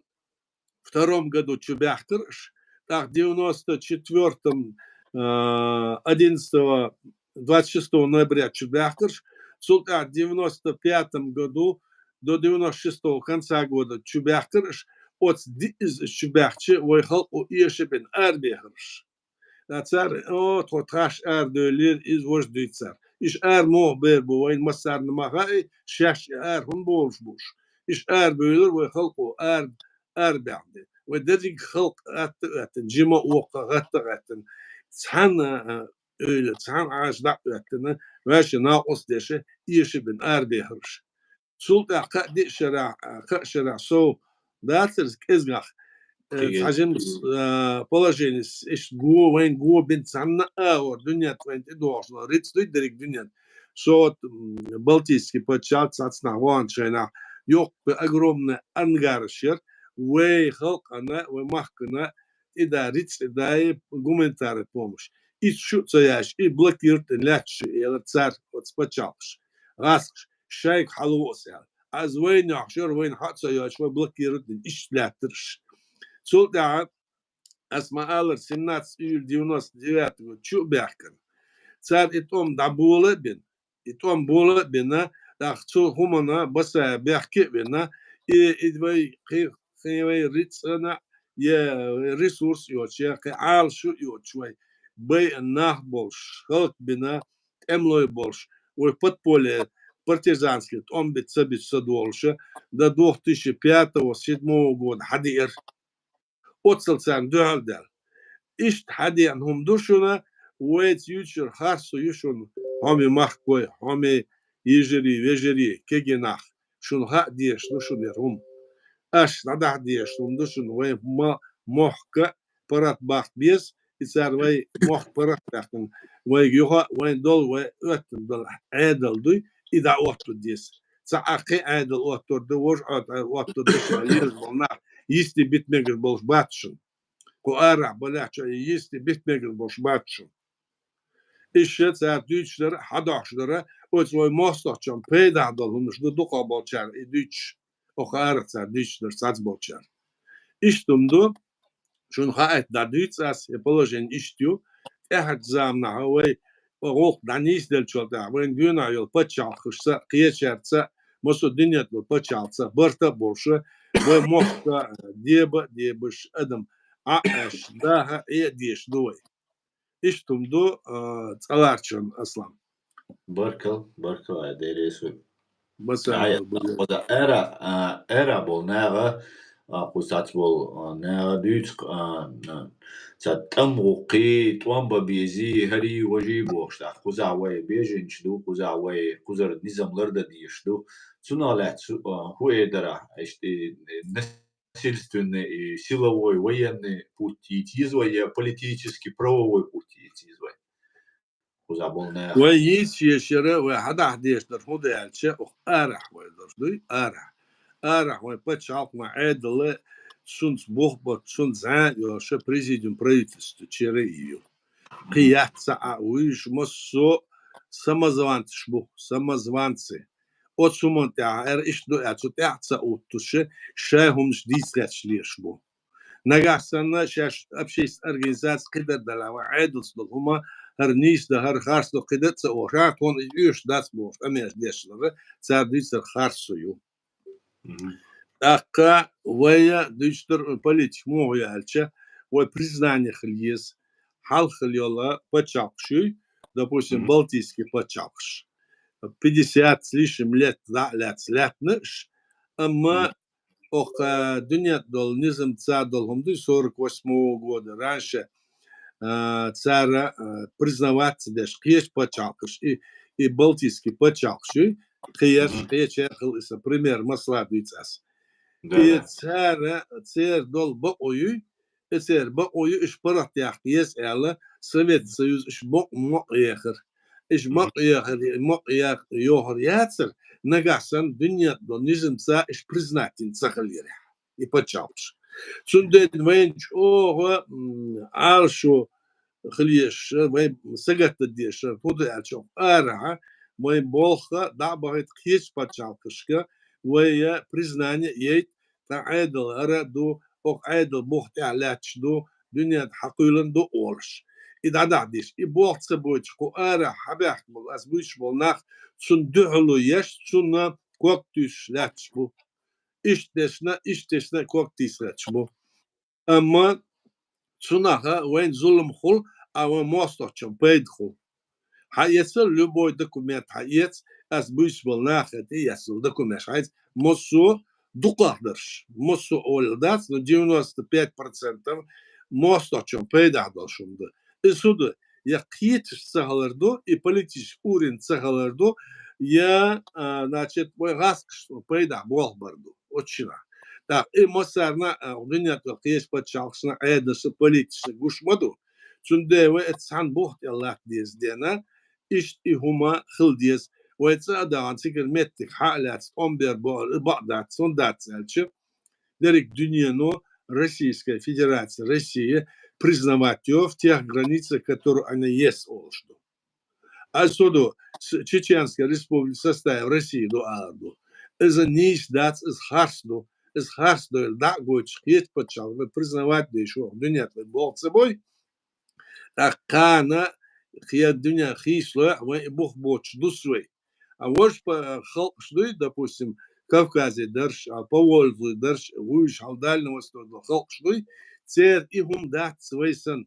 втором году чу баьхкира аш, тӀаккха девяносто четвёртом, а, одиннадцатого, двадцать шестого ноября чу баьхкира аш, цул тӀаьхьа девяносто пятом году до девяносто шестого конца года чу баьхкира аш, оцу диъ иза чу баьхча вай халкъо эша бина арабехира аш. Ткъа цара, о, тхо тхаш арадевллера, иза важа дуьйцу цара. Иша ара муха бер бу, вайна массарна ма хаьа, шаьш и ара хӀунда бовлуш бу уьш. Иша арабевлира вай халкъо ара, арабаьхна де. Вай дерриг халкъ гӀатта а гӀаьттина, жима а, воккха а гӀатта а гӀаьттина. Цхьана, а, ойла, цхьана Ӏаша дӀа а оьттина, ваьшши накъост деш, эша бина арабехира уьш. Цул тӀаьхьа кхаа-диъ шарахь, кхаа шарахь сов дацара кӀезгах, э, цхьа жимма, э, положение, иштта го, вайна го бина цхьанна а агӀор, дуьнен тӀе вайна тӀедогӀуш долу рицкъ дуй дерриг дуьнен. Со вот, м, Балтийский паччахьалкхе цхьацца нах ваханчу хенахь, йоккха огромный ангараш яра, вай халкъана, вай махкана, и да, рицкъ и да, и гуманитарная помощь. Иза шу а ца яьш, и блокируйтина лаьтташ ю, элира цара, оцу паччахьалкхаша, гӀаскхаша, шайга хьалаво аса аьлла. Иза вайна йохьуш яра, вайна хьа а ца йойтуш, вай блокируйтина, иштта лаьттира аш. Цул тӀаьхьа, ас ма-аллара, семнадцатого июля девяносто девятого года чу а баьхкина, цара и тӀом дӀабола а бина, и тӀом бола а бина, тӀаккха цу хӀуманна Басаев бехке а вина, и, и вай кхин, кхин вай рицкъана, я ресурс йоцуш, я кхин Ӏалашо а йоцуш вай, байъина нах болуш, хӀаллакбина, тӀемалой болуш, вай подполье партизанский тӀом бита ца бита ца долуша, до двух тысячи пятого, седьмого года хьадеара. Оццул царна дуьхьал даьлла. Иштта хьадеана хӀума ду шуна, вайца юьйцуш яра харцо ю шуна, хьоме махкой, хьоме йижарий, вежарий, кегий нах, шуна хаа дезаш ду шуна яра хӀума. Аша дӀадахьа дезаш хӀума ду шуна, вай ма-, мохк а паргӀат баккха беза, и цара вай мохк паргӀат баьккхина, вайга юха а вайна долу, вай оьттина долу Ӏедал дуй, и дӀаоттур деза. Цхьа а кхин Ӏедал оттор да, вож Ӏо-, оттор да, ша еза болу нах йисте бита мегаш болуш бац шуна. Кху арахь балехь чу йисте бита мегаш болуш бац шуна. Иштта цара дуьйцуш дара, хьадохуш дара, оцу вай мостагӀчун пайдахь долу хӀуманаш ду дукхах болчара и дуьйцуш, оха арахь цара дуьйцуш дара цхьацца болчара. Иштта хӀума ду, шуна хаийта дӀадуьйцу ас, и положение иштта ю, тӀаьхьарчу заманахь вай гӀуллакх дӀанийсделлачул тӀаьхьа, вайн дуьйна йолу пачхьалкхашца, кхечаьрца, массо а дуьнен тӀехь пачхьалкхашца барта а болуш, вай мохк а деба а дебаш адам Ӏа а аш, даха а Ӏе а дезаш ду вай. Иштта хӀума ду, а, цӀа ларчун, Аслан. Баркал, баркал, ай, Дела реза хуьлда. Масала Ай, бу- кхуза эра, а, эра болу наха, а, кху сац болу, а, наха дуьйцу, а, а, ца тӀам гӀуккхий, тӀом бан безий, хӀарий, важий бохуш, тӀаккха кхуза вай беженцы ду, кхуза вай кхузара низам лардан дезаш ду. Цунах лаьцна, а, хӀун эр дара, иштта, и, насильственный, и силовой, военный путь йийца еза вай, я политический, правовой путь йийца еза вай. Кхуза болу наха. Вай йийца езаш яра, вай хьадахьа дезаш дара, хӀунда аьлча, оха арахь вай долуш дуй, арахь. Арахь вайн пачхьалкх ма Ӏедал, цунца бух бо, цунна зӀе а йолуш, президиум правительства чера а ю. Кхин яц цхьа а, вуьйш массо а самозванцаш бу, самозванцы. Оцу хӀуманна тӀехь, эр иштта ду аьлла, цу тӀехь ца уттуш, шайн хӀуманаш дийца гӀерташ лелаш бу. Нагахь санна шаьш общественная организация кхидӀа а далахь, вайн Ӏедалца долу хӀума, хӀара нийса дан, хӀара харц дан кхидӀа а ца олуш, хӀара тхуна иза оьшуш дац бохуш, къамелаш деш лара, цара дуьйцург харц ю. Мгм. ТӀаккха вай дуьйцуш дара политика муха ю аьлча, вай признание хила еза, хьалха хила йолу пачхьалкхаш юй, допустим, Мгм. Балтийский пачхьалкхаш. Пятьдесят с лишним лет дӀа а лаьцна лаьттина уьш, амма Мгм. оха дуьнен тӀехь долу низамца долу хӀума дуй, сорок восьмого года раньше, а, цара, а, признаваться деш кхечу пачхьалкхаш, и, и Балтийский пачхьалкхаш юй, кхечу, Мгм. кхечеран хила иса пример масала дуьйцу ас. Да, И да. цара, церан долу бакъо юй, и церан бакъо ю, уьш паргӀатъяккха еза аьлла, Совет Союз уьш бакъ-, мокъа ехар. Уьш Мгм. мокъа ехар, мокъа ях-, йохар яцара, нагахь санна дуьнен тӀехь долу низамца уьш признать йина ца хиларехь, и пачхьалкхаш. Цундела вайна чӀогӀа, м, Ӏалашо хила езаш, вай сагатдан дезаш, хӀунда аьлча оха арахьа, вайн болх дӀа а бахийта кхечу пачхьалкхашка, вай признание а яйта, тхан Ӏедал хӀара а ду, оха Ӏедал бух тӀехь лаьтташ ду, дуьнен тӀехь хьакхуьйлина ду олуш. И дӀадахьа дезаш. И болх ца бойтуш, кху арахьа хьабаьхка болу, ас буьйцуш болу нах, цунна дуьхьало еш, цунна ког туьйсуш лаьтташ бу. Иштта дешна, иштта дешна ког тийса гӀерташ бу. Амма цунах вайна зулам хуьлу, а вайн мостагӀчун пайда хуьлу. Хьаэца любой документ, хьаэца, ас буьйцуш болу наха тӀе эцна документаш хьаэца, массо а дукхах дарш, массо а олуш дац, но девяносто пять процентов мостагӀчун пайдахь долуш хӀума ду. Иза хӀун ду? Я кхеташ ца хилар ду, и политический уровень ца хилар ду, я, а, значит, вай гӀазкхашна пайдахь болх бар ду. Оцу шинахь. ТӀаккха и массарна, а, дуьнен тӀехь кхечу пачхьалкхашна, Ӏедалшна, политикашна гуш ма ду. Цундела вай оцу цхьана бух тӀе латта деза дена, иштта и хӀума хила деза. Вай цӀа а дахана цигара меттиг хьа а лаьцна, тӀом бер бохура, и бакъ дац, хӀунда дац аьлча, дерриг дуьнено Российская Федерация, Россия признавать йо в тех границах, которые она есть, олуш ду. Ас хӀун ду, с-, Чеченская Республика в составе России ду ала ду. Иза нийса дац, иза харц ду. Иза харц ду, дӀа а гойтуш, кхечу пачхьалкхе признавать деш ву, дуьнен тӀе болх ца бой. ТӀаккха кхана кхе дуьнен хийцалой, вайн и бух боцуш дус вай. А важа па-, халкъаш дуй, допустим, Кавказе дарш, а Поволжье дарш, вуьйш хьал Дальний Восток долу халкъаш дуй, церан и хӀума дац вай санна.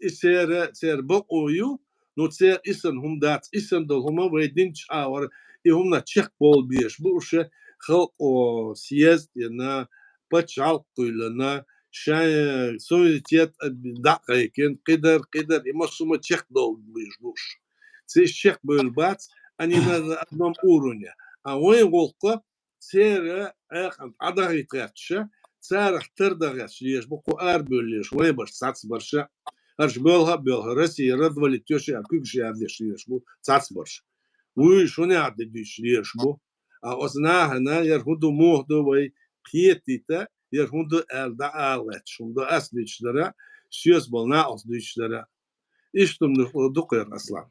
И церан, церан бакъо ю, ну, церан и санна хӀума дац, и санна долу хӀума вай динчу агӀор, и хӀуманах чекхбовла безаш бу уьш, халкъо съезд йина, пачхьалкх кхоьллина, шайн суверенитет дӀа а кхайкхина, кхидӀа, кхидӀа, и массо а хӀума чекхдовла безаш бу уьш. Цо уьш чекхбевлла бац, они на одном уровне. А вайн гӀуллакх церан Ӏаьркъа дӀадахийта гӀерташ, царах тардан гӀерташ лелаш бу, кху арабевлла лелаш, вайн барш, цхьацца барш. ХӀорш боьлха а боьлху, Россия развалить йо ша, куьгаш яра деш лелаш бу, цхьацца барш. Вуьйш хӀун яхьа де дуьйцуш лелаш бу. А оцу нахана яра хӀун ду, муха ду вай кхетийта, яра хӀун ду аьлла дӀа ала гӀетташ хӀума ду ас дуьйцуш дара, соьца болу накъост дуьйцуш дара. Иштта хӀума ду, ду кхера, Аслан.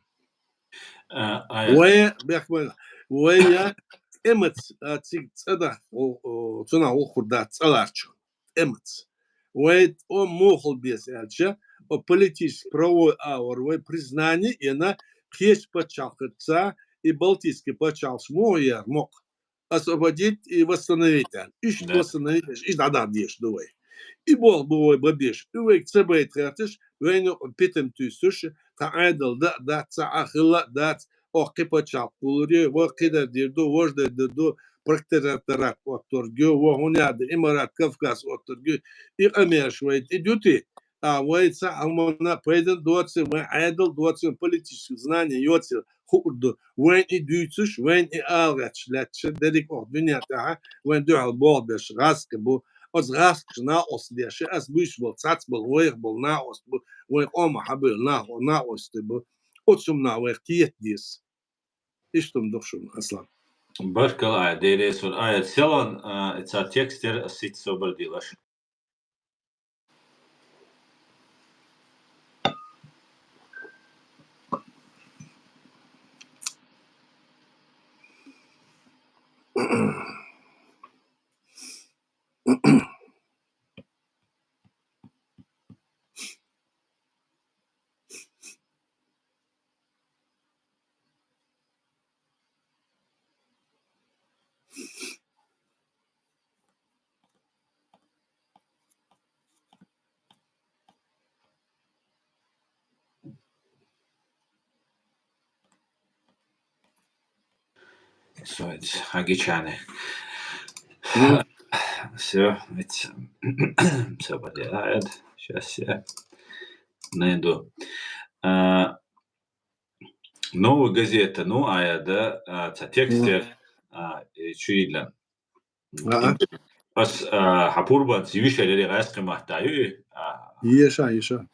А, а, Вай, бехк бан, вай я тӀемаца, а, цига цӀа даха, о, о, цунах вохур дац цӀа ларчо. ТӀемаца. Вай о мухал бес аьлча, о политически правовой аур вай признание ена кхечу пачхьалкхаца и Балтийский пачхьалкхаш муха яр мокх. Освободить и восстановить аьлла. Иштта Да. восстановить аьлла, иштта дӀадахьа дезаш ду вай. И болх бу вай бан безаш. И вайга ца байта гӀерташ, вайна питам туьйсуш, тхан Ӏедал да а дац, цхьа а хилла а дац, ох, кхин пачхьалкх кхуллур ю, ва кхидар дийр ду, вождар дийр ду, протекторат оттург ю, ва хӀун яда, Имарат Кавказ оттург ю, и къамелаш вай тӀе дути, а вай цхьа а хӀуманна пайда доций, вайн Ӏедал доций, политический знание йоций хуур ду. Вайн и дуьйцуш, вайн и ала гӀерташ лаьтташ дерриг ох дуьнен тӀехь вайн дуьхьал болх беш гӀазкхи бу. Оцу гӀазкхаша накъост деш, ас буьйцуш болу, цхьацца болу, вайх болу накъост бу, вайн къомах хьабевлла нах-, накъостий бу. Оцу хӀуманах вайх кхета деза. Иштта хӀума ду шуна, Аслан. Баркалла, Ӏа, Делера сор. Ӏа, селан, а, ца текст яра, ас сица собар дилаш. Всё, это хагичане. Мгм. Всё, это всё поделает. Щас я найду. А, Новая газета, ну, а я, да, а, ца текстер, Мгм. а, э, чуйла. А-а. Ас, а, хьан пурбанца йиш ярий гӀаьскхи матта ю и? А. Еша, еша.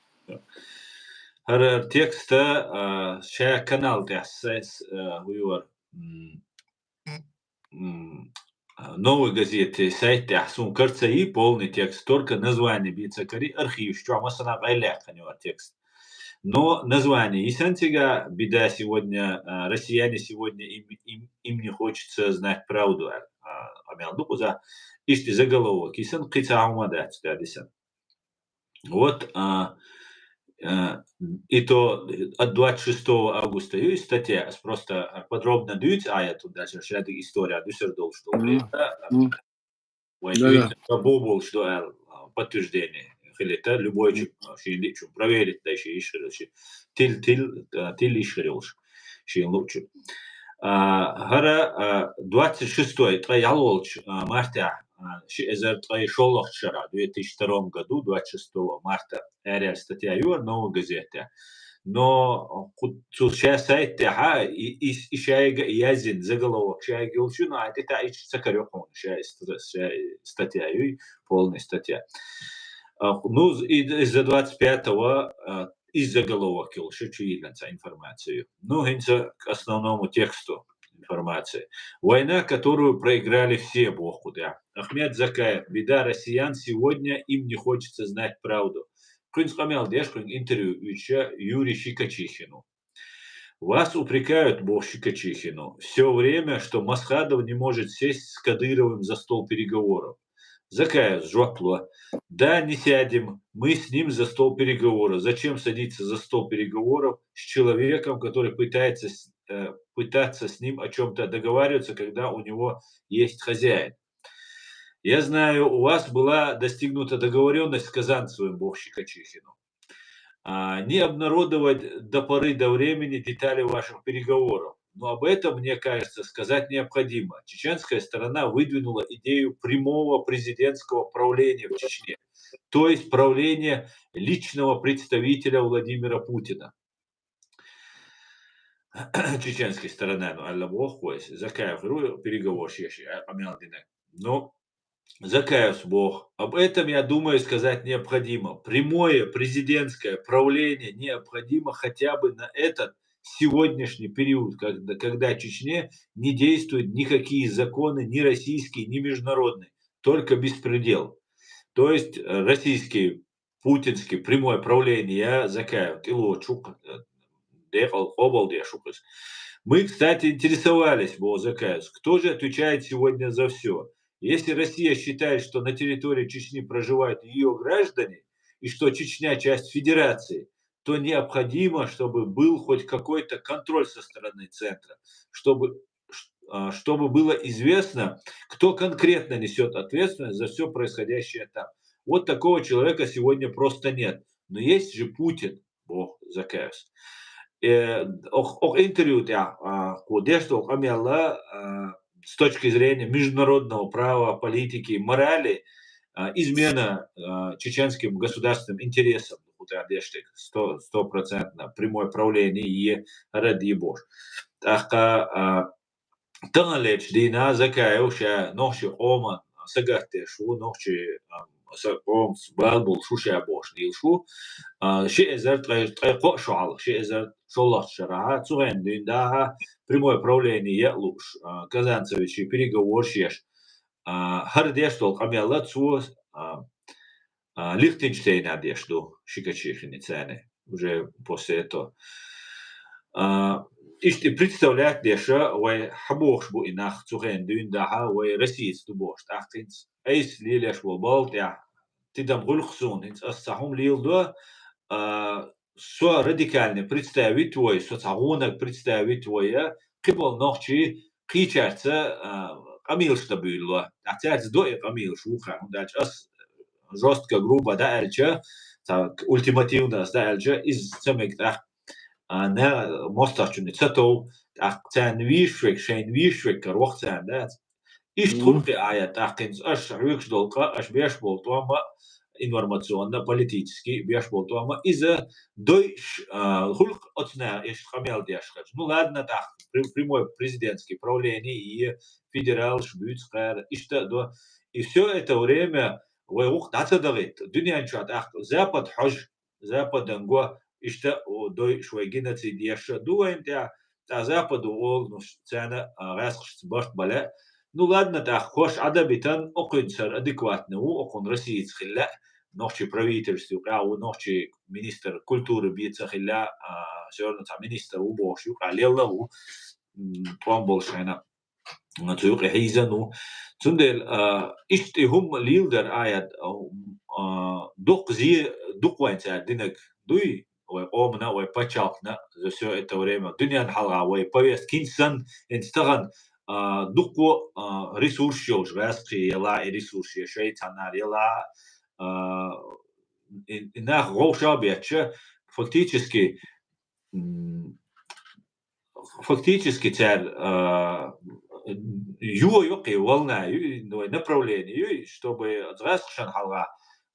ХӀара текста, а, ша канал тӀехь сайс, а, хӀу ювар, м, м, а, Новой газеты сайт тӀехь сун карца и полный текст, только название бица кари архиваш чохь массана къайлаьккхина ю текст. Но название йисан цига, беда сегодня, а, россияне сегодня, им, им, им не хочется знать правду, а, а, къамел ду кхуза. Иштта заголовок йисан, кхин цхьа хӀума дац цу тӀехь дисан. Вот, а, а, и то от двадцать шестого августа ю и статья, ас просто подробно дуьйцу, а я тут дальше шадиг история дуьсур долуш долу. Мгм. Вайн Да-да. чуьйца бу болуш ду аьлла, а, подтверждение хилийта, любой чу, а, шен лиъчун проверить дай шен йиш хир йолуш. Тил, тил, а, тил йиш хир йолуш шен луъчу. А, хӀара, а, двадцать шестой ткъе ялхолчу, а, мартехь, а, ши эзар ткъе шолгӀачу шарахь, две тысячи втором году, двадцать шестого марта, аьрру статья ю хӀара Новой газетехь. Но кху-, цу ша сайт тӀехь и, и, и шайга язйина заголовок шайга йолуш ю, но а тӀе таӀийча ца карайо хьуна, ша и ст-, ша и статья юй, полная статья. А, ну, и, и за двадцать пятого, а, и заголовок йолуш ю чуйиллина цхьа информация ю. Ну, хӀинца к основному тексту информации. Война, которую проиграли все, боху кху тӀехь. Ахмед Закаев. Беда россиян сегодня, им не хочется знать правду. Кхуьнца къамел деш, кхуьнга интервью уьйцуш Юрий Щекочихину. Вас упрекают, боху Щекочихину, всё время, что Масхадов не может сесть с Кадыровым за стол переговоров. Закаев жоп ло: Да, не сядем мы с ним за стол переговоров. Зачем садиться за стол переговоров с человеком, который пытается с-, э, пытаться с ним о чём-то договариваться, когда у него есть хозяин? Я знаю, у вас была достигнута договорённость с Казанцевым, боху Щекочихину. А, не обнародовать до поры до времени детали ваших переговоров. Но об этом, мне кажется, сказать необходимо. Чеченская сторона выдвинула идею прямого президентского правления в Чечне, то есть правления личного представителя Владимира Путина. Чеченская сторона, ну, аьлла боху вайса, Закаев хир ву переговорщик, а, къамел динарг. Ну, Закаевс боху: об этом, я думаю, сказать необходимо. Прямое президентское правление необходимо хотя бы на этот в сегодняшний период, когда, когда в Чечне не действуют никакие законы, ни российские, ни международные, только беспредел. То есть э, российские, путинские прямое правление Закаев, тӀелоцу шух, э, декъал къобалдеш шух из. Мы, кстати, интересовались, бо Закаевс, кто же отвечает сегодня за все? Если Россия считает, что на территории Чечни проживают ее граждане, и что Чечня часть федерации, то необходимо, чтобы был хоть какой-то контроль со стороны центра, чтобы, ш- а, чтобы было известно, кто конкретно несет ответственность за все происходящее там. Вот такого человека сегодня просто нет. Но есть же Путин, бо Закаевс. Э, ох, ох интервью тӀа, а, кхо деш долу къамел, а, с точки зрения международного права, политики, морали, а, измена а, чеченским государственным интересам, кху тӀа деш дерг, сто, стопроцентно, прямое правление е ради бош. ТӀаккха а, таханлерчу дийнахь Закаев ша нохчийн къоман сагатдеш ву, нохчийн, ам, са-, къоманца бала болуш ву ша бохуш дийлаш ву. А, ши эзар ткъе, ткъе кхо шо хьалха, ши эзар шолгӀачу шарахь, цу хенахь дуьйна дахьа, прямое правление яа лууш, а, Казанцевичий переговорш еш. А, хӀара деш долу къамел цо, а, а, Лихтенштейна деш ду, ши качихина царна, уже после этого. А, иштта представлять деш, вай хьан бохуш бу и нах цу хенахь дуьйна дахьа, вай Россица ду бохуш, тӀаккха хӀинца айса лелош волу бала тӀехь тидам гӀуьллу-кх суна, хӀинца ас цхьа хӀума леладо, а, со радикальный представить вой, со цхьа гӀонаг представить вой, кхиболу нохчий кхечаьрца, а, къамелаш дан буьйлало. ТӀаккха цаьрца до и къамелаш вукхара, хӀунда аьлча ас жёстко, грубо дӀааьлча, цхьа ультимативно ас дӀааьлча, иза ца мега тӀаккха, а, на-, мостагӀчунна ца тов, тӀаккха царна вийшвек, шайна вийшвек кара ваха царна дац. Иштта хуьлу-кх и аят, тӀаккха хӀинца аша хьоьгуш долу къа, аша беш болу тӀом а, информационно, политически беш болу тӀом а, иза дойуш, а, хуьлу-кх оцу наха иштта къамел деш хилча. Ну ладно, тӀаккха при-, прямой президентский правление и федералаш буьйцу кхара, иштта а до. И всё это время вай гӀуллакх дӀа ца дахийта. Дуьнен чохь тӀаккха Запад хьожа, Западан го, иштта а, о, дойуш вай геноцид еш а ду вайна тӀехь, тӀаккха Западо олу, ну, царна, а, гӀаьскхашца барт бан лаьа. Ну ладно, тӀаккха хӀорш Ӏадабитан, окхуьнца хӀара адекватный ву, окхунна Россица хила лаьа, нохчийн правительство юкъахь ву, нохчийн министр культуры бен ца хила лаьа, а, всё равно цхьа министр ву бохуш юкъахь лелла а ву, м, тӀом болуш хьайна. Цу юкъе хьийзан ву. Цундела, а, иштта и хӀума леладар аят, а, дукха зе, дукха вайн цара динарг дуй, вай къомана, вай пачхьалкхана за всё это время. Дуьненна хьалха вай повестка хӀинца санна, хӀинца тахана, а, дуккха, а, ресурс йолуш, гӀаьскхий яла и ресурс я шайца цхьанара яла, а, и, и нах вовшах а бетташ, фактически, м, фактически цара, а, йо йоккхий волна ю, вай направление ю, чтобы гӀаьскхашна хьалха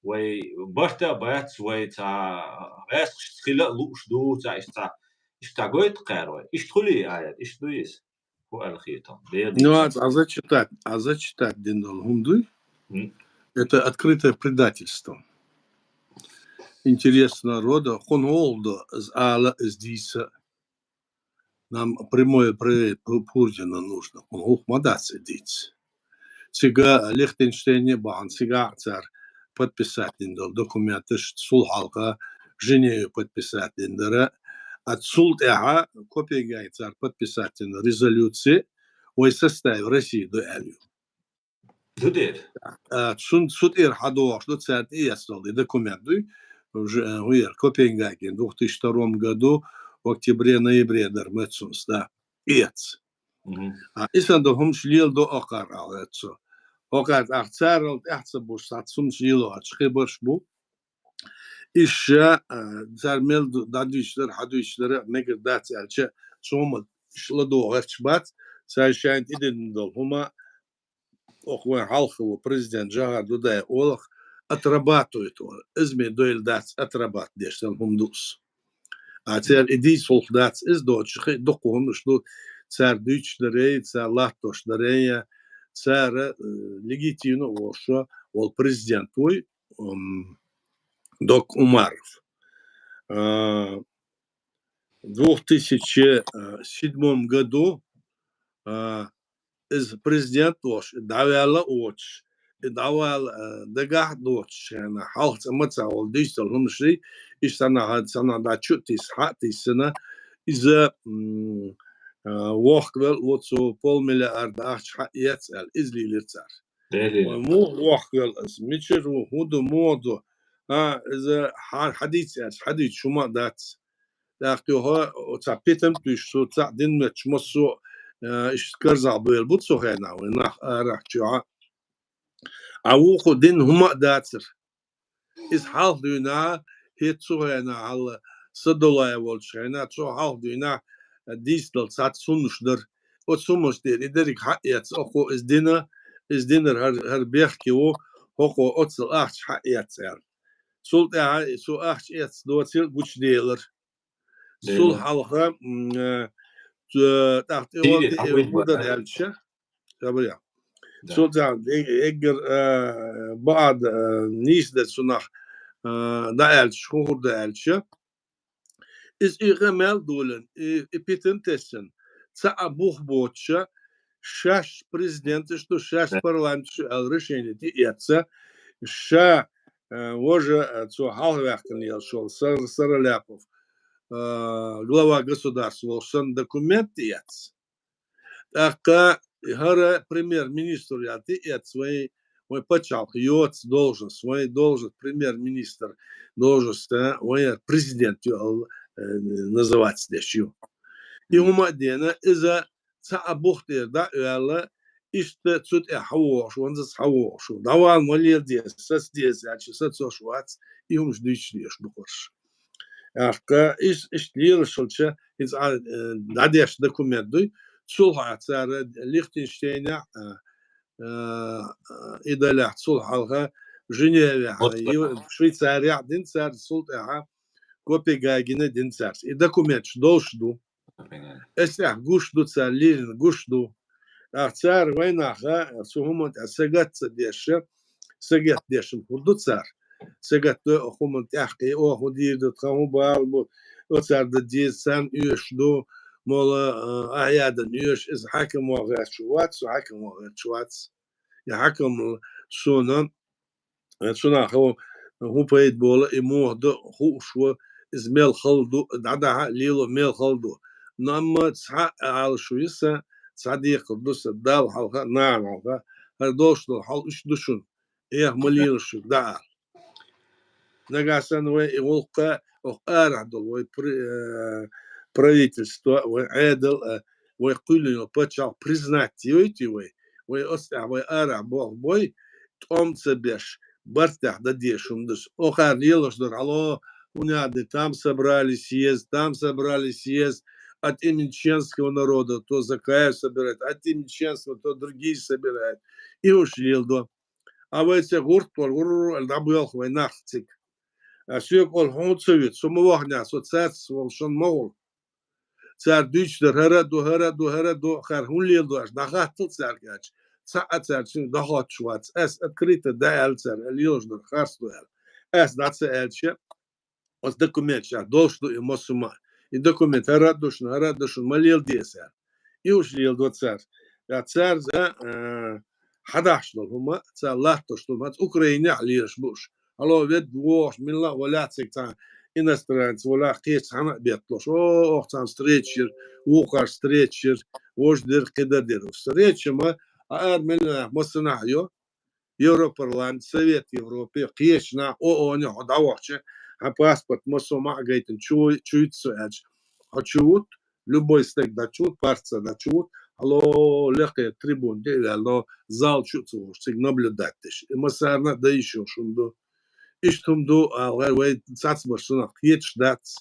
вай барта а бац, вай цхьа гӀаьскхашца хила а лууш ду, цхьа иштта, иштта гойту кхара вай. Иштта хуьлий аят, иштта ду иза. ХӀу аьлла хетал. Ну, а, а зачитать, а зачитать дина долу хӀума дуй? М. Это открытое предательство. Интересно, народа, хӀун гӀолу до, из ала, из дийца. Нам прямое проверить Пу-, Путина нужно. ХӀун гӀуллакх ма дац и дийца. Цига Лихтенштейне а бахьана, цигахь а цара подписать дина долу документаш, цул хьалха Женеве подписать дина дара. А цул тӀаьхьа Копенгаге цара подписать дина резолюция, вай составе России ду аьлла ю. Ду дера. А, цун, цу тӀера хьадогӀуш ду, цара тӀеэцна долу и документ дуй. Уже, э, вера, Копенгаген, две тысячи втором году, в октябре-ноябре дара моьтту суна, да, эц. Мгм. А, и сан ду хӀумаш леладо окхара, аьлла цо. Окхара, ахь царал тӀаьхьа ца буш, схьа цумаш лело аьлча, хи барш бу. Иша, а, цара мел ду-, дӀадуьйцуш дара, хьадуьйцуш дара, мегар дац аьлча, цо хӀума иш ладогӀа гӀерташ бац, цара шайна тӀедиллина долу хӀума, оха вайн хьалха ву президент Жохар Дудаев олах, отрабатывает вара. Иза ме дойла дац, отрабат деш сан хӀума ду ас. А церан и дийца гӀуллакх дац, иза доцуш хи дукха хӀуманаш ду, цара дуьйцуш даре, цара латтош даре, цара, э, легитимно а волуш волу президент вуй, м, Док Умаров. А, В двух тысячи седьмом году, а, из президент волуш, и дӀаваьлла а воцуш, и дӀавала, а, дагахь а доцуш, хьалха цӀа ма ца волу дийцал хӀумаш, иштта цхьанахьа, цхьанахьа дӀа чу а тийса, хьа а тийсина, иза, м, а, вохкавелла а ву цу полмиллиарда ахча хьаэца аьлла, иза лелира цара. Вай муха вохкавелла аса? Мичара ву? ХӀун ду? Муха ду? А, иза хьа-, хьадийца аьлча, хьадийца хӀума а дац. ТӀаккха юха оцу Питам туьйсу, цу цхьаъ дина метташ массо а, э, иштта карзахбевлла бу цу хенахь, вай нах арахь чохь. А вукху дина хӀума а дацара. Иза хьалха дуьйна, хӀетта цу хенахь хьалла Садулаев волчу хенахь, цо хьалха дуьйна дийцадала цхьацца хӀуманаш дара. Оцу хӀуманаш тӀера и дерриг хьаэца, оха иза дина, иза динарг хӀара, хӀара бехке ву, хӀокхо оццул ахча хьаэца аьлла. Цул тӀаьхьа и цо ахча эцна доцийла гучуделира. Цул хьалха, м, э, ц-, тӀаккха тӀе вала тӀе хӀун дара аьлча, Габриэл. Цул тӀаьхьа э-, эггара, э, бакъ а, э, нийса дерг цунах, э, дӀа аьлча, хӀун хир ду аьлча, иза и гӀа мел долийна, и, и Питам тесна, цхьа а бух боцуша, шаьш президенташ ду, шаьш парламенташ ду аьлла решение тӀеэцна, ша, э, важа, э, цо хьалхаваьккхина йолуш волу Сар-, Сараляпов, э, глава государства волуш санна документ тӀеэцна. ТӀаккха хӀара премьер-министр ял тӀеэцна вайн, вайн пачхьалкх йоцу должность, вайн должность премьер-министр должность, а, вайн президент ю аьлла, э, называться деш ю. И хӀума а дена, иза цхьа а бух тӀера дӀа а ваьлла, иштта цу тӀе хьавогӀуш, ванзас хьавогӀуш ву. ДӀавала ма леладе, саца деза аьлча, сацош вац, и хӀумаш дуьйцуш дезаш бу хӀорш. ТӀаккха иш-, иштта лелаш хилча, иза, а, э, дӀадеш документ дуй. Цул хьалха цара Лихтенштейнехь, а, а, а, Италехь, цул хьалха Женевехь, Швейцарехь дина цара, цул тӀаьхьа Копенгагена дина цара. И документаш долуш ду. Эс тӀехь гуш ду цара, лелийна гуш ду. ТӀаккха цара вайнаха цу хӀуманна тӀехь сагатца деш, сагатдешна хӀур ду цара. Сагатдой оха хӀуманна тӀехь кхин, оха хӀун дийр ду, тхан хӀун бала бу, оцара дан деза, царна оьшуш ду, мола, а, ахьа ядан оьшуш, иза хьаькамо гӀерташ вац, со хьаькамо гӀерташ вац. И хьаькам суна Э, цунах хӀу-, хӀун пайда болу, и муха ду, хууш ву, иза мел хала ду, дӀадахьа а лело мел хала ду. Но амма цхьа а Ӏалашо ю сан, цхьа декхар ду сан, Далла хьалха, нахана хьалха, хӀара долуш долу хьал уьш ду шуна. Эха ма лела шуьга дӀаала. Нагахь санна вай и гӀуллакх, оха арахь долу вай пр-, э, правительство, вай Ӏедал, э, вай кхуьллина пачхьалкх признать йойтий вай, вай оцу тӀехь вай арахь болх бой, тӀом ца беш, барт тӀехь дан дезаш хӀума ду сан. Оха лелаш дара, алло, у нас там собрали съезд, там собрали съезд, от имени чеченского народа то Закаев собирает, от имени чеченского то другие собирает. И уж леладо. А вай цигахь гӀурт вара, гӀурр аьлла дӀабоьлху вай нах цига. А соьга олу хьуна ца вуьту, со ма вахнехь, со цаьрца волу шун ма гӀур. Цара дуьйцуш дара, хӀара а ду, хӀара а ду, хӀара а ду, хӀара хӀун леладо аша, дӀахаттал цаьрга аьлча. Цхьа а цара цуьнга дӀахоттуш вац. Ас открыто дӀааьлла цара, аьлла, лелаш дара, харц ду аьлла. Ас дӀа ца аьлча, оцу документашкахь долуш ду и массо а ма. И документ хӀара а ду шуна, хӀара а ду шуна, ма леладе аса аьлла. И уьш леладо цара. Я цара, а, хьадахьаш долу хӀума, цара латтош долу хӀума, Украинехь лелаш бу уьш. Хьало ведда вогӀуш, милла а валахь цига цхьа иностранец валахь, кхечу цхьана а бетталуш. О, оха цхьана встреча йира, вукхар встреча йира, вож дира, кхидӀа дира. Встреча ма, а ара милла массанахь йо. Европарламент, Совет Европы, кхечу нах, ООН хьо дӀавахча, хьан паспорт массо а ма а гайтина, чу-, чуьйцу со аьлча, хьо чу вут, любой стаг дӀачу вут, парца дӀачу вут, хьало лекхе трибун тӀе а ваьлла, но зал чу а ца вогӀуш, цига наблюдать деш. И массарна а дан йиш йолуш хӀума ду. Иштта хӀума ду, а, вай, вай цацбарш сунах кхеташ дац.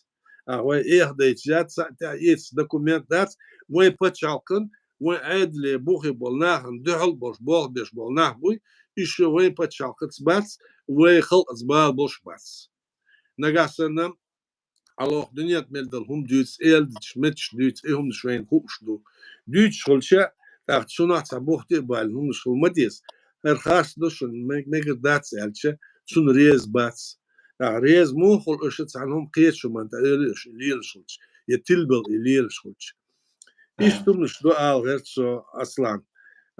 А, вай эхдайча яц, цхьаъ тӀехь эца документ дац, вай пачхьалкхан, вай Ӏедале бухе болу нахана дуьхьал болуш, болх беш болу нах буй, и шо вай пачхьалкхаца бац, вай халкъаца бала болуш бац. Нагахь санна, хьалха дуьнен мел долу хӀума дуьйцу, элдачу метташ дуьйцу, и хӀуманаш вайна хууш ду. Дуьйцуш хилча, тӀаккха цунах цхьа бухте а балийна хӀуманаш хила ма деза. ХӀара харц ду шуна, мег-, мегар дац аьлча, цунна реза бац. ТӀаккха реза муха хуьлу аша цхьана хӀума кхеташ хӀуманна тӀе, эр аша лелаш хилча? я тилбал и лелаш хулча. Иштта хӀуманаш ду ала гӀерт со, Аслан.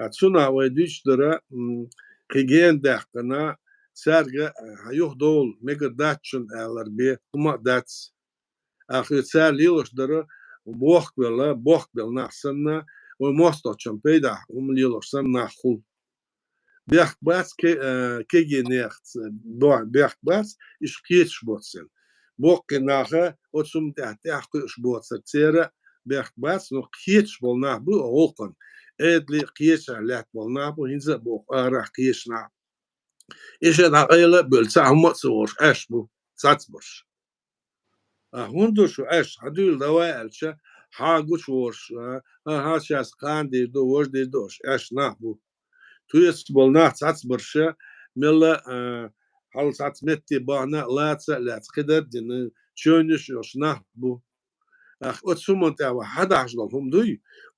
А цунах вай дуьйцуш дара, м, кхы ген даьккхина, цаьрга, а, хьан юхадовла мегар дац шуна алар бе, хӀума а дац. Ахир цара лелаш дара, бохкавелла, бохкабелла нах санна, вай мостагӀчун пайдах хӀума лелаш санна нах хул. Бехк бац ке-, э, кегий нех, ц-, бо-, бехк бац, уьш кхеташ боццен. Боккхий наха оцу хӀума тӀехь, тӀехь кхуьуш боцар церан бехк бац, но кхеташ болу нах бу гӀуллакхан. Эдли кхеташ лаьтта болу нах бу, хӀинца а боху арахь кхеташ нах. И шен дӀа къайла а бевлла, цхьа хӀума а ца волуш, Ӏаш бу, цхьацбарш. А хӀунда ду шу Ӏаш? Хьан дуьйла давай аьлча, хьан гучу волуш, а, а, хьан шаьш кхана дийр ду, важа дийр ду, аша Ӏаш нах бу. Туьйсуш болу нах цхьацбарша, мелла, а, хьал цхьацца метте бахана, лаца а лаьцна, кхидӀа а дина, чевнаш а йолуш нах бу. Ах, оцу хӀуманна тӀехь вай хьадахьаш долу хӀума дуй,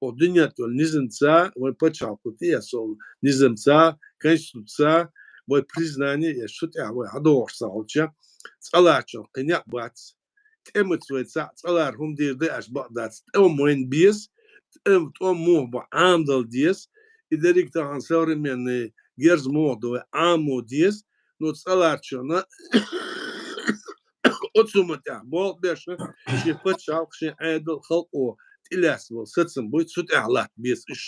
оцу дуьнен тӀехь йолу низамца, вайн пачхьалкхо тӀеэцна йолу низамца, конституцица, вай признание еш, цу тӀехь вай хьадогӀуш ца хилча, цӀа ларчунна кхин некъ бац. ТӀемаца вай цхьаъ цӀа лара хӀума дийр ду аьлча бакъ дац. ТӀом вайна беза, тӀом, тӀом муха бу Ӏамадала деза. И дерриг тахана современный герз муха ду вай Ӏамо деза. Ну, цӀа ларчунна оцу хӀуманна тӀехь болх беш, шен пачхьалкх, шен Ӏедал, халкъо тӀелаьцна болу сацам буй, цу тӀехь латта беза уьш.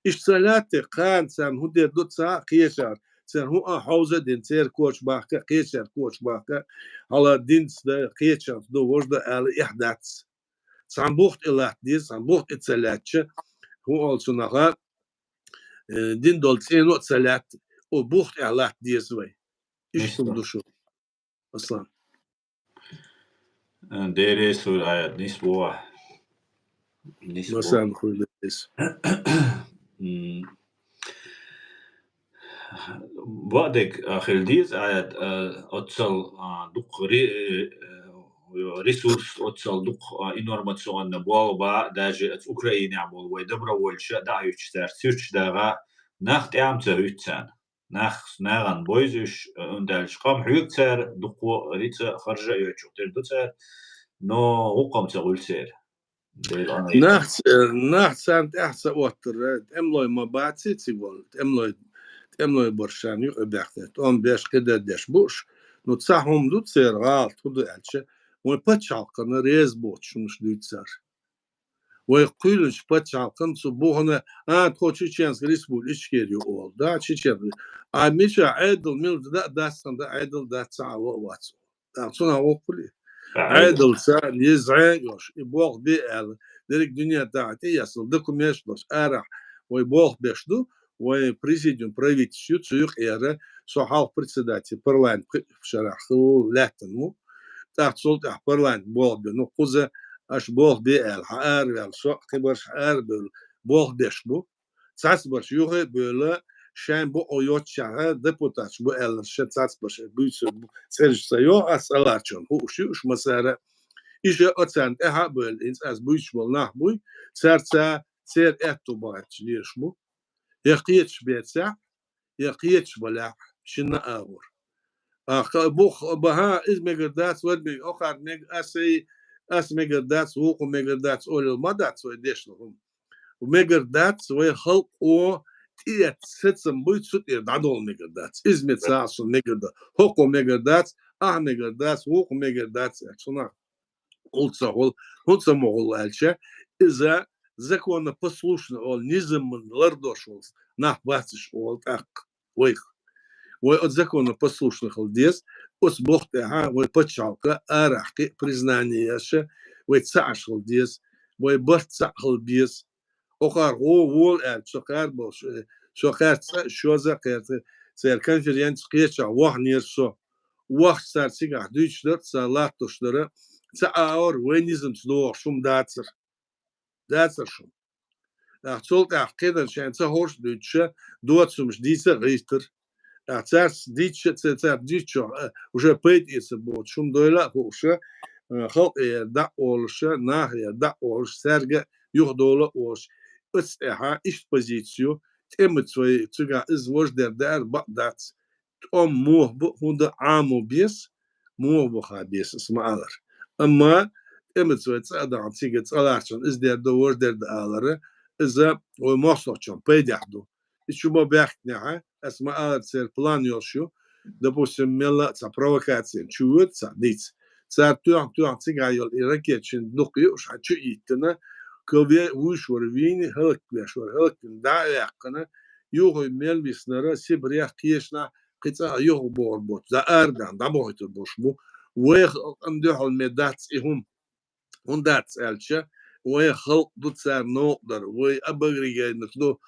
Иштта ца лаьтта, кхана царна хӀун дер ду ца кхечара, церан хӀун а хьовза а дина, церан коча бахка а, кхечара коча бахка а, хьала динца дан, кхечанца дан, важа дан ала эхь дац. Цхьана бух тӀе латта деза, цхьана бух тӀе ца лаьттача, хӀун олу цунах, э, дин долу цӀено а ца лаьтта, оцу бух тӀехь латта деза вай. Иштта хӀума ду шу. Аслан. Э, Деррес вуй Ӏаят, нис бу вай. Нис бу. Масан хуьлда иза. М. Бакъдерг, а, хила деза Ӏаят, а, оццал, а, дукха ре-, э, ресурс, оццал дукха, а, информационна болх ба, даже оцу Украинехь болу вай добровольчаша дӀахьуьттуш цара суьрташ дагӀа, нах тӀе ма ца хӀуьтту царна. Нах, нахана бевза уьш, э, хӀунда аьлча къам хьоьгу цара, дуккха а рица, харжа а йойтуш тера ду цара, но гӀуллакх ца хуьлу церан. Дела Ӏанайта. Нах ц-, э, нах царна тӀаьхьа ца оттара, тӀемалой ма баций цига волу, тӀемалой, тӀемалой баршана юкъа баьхкина, тӀом беш, кхидӀа деш бу уьш, ну, цхьа хӀума ду церан гӀалат, хӀун ду аьлча, вайн пачхьалкхана реза боцуш хӀумнаш дуьйцу цара. Вай кхоьллинчу пачхьалкхана цу бухана, а, тхо Чеченская республика Ичкери ю олу. Да, Чечен. А мича Ӏедал мила да, дастхан да, Ӏедал дац, цхьа а вац. ТӀаккха цунах воккхули? Ӏедалца, еза а йолуш, и болх бе аьлла, дерриг дуьнен тӀехь тӀеэцна документаш долуш, арахь вай болх беш ду, вайн президиум, правительство ю, цу юкъера, со хьалха председатель парламент пхи шарахь хилла лаьттина ву. ТӀаккха цул тӀаьхьа парламент болх бе. Ну, кхуза аша болх бе аьлла, хьан араваьлла, со а кхин барш хьан арабевлла, болх беш бу. Цхьацбарш юххе а бевлла, шайн бакъо йоццушехь депутаташ бу аьлла, ша цхьацбарш буьйцур бу, цӀераш ца йоху, ас цӀа ларчунна хууш ю уьш массара. Иша оцарна тӀаьхьа а бевлла, хӀинца ас буьйцуш болу нах буй, царца церан аьтту бахьанца лелаш бу. Я кхеташ бецахь, я кхеташ балахь, шинна а агӀор. А, ха-, бух баха, иза мегар дац, вад мег-, охар мег-, ас ай, ас мегар дац, вукху мегар дац, олал ма дац вай дешна хӀума. Мегар дац, вай халкъо тӀе сацам буй, цу тӀера дӀадолла мегар дац. Иза меца а сун мегар дац. ХӀокхо мегар дац, ахь мегар дац, вукху мегар дац, аьлла, цунах. Хул ца хул, хӀун ца ма хул аьлча, иза законопослушный олу, низаман лардош волу нах бац уьш олу тӀаккха вайх. Вай оцу законопослушный хила деза, оцу боху тӀехьа вай пачхьалкха арахь кхин а признание еш, вай цхьаъ хила деза, вай барт цхьаъ хила беза. Охар гӀо вола аьлла, со кхаьра болуш, со кхаьра цкъа а, шозза а кхаьра церан конференци кхечахь ваханера со. Вахча цара цигахь дуьйцуш дара, цара латтош дара, ца Ӏаура вай низамца догӀуш хӀума дацара. Дацара шуна. ТӀаккха цул тӀаьхьа кхидӀа шайн ца хӀорш а дуьйцуша, доцу хӀумаш дийца а гӀиртира. ТӀаккха цаьрца дийцча, ца-, цаьрца дийцча, а, уже пайда эца боцу шуна дойла а хууша, а, халкъера дӀа а олуша, нахера дӀа а олуш, цаьрга а юхадовла а олуш, оцу тӀехьа иштта позицию, тӀемаца вай цигахь иза важа дер даьра бакъ дац. ТӀом муха бу, хӀунда Ӏамо беза, муха бу ха беза, аса ма алара. Амма эмоци вай цӀа а дахьан цига цӀа ларчан, из дер ду, вож дер ду алара, иза вай мостагӀчун пайдехь ду. И чу ма баьхкинехьа, ас ма алар церан план йолуш ю. Допустим, мелла а цхьа провокациян чу воьду цхьа диц. Цара тоьхна-тоьхна цигахь йолу и ракета шина дукха юуш хьан чу йиттина, кове вуьйш вара вийна, хӀаллаквеш вара хӀаллаквина, дӀа а ваьккхина, юххе мел виснара, Сибрех, кхечанхьа, кхин цӀа а юха бохур боцу, дӀа арадаьхна, дӀабохуьйтур болуш бу. Вайх а къан дуьхьал ме дац и хӀума. ХӀунда дац аьлча, вай халкъ ду цара новкъа дар, вай аборигенаш ду,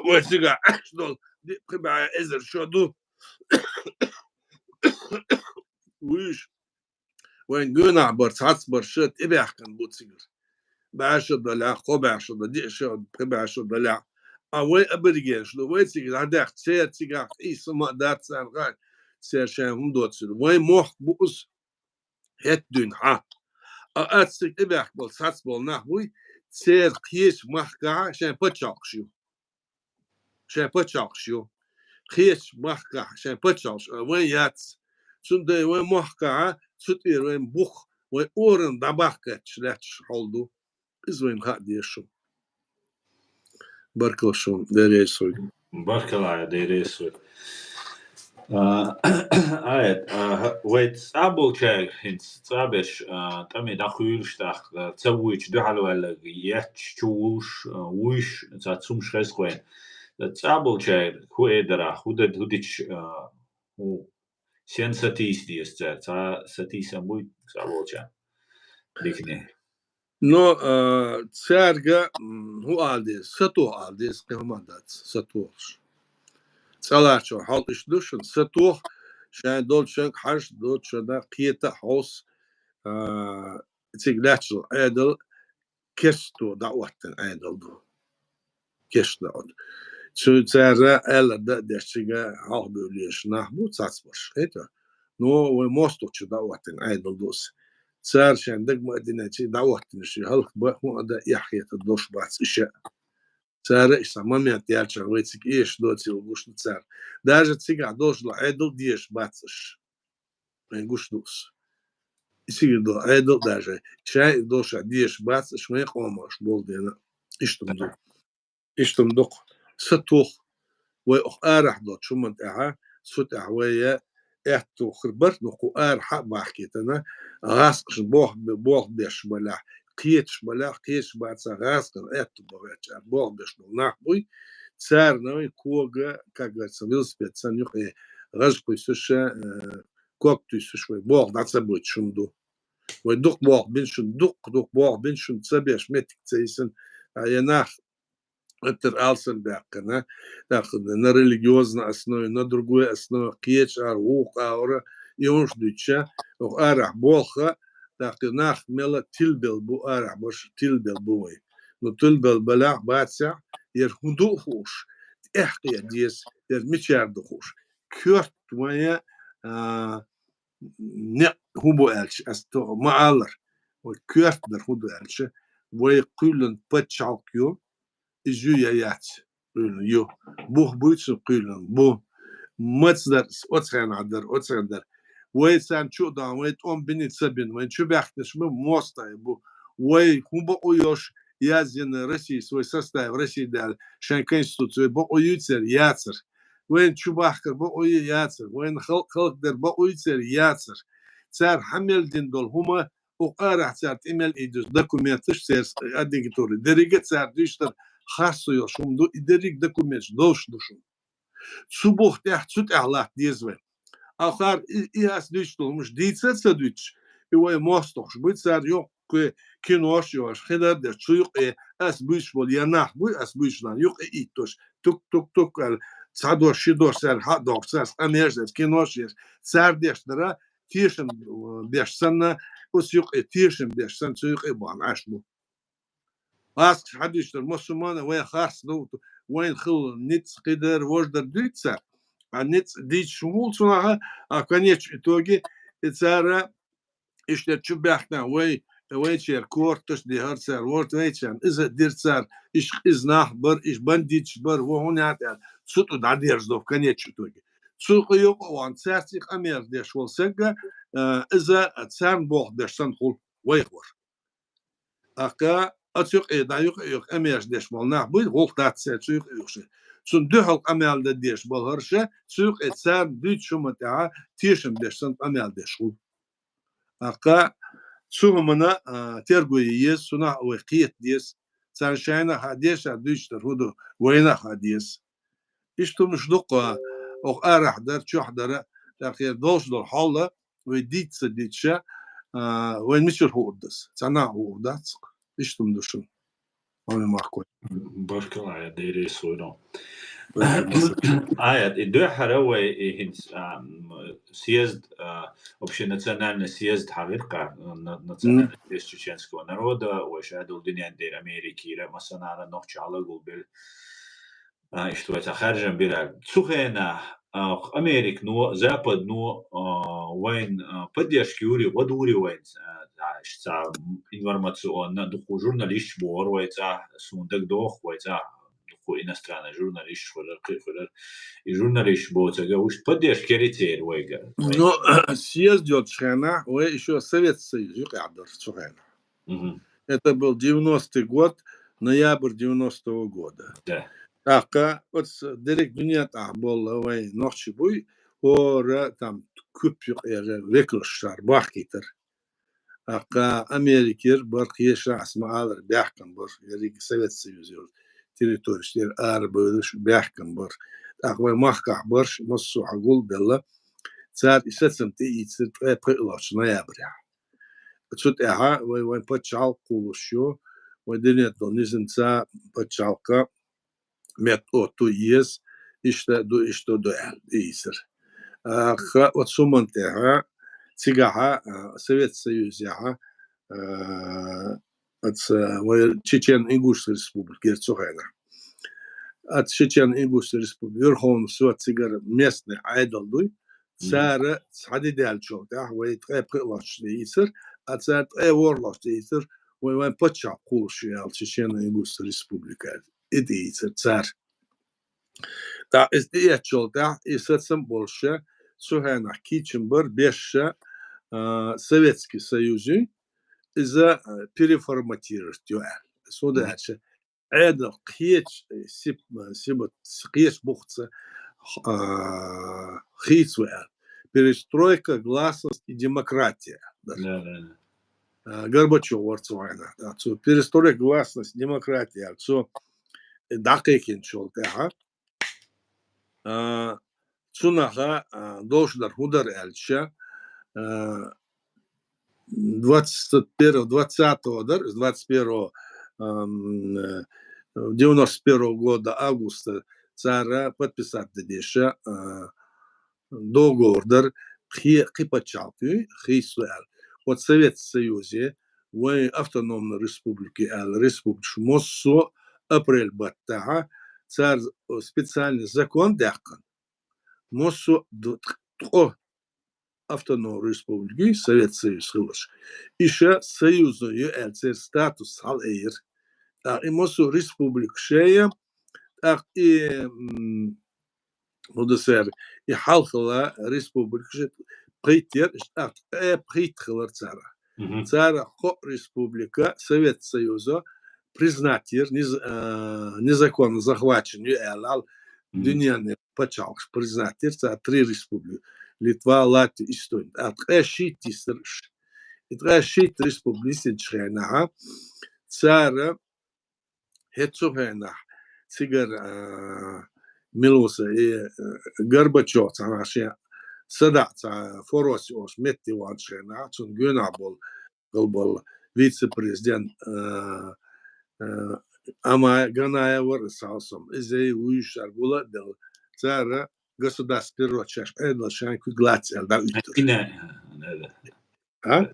вай цигахь Ӏаш долу диъ пхи бӀе эзар шо ду. Вуьйш, вайн гонахь бар, цхьацца бар ша тӀебаьхкина бу цигара. БӀе шо далахь, кхо бӀе шо далахь, диъ шо, пхи бӀе шо далахь. А вай аборигенаш ду, вай цига дӀадаьхна, церан цигахь къийса ма а дац царна хаьа, церан шайн хӀума доцург. Вайн мохк бу иза. ХӀетта дуьйна хьан. А ас цига тӀебаьхка болу, цхьацца болу нах буй, церан кхечу махкахь шайн пачхьалкхаш ю. Шайн пачхьалкхаш ю. Кхечу махкахь шайн пачхьалкхаш, а вайн яц. Цундела вайн махкахь, цу тӀера вайн бух, вайн орам дӀабахкийташ лаьтташ хьал ду. Иза вайна хаа дезаш ду. Баркалла шуна, Дела реза хуьлда. Баркалла, Дела реза хуьлда. А, ай, а, вай цӀа болчаьрга хӀинца цӀа берш, а, тӀаме дӀахуьйлуш тӀаккха, а, ца вуьйчу дуьхьал ваьлларг етташ чу вулуш, а, вуьйш, цхьа цумаш хеза вайна. ЦӀа болчаьрга хӀун эр дара, хӀун д-, хӀун дича, а, хӀун Сен сатийса деза цара? Цхьа сатийсам буй цхьа волча дикане? Но, а, цаьрга, м, хӀун ала деза? Сатоха ала деза, кхин хӀума дац, сатохаш. ЦӀа ларчо хьал иштта ду шуна, сатоха, шайн долчуьнга хьажа, долчунна кхета а хьовса, а, цига лаьтташ долу Ӏедал керсто дӀаоттина Ӏедал ду. Керсто дӀаотту. Цу цара аьлла дан а деш, цига хьалхабевлла езаш нах бу цхьацбарш, хета? Но вай мостагӀчу дӀаоттина Ӏедал ду аса. Цара шайн дага ма а дина, цига дӀаоттина ши хӀаллакбан, хӀун а дан эхь хетар долуш бац иша. Цара иштта момент яьлча, вай цига эшаш доцийла гуш ду цара. Даже цигахь долуш долу Ӏедал дезаш бац аша. Вайн гуш ду аса. И цига долу Ӏедал даже, шайн и долуш дезаш бац аша, вайн къомаш болу дела. Иштта ма ду. Иштта ма ду-кх. Сатух. Вай оха арахь долчу хӀуманна тӀехь, цу тӀехь вай аьтту хир бара, но кху арахь а бахкийтина, гӀаскхашна болх бе-, болх беш балахь, кхеташ балахь, кхеташ бацахь, гӀаскхашна аьтту бахьа ваьлча, болх беш болу нах буй, царна вай кога, как говорится, велосипед санна юкъе гӀаж кхуьйсуш, э, ког туьйсуш вай болх дӀа ца бойтуш хӀума ду. Вай дукха болх бина шуна, дукха, дукха болх бина шуна, ца беш меттиг ца йисина, а, я нах оттар алсам баьккхина, тӀаккха на религиозной основе, на другой основе, кхечара, вукху агӀора, и хӀумаш дуьйцуша, оха арахь болх, тӀаккха нах мела тилбелла бу, арахь барш тилбелла бу вай. Ну, тилбелла балахь, бацахь, яра хӀун ду а хууш, тӀехь кхета деза, яра мичара ду хууш. Коьрта вайн, а, некъ хӀун бу аьлча, ас то ма аллара, вай коьрта дар хӀун ду аьлча, вай кхоьллина пачхьалкх ю, иза ю я яц, кхоьллина ю. Бух буй цуьнан кхоьллина? Бу. Маца дара оцу хенахь дара, оцу хенахь дара. Вай царна чу а дахьа, вай тӀом бина а ца бина, вайн чу баьхкинарш ма мостагӀий бу. Вай хӀун бакъо йолуш язйина Россис, вай составе России даьлла, шайн конституци вай бакъо юй церан, яцара. Вайна чу бахкар бакъо ю, яцара. Вайна халкъ хӀаллакдар бакъо ю церан, яцара. Цара хьан мел дина долу хӀума, оха арахь цара тӀе мел ийдуш документаш, церан адвокатура. Деррига а цара дуьйцуш дара харцо йолуш хӀума ду, и дерриг документаш долуш ду шуна. Цу бух тӀехь, цу тӀехь латта деза вай. Ахар и, и ас дуьйцуш долу хӀумаш дийца а ца дуьйцуш, и вай мостагӀаш буй, цара юккъе кинош а йолуш, хинар а деш, цу юккъе ас буьйцуш болу я нах буй, ас буьйцуш нах юккъе иттош, тук-тук-тук аьлла, цхьа дош, ши дош цара хьа а дохуш, цара къамеш а деш, кинош а еш, цара деш дара, тешам, э, беш санна, оцу юккъе тешам беш санна, цу юккъе бахана Ӏаш бу. Маскаш хьадуьйцуш дара, массо а мана вайн харц ду, вайна хилла ницкъ кхидар, вождар дуьйцу цара. А ницкъ дийцуш хӀума цунах, а в конечном итоге и цара иштта чу баьхкина вай, вайчеран корташ дихара цара, ворта вайчарна. Иза дира цара, иш къиза нах бара, иш бандиташ бара, вон хӀун ян тӀера. Цу тӀу дӀадерзадо в конечном итоге. Цу къа юкъа а ван, цаьрца и къамел деш волу сагга, а, иза царна болх беш санна хуьлу. вайх вар. ТӀаккха а цу юкъе дӀа юкъе юха къамеш деш бола нах буй, гӀуллакх дац цаьрца цу юкъе юха ши. Цунна дуьхьал къамел дан деш болхарша, цу юкъе царна дуьйцу хӀуман тӀехьа тешам беш санна къамел деш хул. ТӀаккха цу хӀумана, а, терго е еза, цунах вай кхета деза, царна шайна хьа деша дуьйцу дар хӀу ду, вайна хьа деза. Иштта хӀумаш дукха, оха арахь дар, чохь дара, тӀаккха долуш долу хьолла, вай дийца дитша, а, вайн мичара хуур дас? Цхьанна а хуур дац. Иштта хӀума ду шуна. Амин, Марко. Баркалла, Аят, Дела реза хуьлда. Баркалла. Аят, и дуьххьара вай, и хӀинца, а, м, съезд, а, общенациональный съезд хьагӀиркха, на-, национальный съезд чеченского народа, вай шадолу дуьнен тӀера Америкера, массанхьара нохча хьалагулбелла. А, иштта вай цхьа харжам бира. Цу хенахь, а, Американо, Западано, а, вайн, а, поддержка юри, ва дури вайн, а, цхьа информационна, дукха журналисташ бохура вай цӀа, суна дагадогӀу вай цӀа, дукха иностранный журналисташ хуьлура, кхин хуьлура. И журналисташ боцург, уьш поддержка яра церан вайга. Ну, съезд йолчу хенахь, вай ещё Совет Союз юкъахь дара цу хенахь. Мгм. Это был девяностый год, ноябрь девяностого года. Да. ТӀаккха оцу дерриг дуьнен тӀехь болу вайн нохчий буй, хӀора там куьпа юкъера векалш цара бахкийтара. ТӀаккха Америкера бара, кхечанхьа аса ма-аллара, баьхкина бара, ерриг Совет Союзера территореш тӀера арабевлларш баьхкина бара. ТӀаккха вайн махкахь барш массо а хьагулбелла, цара и сацам тӀеийцира ткъе пхоьалгӀачу ноябрехь. Цу тӀехь вай, вайн пачхьалкх кхуллуш ю, вайн дуьнен тӀехь долу низамца пачхьалкх метта отту еза, иштта ду, иштта ду аьлла, ийсира. А, ха, оцу хӀуманна тӀехь, цигахь, а, Совет Союзехь, а, оцу вай Чечено-Ингушская республика яра цу хенахь. Оцу Чечено-Ингушская республика, Верховный Совет цигара местный Ӏедал дуй, Мгм. Цара схьадидаьллачул тӀаьхьа вай ткъе пхоьалгӀачу тӀеийцира, а цара ткъе ворхӀалгӀачу тӀеийцира, вай, вайн паччахь кхуллуш ю аьлла, Чечено-Ингушская республика аьлла. И тӀеийцира цара. ТӀаккха иза тӀеэцчул тӀаьхьа и сацам болуша, цу хенахь кийчам бара беша, а, Советский Союзуьй, иза, а, переформатировать йо аьлла. Мгм. Цундела аьлча, Ӏедал кхечу, э, сип-, э, сиба-, кхечу бухца, а, хийца ву аьлла. Перестройка, гласность и демократия. Да, да, да. А, Горбачев вара цу хенахь. Да, цо перестройка, гласность, демократия аьлла. Цо дӀакхайкхинчул тӀаьхьа, а, цунах, а, долуш дара хӀун дара аьлча, а, двадцать первого, двадцатого дара, двадцать первого, ам, э, девяносто первого года августа цара подписать дан деза, а, договор дара, кхе-, кхин паччахьалкх ю, хийца ву аьлла. Вот Совет Союзе вайн автономный республики аьлла, республикаш массо а апрель баттахь цара специальный закон даьккхина. Массо а ду-, ткъо автономный республики, Совет Союз хиларш. Иша союзан ю аьлла церан статус хьалаайира. ТӀаккха и массо а республика шея, тӀаккха и, м, хӀун ду цара, и хьалхала республикаш пхийттера, иштта тӀаккха ткъе пхийтта хилар цара. Мгм. Цара кхо республика Совет Союза признать йира, низ-, а, незаконно захвачен ю аьлла, Мгм. Дуьненан пачхьалкхаш признать йира, цара три республика: Литва, Латвия, Эстония. ТӀаккха ткъе шийтта йистира уьш. И ткъе шийтта республика йисинчу хенахь, цара хӀетта цу хенахь цигара, а, мила ву са, и, а, Горбачев цхьана шен садаӀа цхьа форос йолуш метте вахчу хенахь, цунна гонахь болу, гал болу вице-президент, а, а, Амай-, Ганаев вара, салсам. Иза вуьйш цара гула а делла. Цара государство переворот шаьш Ӏедал шайн куьг лац аьлла дӀауьттура. Ина, да, да. А?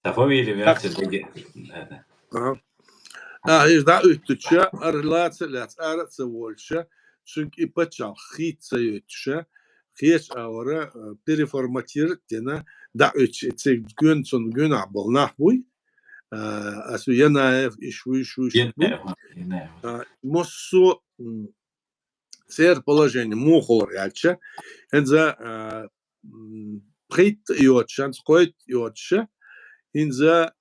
Та фамилия Так. Яц, деге. Да, да. А. А, иза дӀауьттуча, ара лаца а лаьцна, ара а ца волча, цуьнга и паччахь хийца ца йойтуша, кхечу агӀора, а, переформатировать дина, дӀауьттуш и цига гуьн-, цунна гуьнахь болу нах буй. А, ас ву Янаев, иш вуьйш, вуьйш Янаев, буй. Янаев. А, массо, м, церан положение муха хилар аьлча, хӀинца, а, м, пхийтта йоцуш, хӀинца кхойтта йоцуша, хӀинца,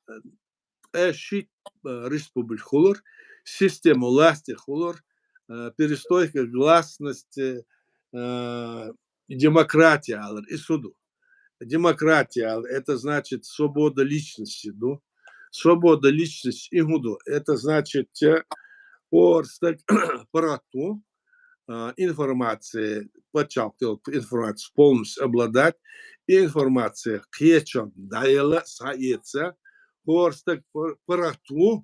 э, ши, э, республика хулар, система власти хулар, э, перестройка, гласность, э, демократия алар, из хӀу ду. Демократия алар, это значит свобода личности ду. Свобода личности из хӀу ду. Это значит, э, хӀора стага паргӀато, а, информация, паччахьалкхе йолча информация полностью обладать, и информация кхечунна дӀаяла, схьаэца, хӀора стага пар-, паргӀато,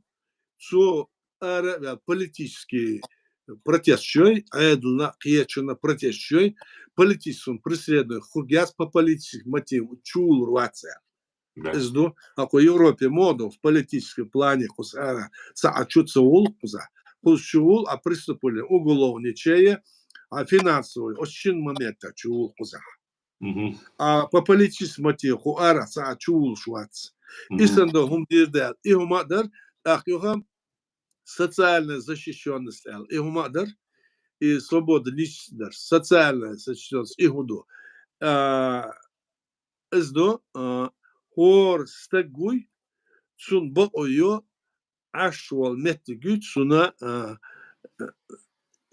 цо ара а ваьлла политический протест йой, Ӏедална, кхечунна протест йой, политическом преследовании хургьяц по политическим мотивам чувуллур вац аьлла. Да. Из ду, акхо Европе мо ду, в политическом плане кхуза ара, цхьа а чу ца вулла кхуза. Кхуза чу вулла, а преступление уголовничая, а финансовый, оцу шин момента чу вулла кхуза. Мгм. А по политическим мотивам хӀу ара цхьа а чу вуллуш вац. Мгм. И санна ду хӀума дийр даьлла. И хӀума а дар, тӀаккха юха социальная защищённость аьлла. И хӀума а дар, и свобода личности дар. Социальная защищённость, и хӀу ду. А, из ду, а, хӀора стаг вуй, цунна бакъо йо, Ӏаш волу меттиг юй цунна, а,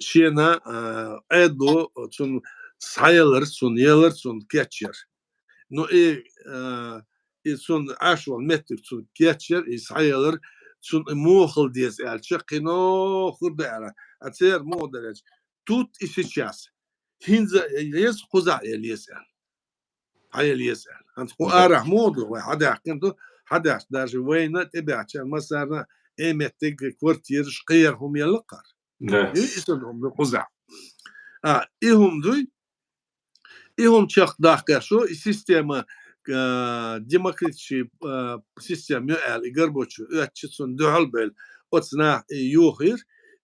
шена, а, Ӏедало цунна схьаялар, цунна ялар, цунна кечъяр. Ну и, а, и цунна Ӏаш волу меттиг цунна кечъяр, и схьаялар, цунна и муха хила деза аьлча, кхин хӀума ду аьлла. А церан муха дар аьлча, тут и сейчас. ХӀинца а еза, кхузахь а яла еза аьлла. Хьаяла еза аьлла. ХӀинца кху арахь муха ду, вай хьадаьккхина ду, хьадаьхча даже вайна тӀебаьхкинчарна массарна а меттиг, квартираш, кхера хӀума елла кхара. Да. И, и санна хӀума ду кхузахь. А, и хӀума дуй, и хӀума чекхдаккха шо, и система, а, демократический, а, система ю аьлла, и Горбачёв оьцучу цунна дуьхьал бевлла, оцу наха и юхийра,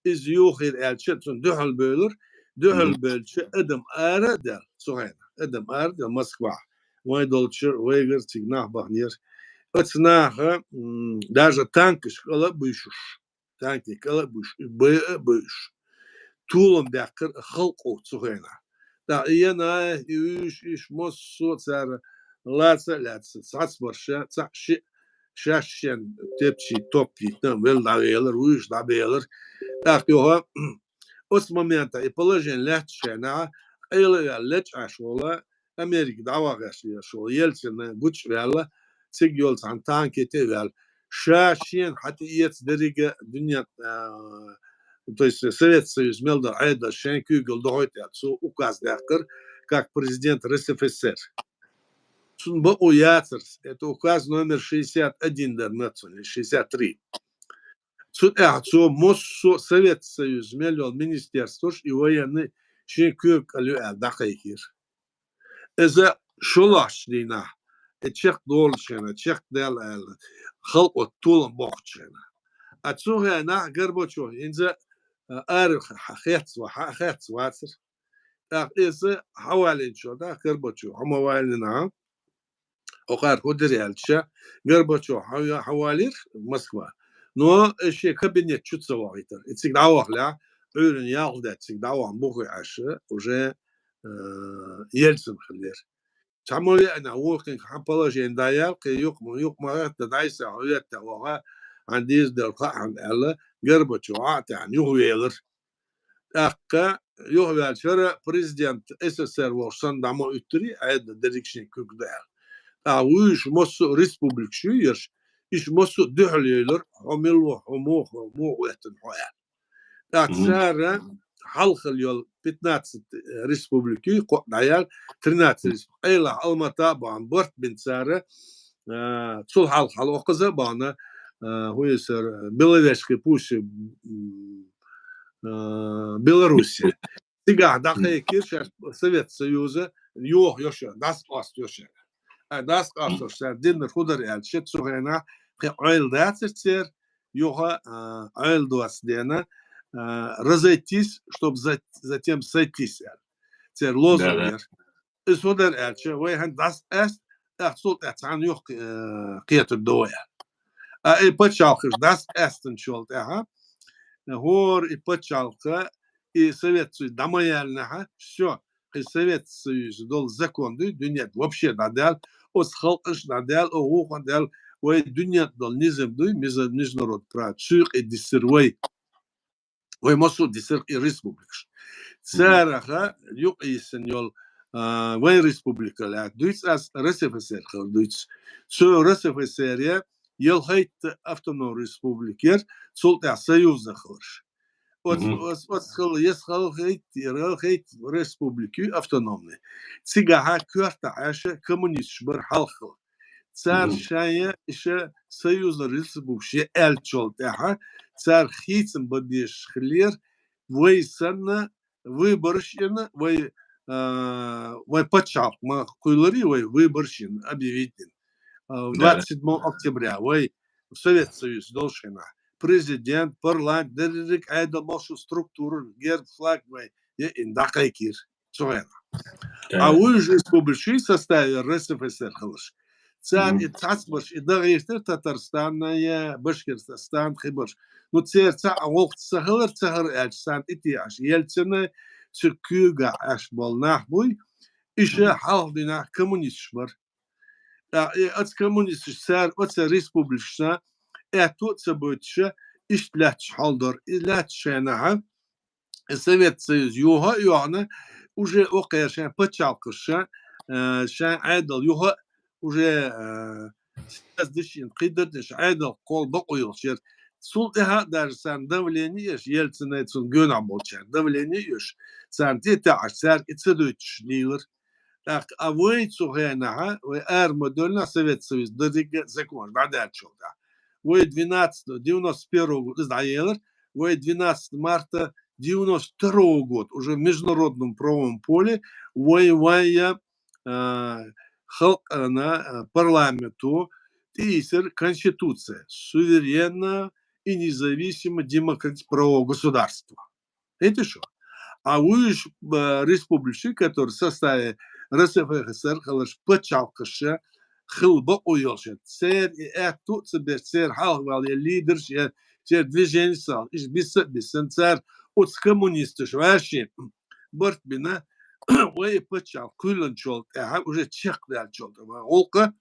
иза юхийра аьлча, цунна дуьхьал бевлира, дуьхьал бевлча, адам ара а даьлла, цу хенахь, адам ара а даьлла Москвахь. Вай долчуьра, вайгара цига нах баханера. Оцу наха, м, даже танкаш кӀала а буьйшуш, танки кӀала а буьйшуш, и бай а буьйшуш, толам баьккхира халкъо цу хенахь. ТӀаккха и янай, и уьш, иш массо а цара лаца а лаьцна, цхьацбарша, цхьаъ шиъ, шаьш шен тепчий топ йитина, велла дӀавелар, вуьйш дӀабелар. ТӀаккха юха оцу моментахь и положение лаьттачу хенахь, къайла а ваьлла лечкъаш волу, Америка дӀавахарш лелаш волу Ельцин гуча а ваьлла, цига йолу цхьана танке тӀе а ваьлла. Ша шена хьан тӀеэца деррига дуьнен, а, то есть Совет Союз мел долу Ӏедал шайн куьйгалла дохуьйту аьлла, цо указ даьккхира, как президент РСФСР. Цунна бакъо яцара, это указ номер шестьдесят один дар нацо, или шестьдесят три. Цу тӀехь цо массо а Совет Союз мел йолу министерстваш и военный шен куьйга кӀала ю аьлла дӀакхайкхийра. Иза шолгӀачу дийнахь, и чекхдолучу хенахь, чекхдаьлла аьлла, халкъо толам боккхучу хенахь. А цу хенахь Горбачёв хӀинца, а, ара хецна, хьа-, хецна вацара. ТӀаккха иза хьавалийначул тӀаьхьа Горбачёв хьо ма валийнехь, хӀокхара хӀу дира аьлча, Горбачёв хьа-, хьавалийра Москва. Но и шен кабинет чу ца вахийтара. И цига дӀавахалехь, Ӏуьйранна ялх даьлла цига дӀавахана бухе Ӏаш, уже, э, Ельцин хиллера. Цхьа ма веана, вукхуьнга хьан положение дӀаяьлла, кхин юкъа, юкъа ма гӀерта, дӀайса хьо ветта ваха, хьан деза дала хаьа хьуна аьлла, Горбачёв Ӏа а таьӀна юхавелара. ТӀаккха юхаваьлчара президент СССР волуш санна дӀа ма уьттура, Ӏедал дерриг шен куьг ду аьлла. ТӀаккха вуьйш массо а республикаш ю ерш, иш массо а дуьхьал йойлар, хьо мила ву, хьо муха, муха оьттина хьо аьлла. ТӀаккха цара хьалхал йолу пятнадцать республика ю, кхоъ дӀаяьлла, тринадцать республика, къайлаха Алмата а бахана, барт бина цара, а, цул хьалха хьалха кхуза а бахана, а, хӀу ю сара, Беловежский пусть, м, а, Белоруссия. Цигахь дӀакхайкхийра шаьш Совет Союза, йоха йо шаьш, дӀасакъоста йо шаьш. А дӀасакъостош цара диннар хӀу дара аьлча, цу хенахь кхин Ӏойла дацара церан, юха, а, Ӏойла доцу дена, а, разойтись, чтобы за-, затем сойтись аьлла. Церан лозунг яра. Иза хӀун дара аьлча, вай хӀинца дӀасакъаьста, тӀаккха цул тӀаьхьа цхьаьна юха, э, кхетар до аьлла. А и пачхьалкхаш дӀасакъаьстинчул тӀаьхьа, хӀора и пачхьалкх, и Совет Союз дӀа ма яьллинехь, всё, кхин Совет Союз долу закон дуй, дуьнен вообще дӀадаьлла, оцу халкъаш дӀадаьлла, о вукхо дӀадаьлла, вай дуьнен долу низам дуй, миза-, международный право, цу юкъе дисира вай. Вай массо а дисира и республикаш. Цараха юкъе йисина йолу, а, вайн республика лаьтта дуьйцу ас, РСФСР хила дуьйцу. Цу РСФСР ялхайтта автономный республика яра, цул тӀаьхьа союзна хиларш. Оц-, Мгм. оц-, оццахула яс халхайтта, яр халхайтта республика ю автономный. Цигахьа коьртахь Ӏаьша коммунисташ бара хьалххула. Цара Мгм. шайн иша союзна республикаш я аьллачул тӀаьхьа, цара хийцам бан безаш хиллера, вай санна, выбораш йина, вай, а, вай пачхьалкх ма кхуьйлура, вай выбораш йина, объявить йина. А, Да. двадцать седьмого октября, вай Совет Союз долуш хенахь. Президент, парламент, дерриг Ӏедал, массо а структура, герб, флаг вай, я ин дӀакхайкхийра цу хенахь. Да. А вуьш республикаш в составе РСФСР хиларш. Цара Мгм. и цхьацбарш, и дагӀийтар Татарстан я Башкирстан, хибарш. Ну, церан цхьа а гӀуллакх ца хилар, ца хилар аьлча, царна и те Ӏаш. Ельцина цу куьйга Ӏаш болу нах буй, иша Мгм. хьалха дийнахь коммунисташ бара. ТӀаккха и оцу коммунисташ цара оцу республикашна аьтту а ца бойтуша, иштта лаьтташ хьал дара. И лаьтташ шайнахьа, и Совет Союз юха а йохна, уже окхара шайн пачхьалкхаша, э, шайн Ӏедал юха а уже, э, саздиш йина, кхидардеш Ӏедал кхол бакъо йолуш яра. Цул тӀаьхьа а даже царна давление еш, Ельцина цунна гоьнахь болчара давление еш, царна тӀе а таьӀаш, цаьрга и ца дуьйцуш лийлар. ТӀаккха а вай цу хенахьа, вай ара ма доьллинехь, Совет Союз деррига а законаш дӀадаьллачул тӀаьхьа. Вай двенадцатого, девяносто первого года иза дӀаелар, вай двенадцатого марта девяносто второго года уже в международном правовом поле вай вайя, а, халкъана, а, парламенту тӀеийцира конституция, суверенное и независимое демократическое правовое государство. Это что? А вуьш, а, республикаш, которые в составе РСФСР хиларш, пачхьалкхаша хила бакъо йолуш яра. Церан и аьтту а ца беш, церан хьалхавала я лидерш, я церан движенеш ца, иштта биса а бисина, цара оцу коммунисташа ваьшши барт бина, вай пачхьалкх кхоьллинчул тӀаьхьа, уже чекхдаьллачул тӀаьхьа, гӀуллакха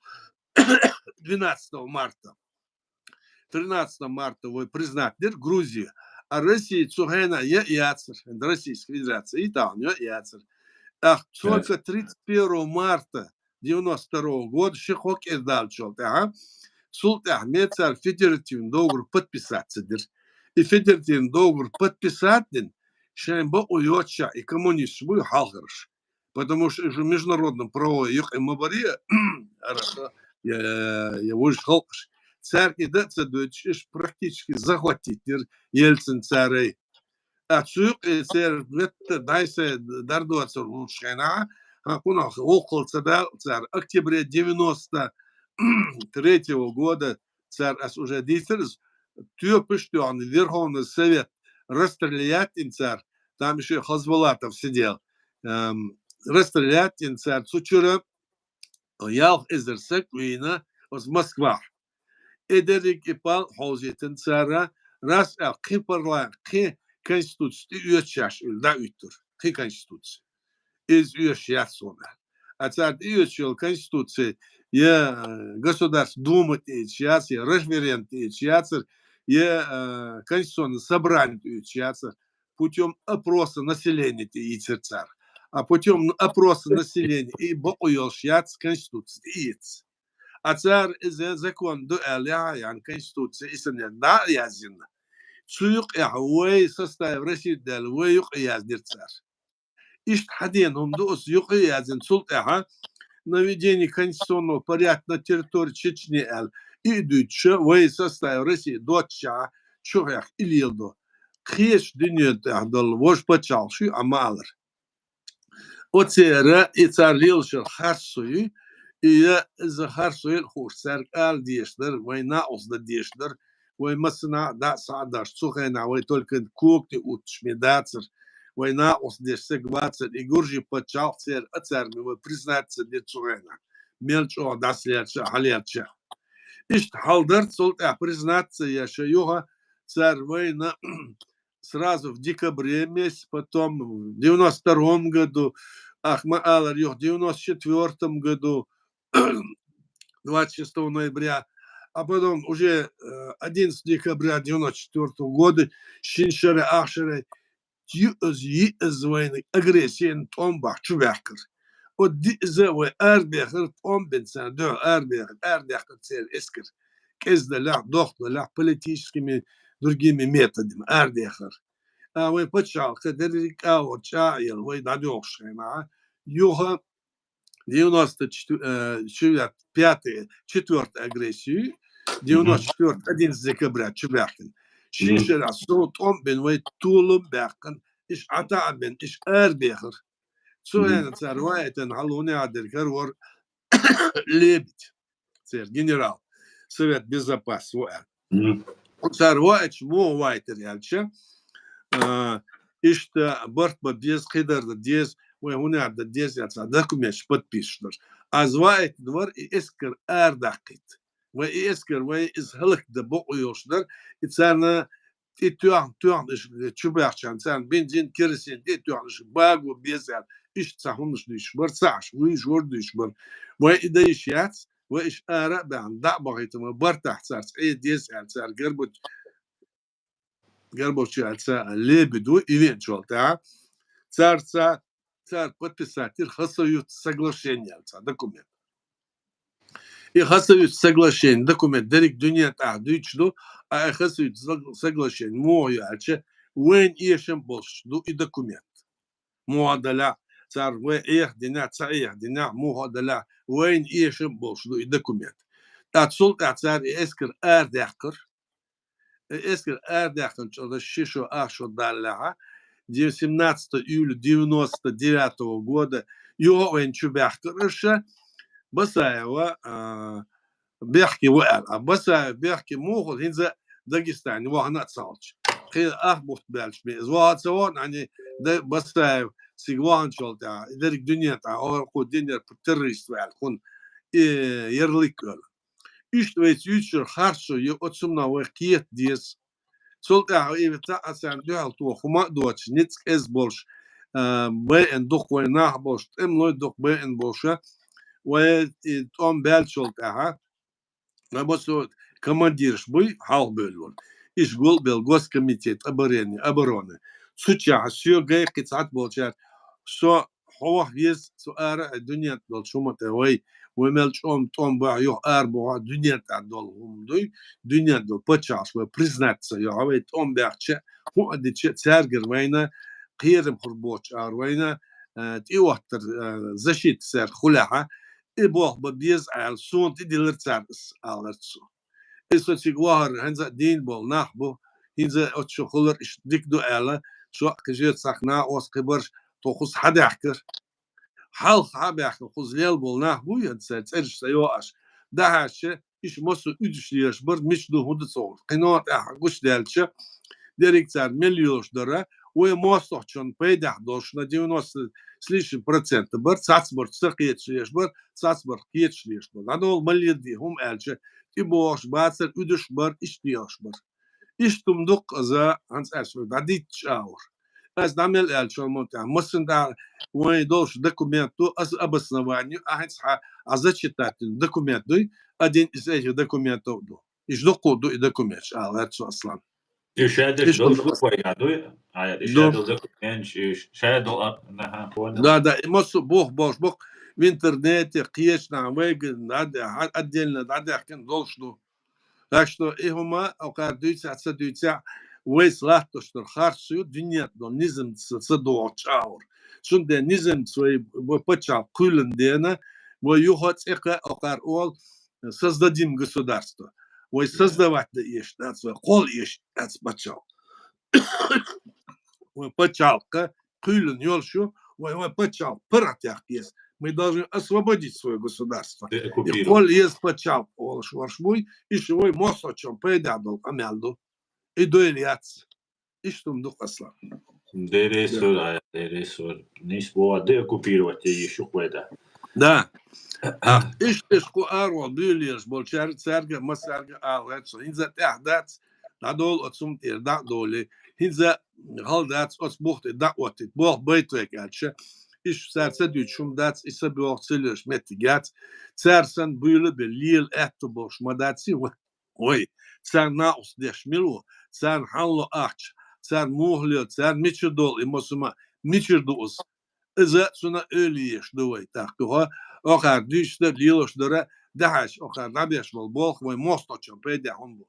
двенадцатого марта. Тринадцатого марта вай признать дира Грузию, а Россия цу хенахь я а яцара, Российская Федерация, и тахана я а яцара. Ах, только тридцать первого марта девяносто второго года ши-кхо кӀира даллачул тӀаьхьа, цул тӀаьхьа ме цара федеративный договор подписать ца дира. И федеративный договор подписать дина, шайн бакъо йоцуш и коммунисташ буй хьалхараш. Потому что уж в международном праве юкъе ма барий, ара, я, я вуьш халкъаш. Цаьрга и дан а ца дойтуш, уж практически захватить дира Ельцин царай. А цу юкъе церан метта дайсай дардоцар лучу хенахь, хан кхунах вокхал ца дал цара. Октябре девяносто третьего года цара, ас уже дийцар иза, тоьпаш тоьхна Верховный Совет расстрелять дина цара, там ещё Хасбулатов сидел, эм, расстрелять дина цара, цу чуьра ялх эзар саг вийна оцу Москвахь. И дерриг и пал хьовзийтина цара, раз а кхин парла-, кхин конституци тӀеоьцуш уьлла дӀауьттура, кхин конституци. Иза оьшуш яц хьуна. А цара тӀеоьцуш йолу конституци я, э, Государственная Дума тӀеоьцуш яц, я референдум тӀеоьцуш яцара, я, э, Конституционное собрание тӀеоьцуш яцара, путём опроса населения тӀеийцира цара. А путём опроса населения и бакъо йолуш яц конституци тӀеэца. А цара иза закон ду аьлла, яхьа, яхьа конституци и санна дӀа а яздина. Цу юкъехь вай составе России даьлла, вай юкъе яздира цара. Иштта хьадена хӀума ду оцу юкъе а яздина, цул тӀаьхьа наведение конституционного порядка на территории Чечни аьлла, и а дуьйцуша, вай составе России доццушехь чу хьех и леладо. Кхечу дуьнен тӀехь долу важа пачхьалкхаш ю, а ма алара. Оцера и цара лелашара харцо ю, и я иза харцо яра хууш, цаьрга ала дезаш дара, вай накъост дан дезаш дара, вай массанхьа а дӀа а схьа а даш, цу хенахь вай только кога тӀе уттуш ме дацара, вай накъост деш саг вацара, и гуржий пачхьалкх церан а цаьрга вай признать ца дира цу хенахь, мел чӀогӀа дӀасалелча а, хьалелча а. Иштта хьал дара, цул тӀаьхьа признать ца еш а юха цара вайна сразу в декабре месяц, потом в девяносто втором году, ах, ма алара юха, девяносто четвёртом году, двадцать шестого ноября, А потом уже э, одиннадцатого декабря девяносто четвёртого года, шин шера, ах шера, юъаз, йиъаз вайна агрессиян тӀом бахь чубаьхкар. От диъаза вай арабехар, тӀом бен царна дуьхьа арабехар, арадаьккхар церан эскар. КӀеза далехь, дохк далехь, политическими, другими методами арадаьккхар. А вай паччахьалкхе деррига кӀавар чӀагӀъелла вай дӀадоьлхуш хенахь, юха девяносто четвёртый, э, четвёртый, пятый, четвёртый агрессию, девяносто четвёртый, одиннадцатого декабря чубаьхкина. Шин шера сов тӀом бен вай толам баьккхина, иш ӀатаӀа бен, иш арабехар. Цу хенахь цар ваийтина хьалуна яхьа дерг хӀара вар Лебедь, церан генерал, Совет Безопасности ву аьлла. Цар ваийташ муха ваийтар аьлча, а, иштта барт бан беза, кхидар дан деза, вай хӀунар дан деза аьлла, цхьа документаш подписывать дар. Аз ваийтина вар и эскар арадаккхийта. Вай и эскар, вай иза хӀалакдан бокъо йолуш дара, и царна тӀе тоьхна, тоьхна иш чубаьхчарна, царна бензин, керосин тӀе тоьхна иш баго беза аьлла, иштта цхьа хӀуманаш дуьйцуш бара, цхьа Ӏаш вуьйш вара дуьйцуш бара. Вай и дан йиш яц, вай иш ара а баьхна, дӀа а бахийта, вай бартахь царца Ӏе деза аьлла, цара Горбач-, Горбачёв аьлла, цара Лебедь ву, и веанчул тӀаьхьа. Царца, цара подписать дира Хасавюрт соглашение аьлла цхьа документ. И Хасавюрт соглашение документ дерриг дуьнен тӀехь дуьйцуш ду, а и Хасавюрт сог-, соглашение муха ю аьлча, вайна эшам болуш ду и документ. Муха далахь, цара вай Ӏеха динехь, ца Ӏеха динехь, муха далахь, вайна эшам болуш ду и документ. ТӀаккха цул тӀаьхьа цара и эскар арадаьккхар. Э, эскар арадаьккхинчул ши шо, ах шо даллехьа, дев-, семнадцатого июля девяносто девятого года юха а вайна чубаьхкар аша, Басаева, а, бехке ву аьлла. А Басаев бехке муха хӀинца Дагестане вахана а ца хилча. Кхин ах бутт баьлча бен иза ваха а ца вахана, ани Басаев цига ваханчул тӀаьхьа, дерриг дуьнен тӀехь, оха кху динера террорист ву аьлла, кхунна и ярлык а йолу. Иштта вайца юьйцуш йолу харцо ю, оцу хӀуманах вай кхета деза. Цул тӀаьхьа и вита а царна дуьхьал тоха хӀума а доцуш, ницкъ кӀеза болуш, а, байина дукха вай нах болуш, тӀемалой дукха байина болуша, вай и тӀом баьллачул тӀаьхьа, вай массо а командираш буй, хьалха бевлла волу. Иштта гулбелла Госкомитет обороны, обороны. Цу чохь соьгахь кхин цхьаъ болчара, со хьо ваха веза, цу ара а дуьнен тӀе долчу хӀума тӀе вай, вай мел чӀогӀа тӀом бахь, юха ара бохьа, дуьнен тӀехь долу хӀума дуй, дуьнен долу паччахьаш вай признать ца йохьа, вай тӀом баьхча, хӀун а дича, цаьргара вайна, кхерам хур боцуш ара вайна, а, тӀеоттар, а, защита цаьрга хулехьа, и болх бан беза аьлла, суна тӀедиллира цара ас, аларца со. И со цига вахар, хӀинца а дийна болу нах бу, хӀинца оцу шо хулар иштта дика ду аьлла, шо а кхин жоьца цхьаъ накъост кхин барш тхо кхуза хьадаьхкар. Хьалха хьабаьхкина кхуза лел болу нах буй, хӀинца церан цӀераш ца йоӀаш. ДӀахьаьжча, иштта массо а уьдуш лелаш бара, мича ду, хӀун ду ца хууш. Кхин а тӀаьхьа гучудаьлча, дерриг цара мел йолуш дара, вай мостагӀчун пайдехь долуш на девяносто с лишним процента бара, цацбарх ца кхеташ лелаш бара, цацбарх кхеташ лелаш бара. ДӀадолу маллин де хӀума аьлча, тӀебогӀуш бацара, уьдуш бара, иштта лелаш бара. Иштта хӀума дуккха аза хӀинца аьлча вай дӀадитташ агӀор. Ас дӀа мел аьллачул мо тӀехь, массанхьа вайн долуш документ ду, ас обоснование, а хӀинца хьан а зачитать дина документ дуй, один из этих документов ду. Иш дуккха ду и документаш, ала гӀерт цо, Аслан. И шаьдеш Иш долуш ду. Дуккха вайга дуй? А, и Ду. Шаьдол документаш, и шаьдол, а, наха, понял. Да, да, и массо а бух болуш бу в интернете, кхечу нахана вайга дӀа-, отдельно дӀадаьхкина долуш ду. Так что и хӀума, окхара дуьйцахь, ца дуьйцахь, вайца латтош дара харц ю, дуьнен долу низамца ца догӀу чӀагӀур. Цундела низамца вай, вай пачхьалкх кхоьллина дена, вай юха а цӀе кха, окхара олу, создадим государство. Вай создавать дан эшна дац, вай кхолла эшна дац пачхьалкх. Вай пачхьалкх кхоьллина йолуш ю, вай, вай пачхьалкх паргӀатъяккха еза. Мы должны освободить своё государство. И кхолла еза пачхьалкх олуш варш буй, и шу вай мостагӀчун пайдехь долу къамел ду. И дойла яц. Иштта хӀума ду, Аслан. Деррисур, ай, деррисур. Нийса боху, деоккупировать е йиш ю-кх вай, да? Да. А, иштта иш кху арахь буьйлуш болчаьрга, цаьрга, массаьрга ала гӀерт со. ХӀинца тӀехь дац, дӀадолу оцу хӀума тӀера, дӀа а долий. ХӀинца хала дац оцу бух тӀе дӀа а оттийта. Болх байта вайга аьлча, Иштта цара ца дуьйцуш хӀума дац, и са боьлху ца лелаш меттиг яц. Цара санна буйла а бен, лела аьтту болуш ма дац и вай. Вай, царна накъост деш мила ву, царна хьанна ло ахча, царна муха лела, царна мичара долу и масума, мичара ду иза? Иза цунна ойла еш ду вай тӀаккха. Юха, окхара дуьйцуш дара, лелош дара, дахьаш окхара дӀабеш болу болх вайн мостагӀчун пайдехь хӀума бу.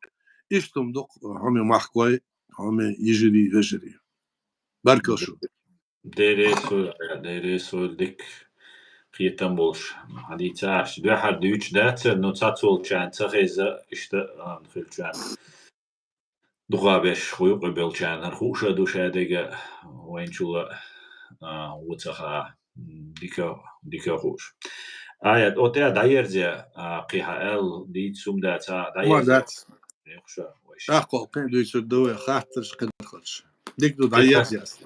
Иштта хӀума ду-кх, хьоме махкой, хьоме йижарий, вежарий. Баркалла шу. Деррес хуьлу, деррес хуьлу дика кхетам болуш. Хьан дийца ахча дуьхьал дуьйцуш дац, но цхьацолчарна ца хеза, иштта, а, хилчарна. Дукха беш хуй къуьбелчарна, хӀара хууш а ду шадерг а, вайначул а, а, ву ца хаьа. М, дика, дика хууш. Аят, о тӀе дӀаерзе, а, кхин хьан аьлла, дийца хӀума дац, а, Ма дӀаерзе. Дац. Юха ша, вай ша. ТӀаккха кхин дуьйцур ду вай, хаттарш кхин дӀахалуш. Дика ду, дӀаерзе ас.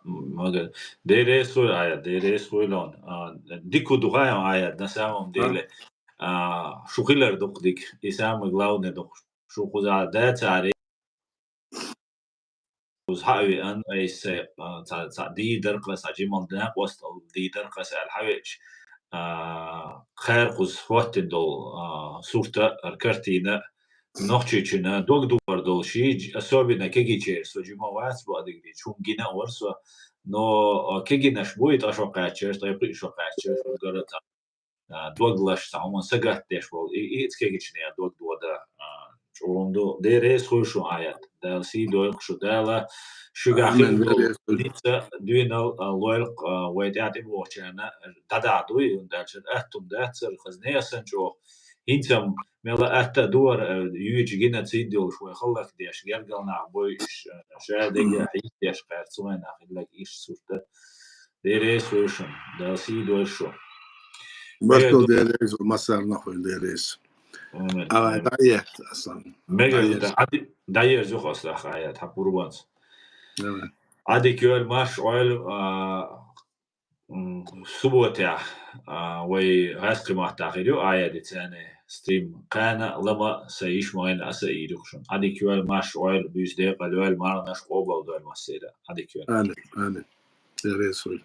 Ма ган. Деррес хуьлу, Аят, деррес хуьлу. А, дика ду хьан, Аят, на самом деле. А, шу хилар ду-кх дика. И самое главное ду-кх. Шу кхуза дацаре. Кхуза хьа а веана, айса, а, цхьа, цхьа дийр дара-кх ас, цхьа жималла накъостал дийр дара-кх ас аьлла хьавеача, а, кхара кхуза хӀоттина долу, а, сурт а, картина, Нохчийчунна дог духар долу ший, особенно кегийчеран, со жима вац бу, а дигнича, хӀума гина а вара со, но, а, кегийнаш буй, ткъа шо кхаьччаш, ткъе пхиъ шо кхаьччаш, угара цхьа, а, дог лаш, цхьа хӀуманна сагатдеш болу, и, и кегийчунна дог дода, а, чӀогӀа ду. Деррес хуьлу шун, Аят. Дала сий дойла-кх шу, Дала шуьгахь хилла долу ницкъ, дуьйналла, а, лойла-кх, а, вай тӀаьхьа тӀебогӀучарна дӀадахьа дуй, хӀунда аьлча атта хӀума дац хӀара, хаза нехан санна чӀогӀа. ХӀинца-м мелла атта а ду хӀара, а, юьйцу геноцид йолуш вай хӀаллакдеш, гергара нах бойуш, а, шадерг а хьийзадеш кхаьрца вайнах хилларг иштта сурт а. Деррес хуьлу шун, Дала сий дойла шу. Баркалла, Дела реза хуьлда массарна а, хуьлда Дела реза. Амин, амин. ДӀаерза ас. Мега дӀаерза. ДӀаерза юха ас даха, Аят, хьан пурбанца. Амин. Ӏадика йойла, марша Ӏойла, а, м, субботехь, а, вай гӀаьскхи маттахь хир ю, Аят, дицане стрим. Кхана лама са йиш ма гӀайна аса ийриг шуна. Ӏадика йойла, марша Ӏойла, буьйса декъала йойла, марханаш къобал дойла массера. Ӏадика йойла. Амин, амин. Дела реза хуьлда.